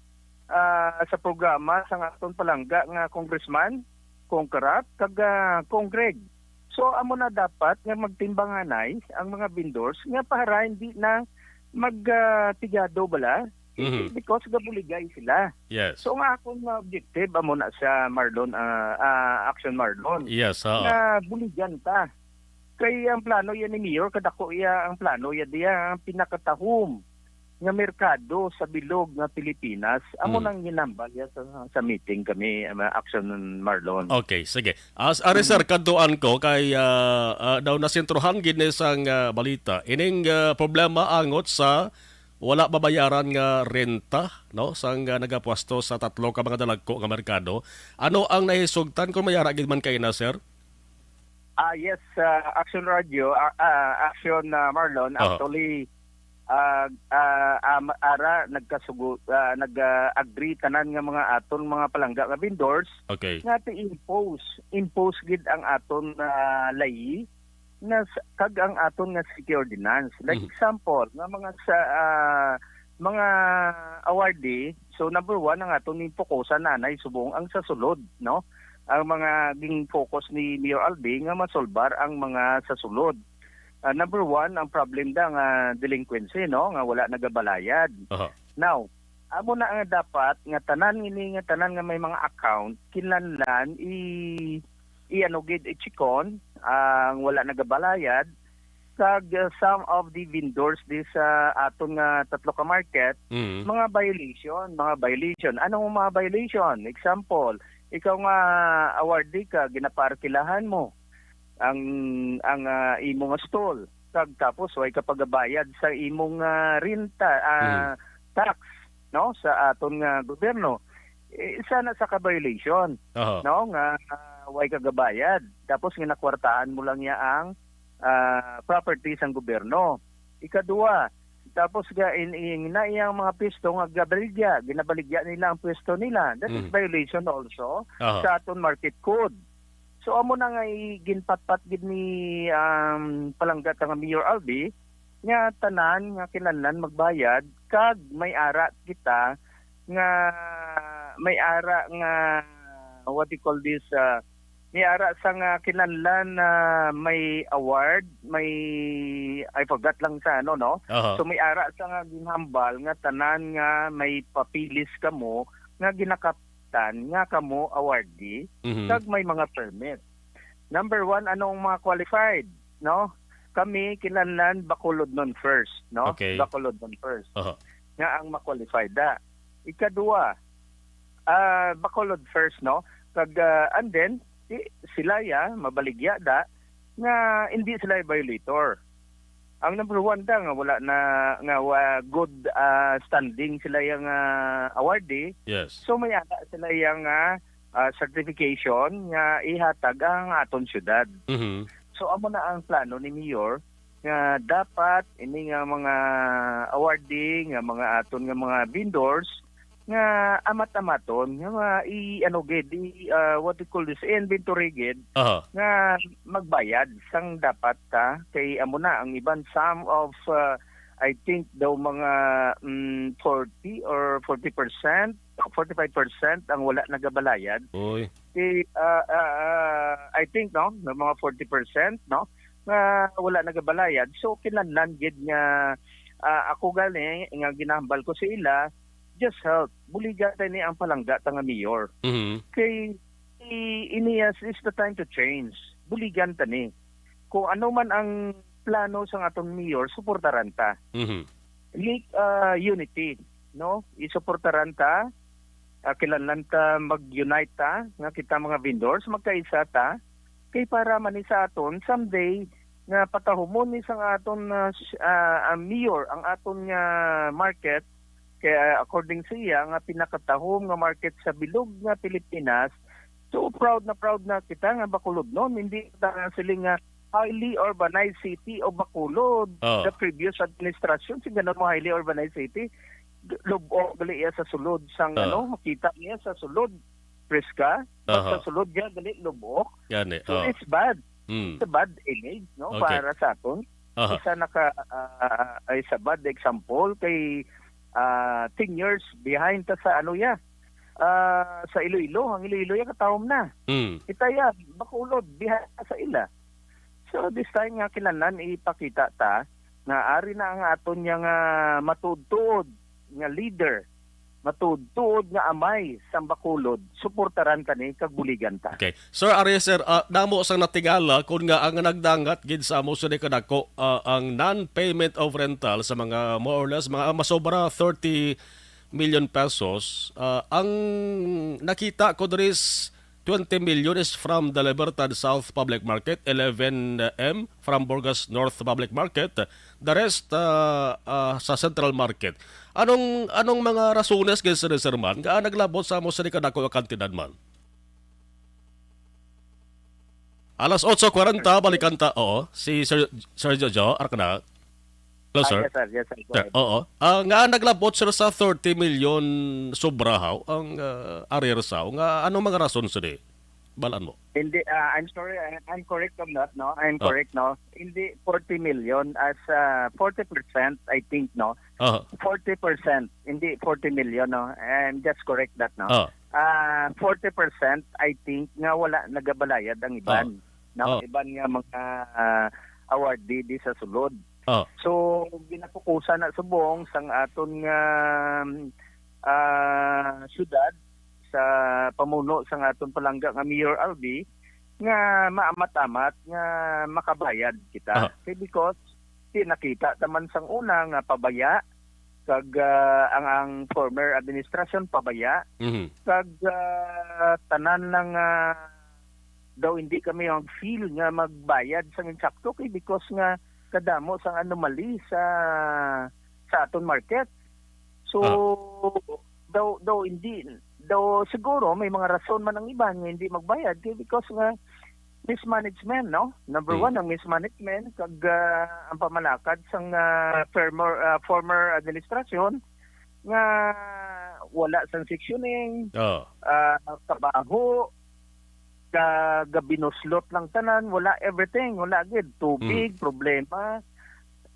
ah, sa programa sa aton palangga nga congressman, Cong Karat, kag, ah, Cong Greg. So, amo na dapat nga magtimbanganay ang mga vendors nga para hindi na mag, ah, tigado bala. Mhm. Because gabuligay sila. Yes. So, ang akon nga objective, amo na sa Marlon, ah, ah, Action Marlon, Yes, oo. nga buligan ta. Kay ang plano yan ni Mayor, kadako iya ang plano ya diya, ang pinakatahom. nga merkado sa bilog nga Pilipinas. Amo Mm. nang ginambal niya sa, sa meeting kami, ah, Action Marlon. Okay, sige. As, ari, sir, Mm. kadtuan ko kay, ah, ah, daw nasentrohan gid ni sang, ah, balita ining, ah, problema angot sa wala mabayaran nga renta, no, sang, ah, nagapwesto sa tatlo ka mga dalagko nga merkado. Ano ang nahisugtan kung may ara gid man kaina, sir? Ah, yes, ah, Action Radio, ah, ah, Action, ah, Marlon. Aha. Actually, ah, ah, am- ara nagkasugo, ah, nag-agree tanan nga mga aton mga palangga nga vendors Okay. nga ti-impose, impose gid ang aton, ah, layi na s- kag ang aton nga city ordinance. Like Mhm. example, nga mga sa ah, mga awardee, so number one ang aton ni focusan nanay subong ang sa sulod, no? Ang mga ging focus ni Mayor Albi nga masolbar ang mga sa sulod. Ah, number one, ang problem da nga delinquency, no, nga wala nagabalayad. Aha. Now, amo na nga dapat nga tanan ini nga tanan nga may mga account kinahanglan i i-ano gid, i-check-on ang wala nagabalayad kag, uh, some of the vendors di sa aton nga tatlo ka market, Mm. mga violation, mga violation. Anong mga violation? Example, ikaw nga awardee ka, ginaparkilahan mo ang ang ah, imo nga stall. Kag tapos way ka pagabayad sa imong ah, renta, ah, tax, no, sa aton nga gobyerno. Eh, isa na sa ka violation, Aha. no, nga ah, way ka gabayad. Tapos ginakwartahan mo lang niya ang ah, property sang gobyerno. Ikaduha, tapos ga in, in na iyang mga pwesto nga gabaligya, ginabaligya nila ang pwesto nila. That is Mm. violation also Aha. sa aton market code. So amo na nga i- ginpatpat gid ni um, palangga ta nga Mayor Albi nga tanan nga kinahanglan magbayad kag may ara kita nga may ara nga what you call this uh, may ara sa nga kinahanglan na may award, may I forgot lang sa ano, no. Aha. So may ara sa nga ginhambal nga tanan nga may papeles kamo nga ginakaptan nga kamo awardee Mhm. kag may mga permit. Number one, anong mga qualified, no? Kami kinahanglan Bacolodnon first, no? Okay. Bacolodnon first. Aha. Nga ang ma-qualified da. Ikaduha, ah Bacolod first, no? Kag ah, and then i- sila ya mabaligya da nga hindi sila violator. Ang number one da nga wala na nga wa, good ah, standing sila yang ah, awardee. Yes. So may ara sila yang ah, ah, certification nga ihatag ang aton syudad. Mhm. So amo na ang plano ni Mayor nga dapat ini nga mga awardee, nga mga aton nga mga vendors nga amat-amaton nga mga i ano gid i, ah, what you call this, inventory gid Aha. nga magbayad sang dapat ta kay amo na ang iban some of ah, I think daw mga mm, forty or forty percent, forty-five percent ang wala nagabalayad. Uy. Si ah, ah, ah, I think, no, may mga forty percent, no, nga wala nagabalayad. So kinahanglan gid nga ah, ako gani nga ginahambal ko sa ila, just help. Buligan ta ni ang palangga ta nga mayor. Mhm. Kay i- ini is, is the time to change. Buligan ta ni. Kung ano man ang plano sang aton mayor, suportaran ta. Mhm. Make ah, unity, no? Isuportaran ta. Ah, kinahanglan ta mag-unite ta nga kita mga vendors, magkaisa ta kay para man ni sa aton someday nga patahumon ni sang aton ah, s- ah, ah, mayor ang aton nga market kay ah, according sa iya nga pinakatahom nga market sa bilog nga Pilipinas. So proud na proud na kita nga Bacolodnon, hindi ta siling nga highly urbanized city o Bacolod. Oh. The previous administration, si ganun mo highly urbanized city, lubok gali iya sa sulod sang Ah. ano, makita niya sa sulod, Prisca, Aha. sa sulod niya gali lubok. Gani. So Oh. It's bad. Mm. It's a bad image, no, Okay. para sa aton. Aha. Isa naka ah, ay sa bad example kay ah, ten years behind ta sa ano ya. Ah, sa Iloilo, ang Iloilo ya katahom na. Mm. Itaya, Bacolod, behind ta sa ila. So this time nga kinahanglan ipakita ta nga ari na ang aton niya nga matuod-tuod nga leader matuod-tuod nga amay sang Bacolod, suportaran ta ni kag buligan ta. Okay. Sir Ari, sir, ah, damo sang natingala kun nga ang nagdangat gid sa amo sini kadako, ah, ang non-payment of rental sa mga more or less mga masobra thirty million pesos. Ah, ang nakita ko diri is twenty million is from the Libertad South Public Market, eleven M from Burgas North Public Market, the rest, ah, ah, sa Central Market. Anong, anong mga rasones gid sini, sir, man, nga naglabot sa amo sini kadako nga kantidad man? Alas otso kwarenta, balikan ta. Oo, si Sir, Sir Jojo, ara ka na. Hello, Ah, sir. Yes, sir. Yes, sir. Go Sir, ahead. Oo. Ah, nga naglabot, sir, sa thirty million sobra haw ang, ah, arrears haw. Nga, anong mga rason sini? Balaan mo. Hindi, ah, I'm sorry, I, I'm correct on that, no? I'm Oh. correct, no? Hindi forty million as, ah, forty percent, I think, no? Oh. Forty percent, hindi forty million, no? And just correct that, no? Oh. Ah, forty percent, I think, nga wala nagabalayad ang iban, Oh. no? Oh. Iban nga mga, ah, awardee di sa sulod. Oh. So, ginapukusan na subong sang aton nga, ah, syudad sa pamuno sang aton palangga nga Mayor Albi nga maamat-amat nga makabayad kita. Ah. Kay because di nakita ta man sang una nga pabaya kag, ah, ang, ang former administration pabaya Mhm. kag, ah, tanan lang, ah, daw hindi kami ang feel nga magbayad sang insakto kay because nga kadamo sang anomaly sa, sa aton market. So, Ah. daw, daw hindi, daw siguro may mga rason man ang iban nga hindi magbayad kay because nga mismanagement, no? Number Hmm. one, ang mismanagement kag, ah, ang pamalakad sang, ah, former, ah, former administration nga wala sang sectioning, Oh. ah, kabaho, ka, gabinuslot lang tanan, wala everything, wala gid. Tubig, Mm. problema,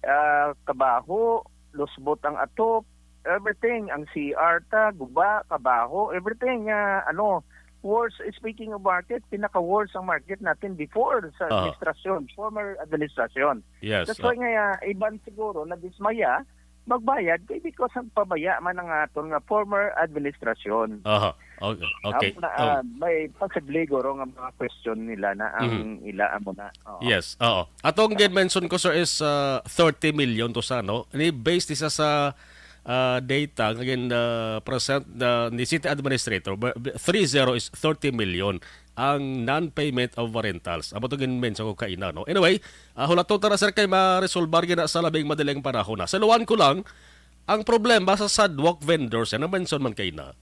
ah, kabaho, lusbot ang atop, everything, ang C R ta, guba, kabaho, everything, ah, ano, worst, speaking of market, pinaka-worst ang market natin before sa Aha. administrasyon, former administrasyon. Yes, That's why oh. nga, ah, iban siguro nadismaya, magbayad kay because ang pabaya man ang aton nga former administrasyon. Aha. Okay. Okay. Amo na, Oh. ah, may posible guro nga mga question nila na ang Mhm. ila amo na. Oo. Yes, oo. Atong gin-mention ko, sir, is, ah, thirty million to sa, no? Ni based isa sa, ah, data nga gin, ah, present na ni City Administrator, ba-, ba-, three zero is thirty million ang non-payment of rentals. Amo to gin-mention ko kaina, no? Anyway, ah, hulaton ta na, sir, kay maresolbar gina sa labing madaling panahon na. Saluan ko lang, ang problema sa sidewalk vendors, yan ang mention man kaina.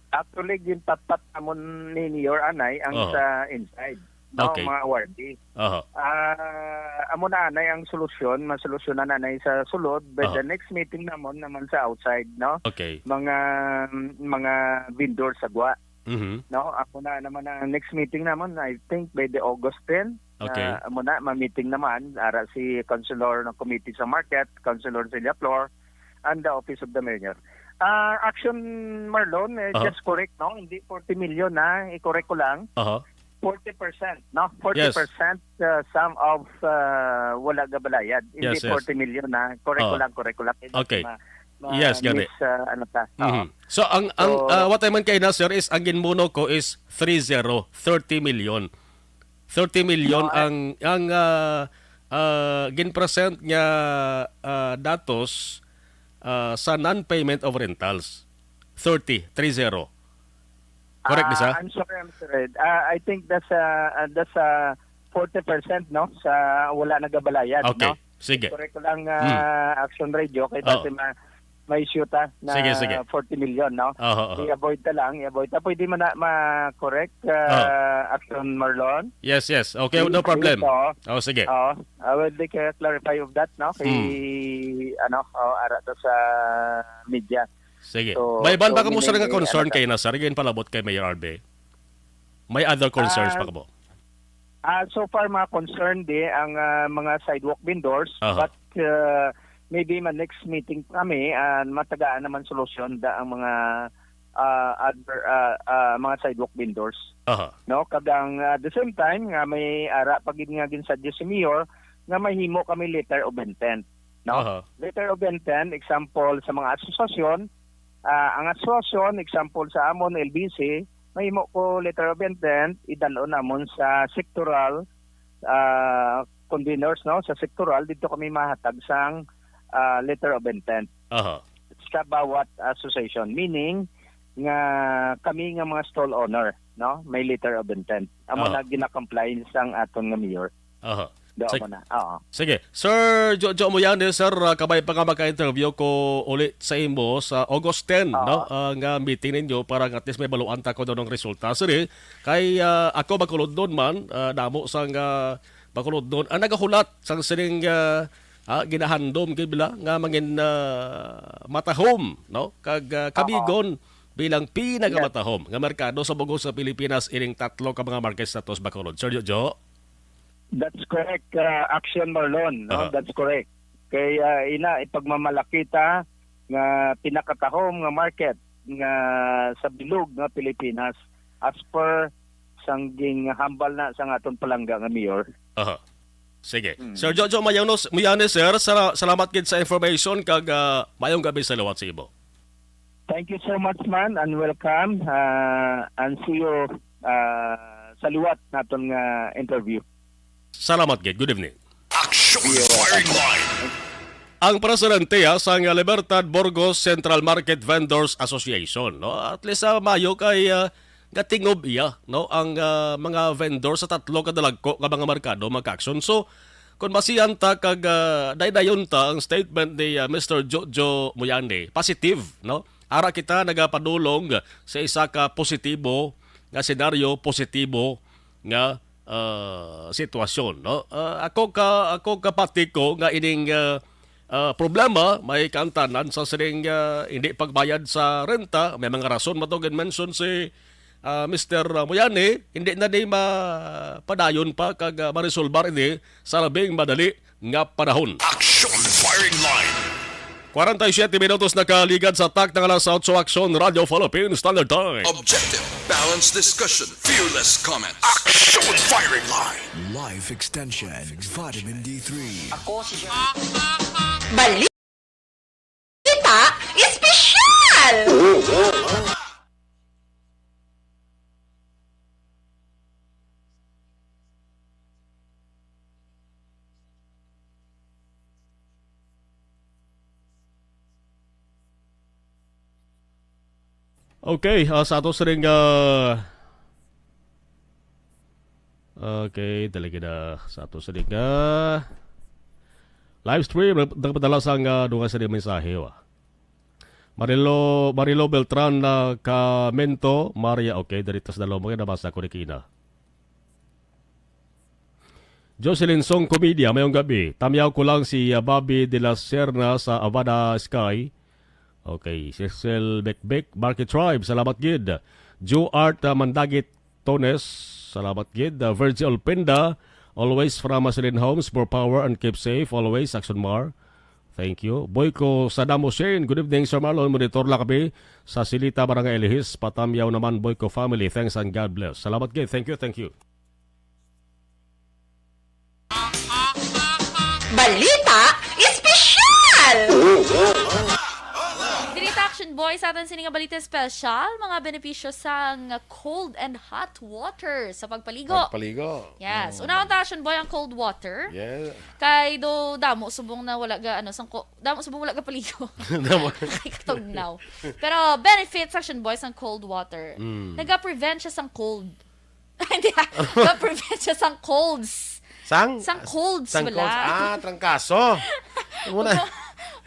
Actually, ginpatpat namon ni Mayor anay ang Oo. sa inside, no, Okay. mga awardee. Aha. Ah, amo na anay ang solusyon, masolusyonan na anay sa sulod, but Aha. the next meeting namon naman sa outside, no? Okay. Mga, mga vendor sa gwa, Mhm. no? Amo na naman ang next meeting namon, I think by the August ten. Okay. Ah, amo na, ma-meeting naman, ara si Councilor ng Committee sa Market, Councilor Celia Flor, and the Office of the Mayor. Ah, Action Marlon, eh, Aha. just correct, no? Hindi forty million, ha? I-correct ko lang. Aha. Forty percent, no? Yes. Forty percent, uh, sum of, uh, wala gabalayad. Hindi Yes, yes. forty million, ha? Correct ko Oo. lang, correct ko lang. Kaya Okay. ma-, ma-, Yes, gani. miss, uh, ano ta? Mhm. Oo. So, ang, ang, So, uh, what I meant kaina, sir, is ang ginmuno ko is three zero, thirty million. Thirty million No, I ang, ang, uh, uh, gin-present nga, uh, datos, uh, sa non-payment of rentals. Thirty, three zero. Correct, di Ah, sa? I'm sorry, I'm sorry. Ah, I think that's, ah, ah, that's, ah, forty percent, no? Sa wala nagabalayad, Okay. no? Sige. Correct ko lang, Hmm. ah, Action Radio, kay Oo. dati ma-, may issue ta na Sige, sige. forty million, no? Oo, oo. I-avoid ta lang, i-avoid ta. Pwede man na ma-correct, ah, Oo. Action Marlon? Yes, yes. Okay, Please, no problem. please, oo. Oh, sige. Oo. I will make a clarify of that, no? Kay, Hmm. ano, oh, ara to sa media. Sige. So, May iban so, pa kamo, sir, nga meaning, concern ano, kay na, sir, yung palabot kay Mayor Albe? May other concerns Ah, pa kamo? ah, so far, mga concern di ang, ah, mga sidewalk vendors, Aha. but, ah, maybe ma next meeting kami, ah, matagaan naman solusyon da ang mga, ah, other, ah, ah, mga sidewalk vendors. Aha. No, kag ang, ah, the same time nga may ara pa gid nga ginsadyo si Mayor nga mahimo kami letter of intent, no? Aha. Letter of intent, example, sa mga asosasyon, Ah, ang asosasyon, example sa amon, L B C, mahimo ko letter of intent, idalon namon sa sectoral, ah, conveners, no, sa sectoral, dito kami mahatag sang, ah, letter of intent Aha. sa bawat association. Meaning nga kami nga mga stall owner, no, may letter of intent. Amo Aha. na gina-comply sang aton nga mayor. Aha. Daw Sig- mo na. Oo. Sige. Sir Jojo Muyane, sir, ah, kabay pa nga maka-interview ko uli sa imo sa August ten, Oo. no? Ah, nga meeting ninyo para nga at least may baluan ta kung anong resulta. Sir, eh, kay ah, ako Bacolodnon man, ah, damo sang ah, Bacolodnon ang nagahulat sang sining ah, ah, ginahandom kay bila nga mangin ah, matahom, no? Kag ah, Oo. Kamigon bilang pinakamatahom nga merkado sa bugos sa Pilipinas ining tatlo ka mga markets nato sa Bacolod. Sir Jojo? That's correct, uh, Action Marlon, no? Aha. That's correct. Kay uh, ina ipagmamalaki ta nga pinakatahom nga market nga sa bilog nga Pilipinas as per sang ginhambal na sang aton palangga nga mayor. Aha. Sige. Mm. Sir Jojo Mayanos, Muyane, sir, sala- salamat gid sa information kag uh, mayong gabi sa liwat sa imo. Thank you so much, man, and welcome. Uh, and see you uh, sa liwat naton nga interview. Salamat gid. Good evening. Action Firing Line. Ang presidente ha, sang Libertad Burgos Central Market Vendors Association, no? At least sa mayo kay ah, gatingob iya, no, ang ah, mga vendor sa tatlo ka dalagko nga mga merkado, mga ka-action. So, kung basihan ta kag ah, daydayon ta ang statement ni ah, Mister Jojo Muyande, positive, no? Ara kita nagapadulong sa isa ka positibo nga senaryo, positibo nga ah, sitwasyon, no? Ah, ako ka ako kapati ko nga ining ah, ah, problema may kaantanan sa sining ah, hindi pagbayad sa renta. May mga rason man to gin-mention si ah, Mister Muyani, hindi na ni mapadayon pa kag ah, maresolbar ini sa labing madali nga panahon. Action Firing Line. Kwarenta y siyete minutos nakaligad sa tak ng alas otso. Action Radio Philippine Standard Time. Objective, balanced discussion, fearless comments. Action Firing Line. Life Extension, Vitamin D three. Balita Espesyal! Okay, ah, sa ato sining, ah, okay, dali gid, ah, sa ato sining, ah, live stream, nag-, nagpadala sang, ah, duha sining mensahe, wa. Marilo, Marilo Beltran, ah, Camento, Maria, okay, diri tas dalaw mo, kaya nabasa ko ni Kina. Jocelyn Song Comedia, mayong gabi. Tamyaw ko lang si, ah, Bobby de la Serna sa Avada Sky. Okay, Cecil Bekbek, Marky Tribe, salamat gid. Joe Art, ah, Mandagit Tones, salamat gid. Ah, Virgil Penda, always from Marceline Homes, more power and keep safe always, Action Mar. Thank you. Boyko Saddam Hussein, good evening, Sir Marlon. Monitor lang kami sa Silita, Barangay Elihis. Patamyaw naman, Boyko family. Thanks and God bless. Salamat gid. Thank you, thank you. Balita Espesyal! Diri ta, Action Boy, sa aton sini nga balita espesyal, mga benepisyo sang cold and hot water sa pagpaligo. Pagpaligo. Yes. Mm. Unahon ta, Action Boy, ang cold water. Yeah. Kay do damo subong na wala ga, ano, sang ko-, damo subong wala ga paligo. Damo. Kay katugnaw. Pero benefits, Action Boy, sang cold water. Mm. Naga-prevent siya sang cold. Hindi, ah. Naga-prevent siya sang colds. Sang? Sang colds, sang bala. Colds. Ah, trangkaso. Ano na?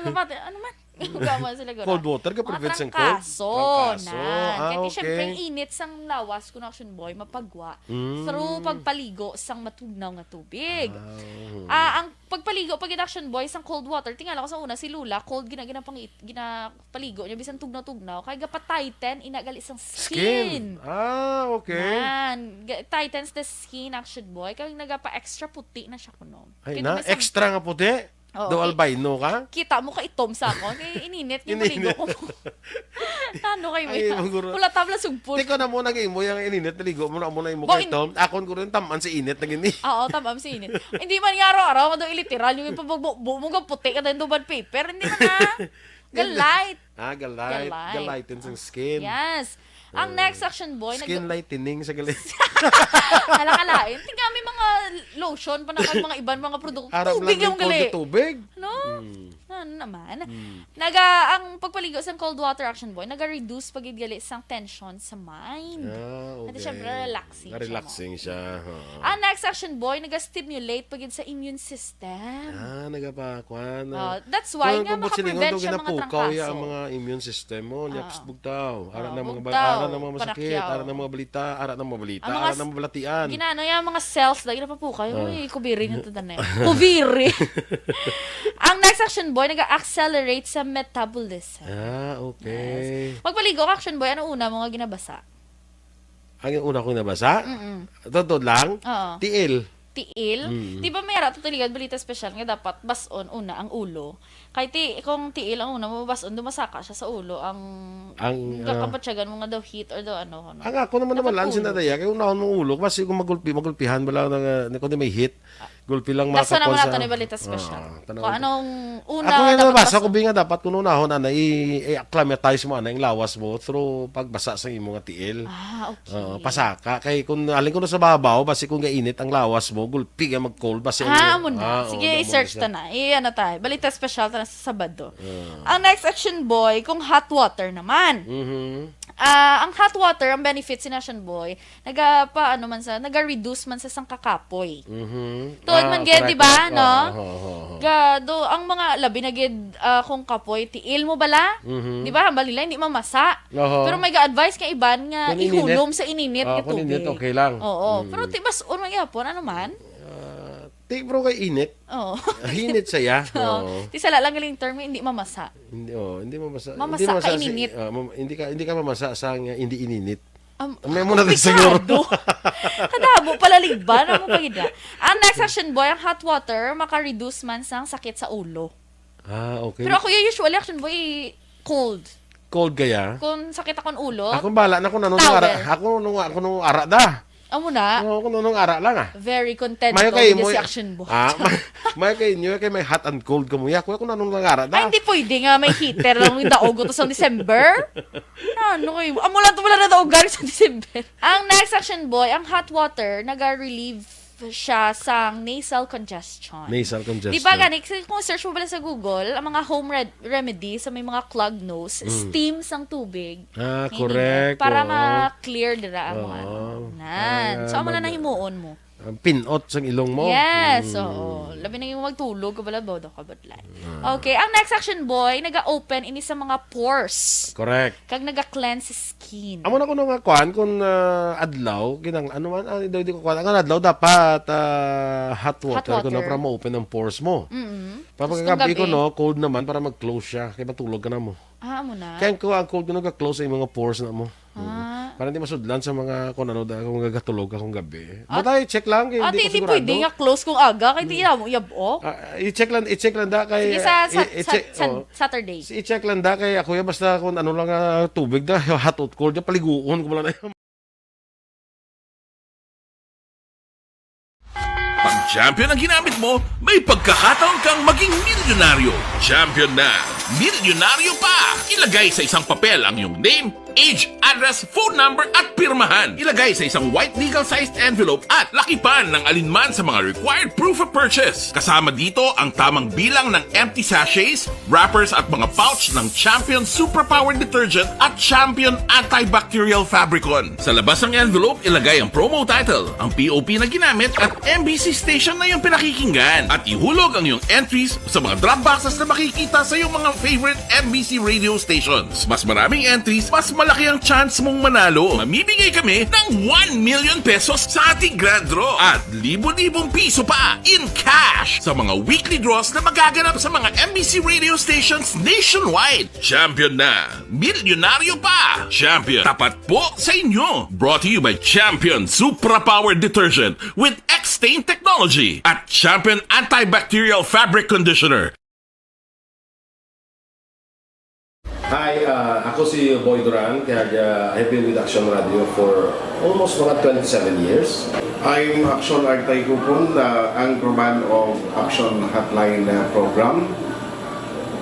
Ano ba? Ano man? Gama sila gura. Cold water ka prevent sang cold? Trangkaso. Trangkaso. Ah, okay. Kaya siyempre, ang init sang lawas, kung Action Boy, mapagwa. Mm. Through pagpaligo sang matugnaw nga tubig. Ah, mhm. Ah, ang pagpaligo, pag Action Boy, sang cold water, tingala ko sa una, si Lola, cold, gina-, ginapang-, ginapaligo niya, bisan tugnaw-tugnaw. Kaya gapa-tighten, ina gali sang skin. Skin. Ah, okay. Man, ga-, tightens the skin, Action Boy. Kaya nagapa-extra puti na siya kuno. Ay, kaya na, may sang- extra nga puti? Oo, daw ki-, albino ka? Kita mo ka itom sa ako. Kay ininit yung maligo ko. Tano kayo. Ay, yan. Maguro. Wala tabla sugpon. Tiko na mo nag-imo yung ininit, naligo mo na mo na imo. Bo, kay in- Tom. Akon ko rin, taman si init na gini. Oo, taman si init. Hindi man nga araw-araw, nga daw iliteral, yung ipabugbo mo nga puti ka dahil bad paper. Hindi man na. Galight. Ah, galight. Galight. Galighten sang skin. Yes. Ang next Action Boy, nag- Skin lightening sa gali. Hala, kalain. Tingnan, may mga lotion pa na kag mga iban, mga produkto. Aram Tubig lang lang yung cold gali. Tubig. No? Hmm. Ano naman? Naga, ang pagpaligo sa cold water, Action Boy, naga-reduce pa gid gali sang tension sa mind. Ah, okay. At syempre, relaxing siya mo. Relaxing siya. Oo. Ang next, Action Boy, naga-stimulate pa gid sa immune system. Ah, nagapakuan. Oh, that's why nga Kung siningon makaprevent to, siya mga ginapukaw ya ang trangkaso. Mga immune system mo, niya Ah. bugtaw. Ara Ah, na mga ba- bugtaw, ara na mga masakit, panakyaw. Ara na mga balita, ara na mga balita, Ang mga ara na mga balatian. Ginano yung mga cells lagi napapukaw. Ah. Uy, kubiri na to na. Kubiri. Ang next, Action Boy, nag-accelerate sa metabolism. Ah, okay. Magpaligo ka, Action Boy, ano una mo nga ginabasa? Ang una ko nabasa? Mm-mm. Totoo lang? Oo. Tiil. Tiil? Mm. Di ba may ara to taligan balita special nga dapat bason una ang ulo? Kay ti kung tiil ang una mo bason, dumasaka siya sa ulo ang Ang, ang ah, kabatyagan mo nga daw heat or daw ano, ano. Ang ako naman Dapat naman lang ulo. Sinadaya kay unahon mong ulo kasi kung magulpi magulpihan bala na, na kung may hit. Gulpi lang That's why naman makakuha nato sa- ni balita special. Ah, tanaw- Kung anong una Ako nga dapat nabasa bas- ko bi nga dapat kung unahon ana i- i-acclimatize mo ana yung lawas mo through pagbasa sa imo nga tiil. Ah, okay. Oo, pasaka kay kung alin ko na sa babaw basi kung gainit ang lawas mo gulpi nga mag-cold basi Ah, ang- amo na. Ah, oo, Sige, damo i-search na siya. ta na. I-ano tayo. Balita special ta na sa Sabado. Ah. Ang next, Action Boy, kung hot water naman. Mhm. Ah, ang hot water, ang benefits ni Action Boy, nagapa ano man sa, naga-reduce man sa sang kakapoy. Mhm. Tuod Ah, man gyud, correct, di ba, correct. no? Oo, oo, oo. Gado, ang mga labi na gid ah, kung kapoy, tiil mo bala? Mhm. Di ba? Hambal nila, hindi mamasa. Oho. Pero may ga-advise nga iban nga Kung ininit. Ihulom sa ininit Ah, nga kung ininit, tubig. Okay lang. Oo. Mm. Pero ti mas un man gyapon, ano man? Ah, ti bro kay init. Oo. Init saya. Oo. Ti sala lang galing term, hindi mamasa. Hindi, oh, hindi mamasa. Mamasa Hindi ka mamasa sa- ininit. ah, mam- hindi ka hindi ka mamasa sa nga hindi ininit. Um, May muna na siguro. Kadamo pala ligban ang mga gida. Ang next, Action Boy, ang hot water maka-reduce man sang sakit sa ulo. Ah, okay. Pero ako yung usually, Action Boy, cold. Cold kaya? Kung sakit akong ulo, Akong bala na kung ano nung Towel. ara. Ako nung ako nung ara da. Amo na. Oo, kung nung ara lang ah. Very content Mayo ko kay with mo. si Action Boy. Ah, may, may kay inyo kay may hot and cold ka mo. Ako kung anong lang ara da. Ay, hindi pwede nga may heater lang yung daog to sa December. Ano kayo? Amo lang to wala na daogan sa December. Ang next, Action Boy, ang hot water, naga-relieve siya sa nasal congestion. Nasal congestion. Di ba gani, kasi kung search mo pala sa Google, ang mga home red- remedy sa may mga clogged nose, Mm. Steam sang tubig. Ah, Hindi correct, na. Para oo. ma-clear dira ang mga Oo. Nan. Ah, So, amo na mag- nahimuon mo. Ang pinot sang ilong mo. Yes, Mm. oo. Labi na yung magtulog ka pala, bodo ka ba, like? Okay, ang next, Action Boy, naga-open ini sa mga pores. Correct. Kag naga-cleanse skin. Amo na kuno nga kuan kung ah, adlaw, kinang ano man, ah, daw di ko kuan. Ang adlaw dapat ah, hot water, Hot water. Kuno para ma-open ang pores mo. Mm-mm. Para Tapos pagkagabi kung ko gabi? No, cold naman para mag-close siya. Kaya matulog ka na mo. Ah, amo na. Kaya ko ang cold ko nag-close sa imong pores na mo. Ah. Para hindi masudlan sa mga kung ano da kung gagatulog ka kung gabi. At- Butay, check lang kay Ate, hindi ko hindi sigurado. pwede nga close kung aga, kay di mo yabok. Ah, i-check lang, i-check lang da kay Sige, sa, sa, i- i-check, sa, sa oh. Saturday. I-check lang da kay ako ya basta kung ano lang ah, tubig da hot or cold da paliguon ko lang na. Pag champion ang ginamit mo, may pagkakataon kang maging milyonaryo. Champion na, milyonaryo pa! Ilagay sa isang papel ang iyong name, age, address, phone number at pirmahan. Ilagay sa isang white legal-sized envelope at lakipan ng alinman sa mga required proof of purchase. Kasama dito ang tamang bilang ng empty sachets, wrappers at mga pouch ng Champion Superpower Detergent at Champion Antibacterial Fabricon. Sa labas ng envelope, ilagay ang promo title, ang P O P na ginamit at M B C station na iyong pinakikinggan. At ihulog ang iyong entries sa mga drop boxes na makikita sa iyong mga favorite M B C radio stations. Mas maraming entries, mas malaki ang chance mong manalo. Mamimigay kami ng one million pesos sa ating grand draw at libo-libong piso pa in cash sa mga weekly draws na magaganap sa mga M B C radio stations nationwide. Champion na! Milyonaryo pa! Champion, tapat po sa inyo! Brought to you by Champion Supra Power Detergent with X-Stain Technology at Champion Antibacterial Fabric Conditioner. Hi, ah, ako si Boy Duran, kaya ah, I've been with Action Radio for almost mga twenty-seven years. I'm Action Artay Kupon, uh, anchorman of Action Hotline uh, program.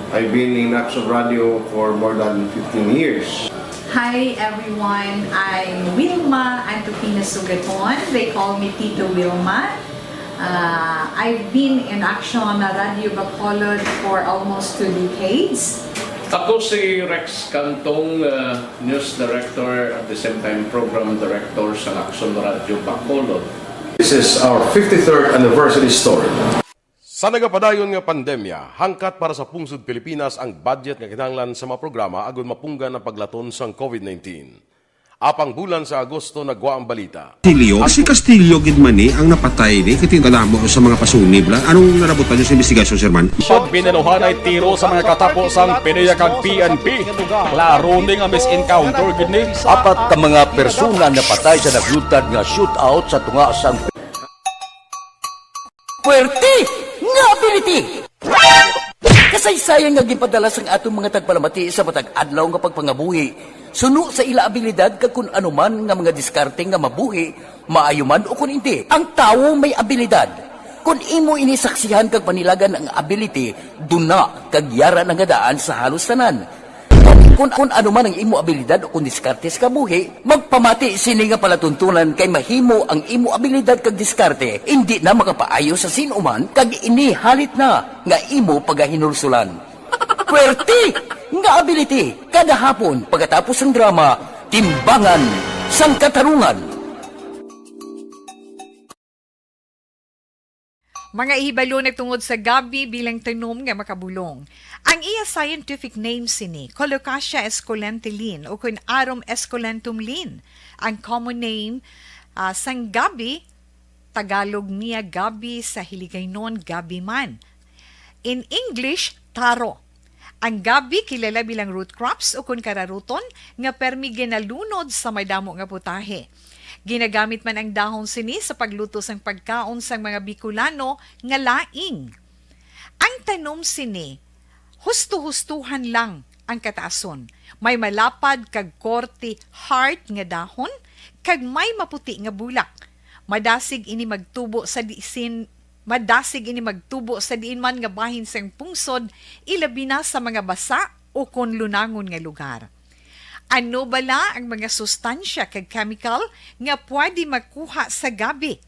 I've been in Action Radio for more than fifteen years. Hi everyone, I'm Wilma Antupina Sugaton. They call me Tito Wilma. Uh, I've been in Action Radio Bacolod for almost two decades. Ako si Rex Cantong, uh, News Director, at the same time Program Director sa Action Radio Bacolod. This is our fifty-third anniversary story. Sa nagapadayon nga pandemya, hangkat para sa pungsod Pilipinas ang budget nga kinahanglan sa mga programa agud mapunggan ang paglaton sang COVID nineteen. Apang bulan sa Agosto nagwa ang balita. Castillo, si Castillo gid man ni ang napatay ni, kay tingala mo sa mga pasunib la. Anong narabutan niyo sa investigasyon, Sir Man? Pag binanuhanay tiro sa mga katapo sang PDEA kag P N P, klaro ni nga misencounter gid ni. Apat ka mga persona napatay sa nagluntad nga shootout sa tunga sang Puwerte nga ability! Kasaysayan nga ginpadala sang aton mga tagpalamati sa matag adlaw nga pagpangabuhi suno sa ila abilidad kag kun ano man nga mga diskarte nga mabuhi, maayo man o kun indi. Ang tawo may abilidad. Kun imo ini saksihan kag panilagan ang ability, duna kag yara na nga daan sa halos tanan. Kun, kun ano man ang imo abilidad o kun diskarte sa kabuhi, magpamati sini nga palatuntunan kay mahimo ang imo abilidad kag diskarte indi na makapaayo sa sin-o man kag ini halit na nga imo pagahinulsulan. Puwerte nga ability kada hapon pagkatapos sang drama Timbangan sang Katarungan. Mga ihibalo nagtungod sa gabi bilang tanom nga makabulong. Ang iya scientific name sini, Colocasia esculenta Linn, o kun Arum esculentum Linn. Ang common name, ah, sang gabi, Tagalog niya gabi, sa Hiligaynon gabi man. In English, taro. Ang gabi kilala bilang root crops o kun kararuton nga permi ginalunod sa madamo nga putahe. Ginagamit man ang dahon sini sa pagluto sang pagkaon sang mga Bicolano nga laing. Ang tanom sini, husto-hustuhan lang ang kataason. May malapad kag korte heart nga dahon kag may maputi nga bulak. Madasig ini magtubo sa disin Madasig ini magtubo sa diin man nga bahin sang pungsod, ilabi na sa mga basa o kon lunangon nga lugar. Ano bala ang mga sustansya kag chemical nga pwede makuha sa gabi?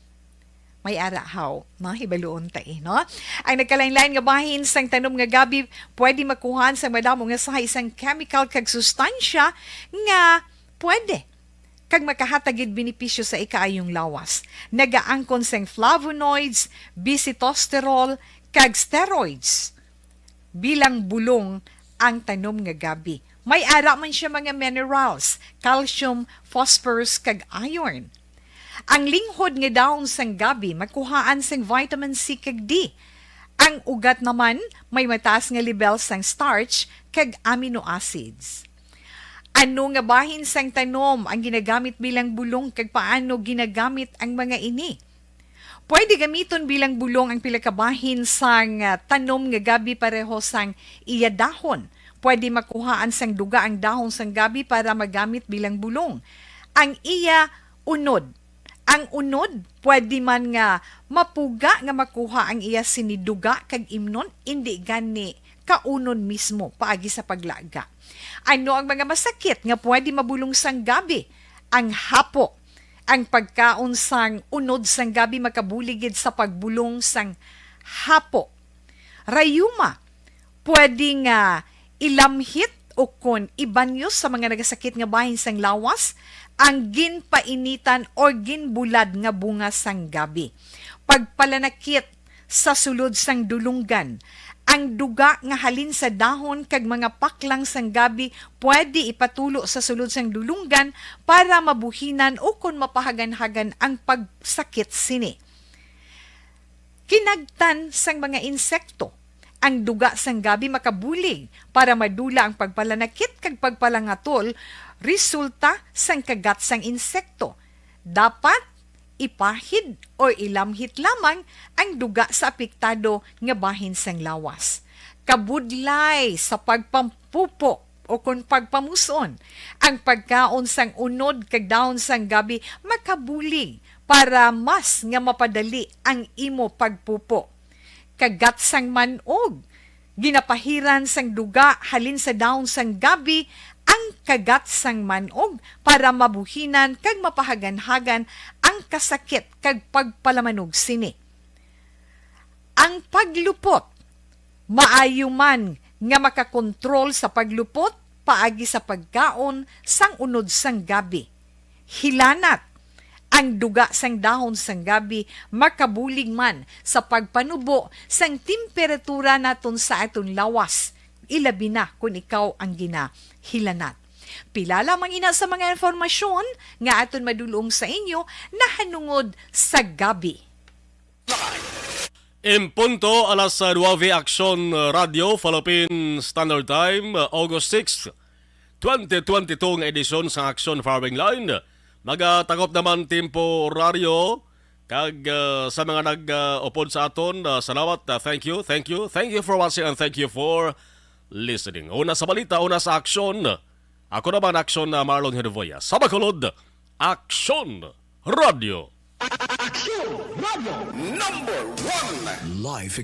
May ara haw, no? Hibaluon ta, eh, no? Ang nagkalain-lain nga bahin sang tanom nga gabi pwede makuhaan sang madamo nga sahi sang chemical kag sustansya nga pwede kag makahatag gid benepisyo sa ikaayong lawas. Nagaangkon sing flavonoids, bisitosterol, kag steroids bilang bulong ang tanom nga gabi. May ara man siya mga minerals, calcium, phosphorus, kag iron. Ang linghod nga dahon sang gabi makuhaan sing vitamin C kag D. Ang ugat naman may mataas nga lebel sang starch kag amino acids. Ano nga bahin sang tanom ang ginagamit bilang bulong kag paano ginagamit ang mga ini? Pwede gamiton bilang bulong ang pila ka bahin sang, ah, tanom nga gabi pareho sang iya dahon. Pwede makuhaan sang duga ang dahon sang gabi para magamit bilang bulong. Ang iya unod. Ang unod, pwede man nga mapuga nga makuha ang iya sini duga kag imnon, indi gani kaunon mismo paagi sa paglaga. Ano ang mga masakit nga pwede mabulong sang gabi? Ang hapo. Ang pagkaon sang unod sang gabi makabulig gid sa pagbulong sang hapo. Rayuma, pwede nga ilamhit o kon ibanyos sa mga nagasakit nga bahin sang lawas ang ginpainitan or ginbulad nga bunga sang gabi. Pagpalanakit sa sulod sang dulunggan. Ang duga nga halin sa dahon kag mga paklang sang gabi pwede ipatulo sa sulod sang dulunggan para mabuhinan o kon mapahaganhagan ang pagsakit sini. Kinagtan sang mga insekto. Ang duga sang gabi makabulig para madula ang pagpalanakit kag pagpalangatol resulta sang kagat sang insekto. Dapat ipahid o ilamhit lamang ang duga sa apektado nga bahin sang lawas. Kabudlay sa pagpampupo o kon pagpamuson, ang pagkaon sang unod kag dahon sang gabi makabulig para mas nga mapadali ang imo pagpupo. Kagat sang man-og. Ginapahiran sang duga halin sa dahon sang gabi ang kagat sang man-og para mabuhinan kag mapahaganhagan ang kasakit kag pagpalamanog sini. Ang paglupot. Maayo man nga makakontrol sa paglupot paagi sa pagkaon sang unod sang gabi. Hilanat. Ang duga sang dahon sang gabi makabulig man sa pagpanubo sang temperatura naton sa aton lawas, ilabi na kon ikaw ang ginahilanat. Pila lamang ina sa mga impormasyon nga aton madulong sa inyo nahanungod sa gabi. En punto alas nuebe, Aksyon Radio, Philippine Standard Time, August six, twenty twenty-two nga edisyon sa Aksyon Firing Line. Magatakop naman temporaryo kag ah, sa mga nag-upod sa aton, ah, salamat, ah, thank you, thank you, thank you for watching and thank you for listening. Una sa balita, una sa aksyon. Ako naman, Aksyon na Marlon Hervoya. Sa Bacolod, Aksyon Radio. Aksyon Radio number one. Life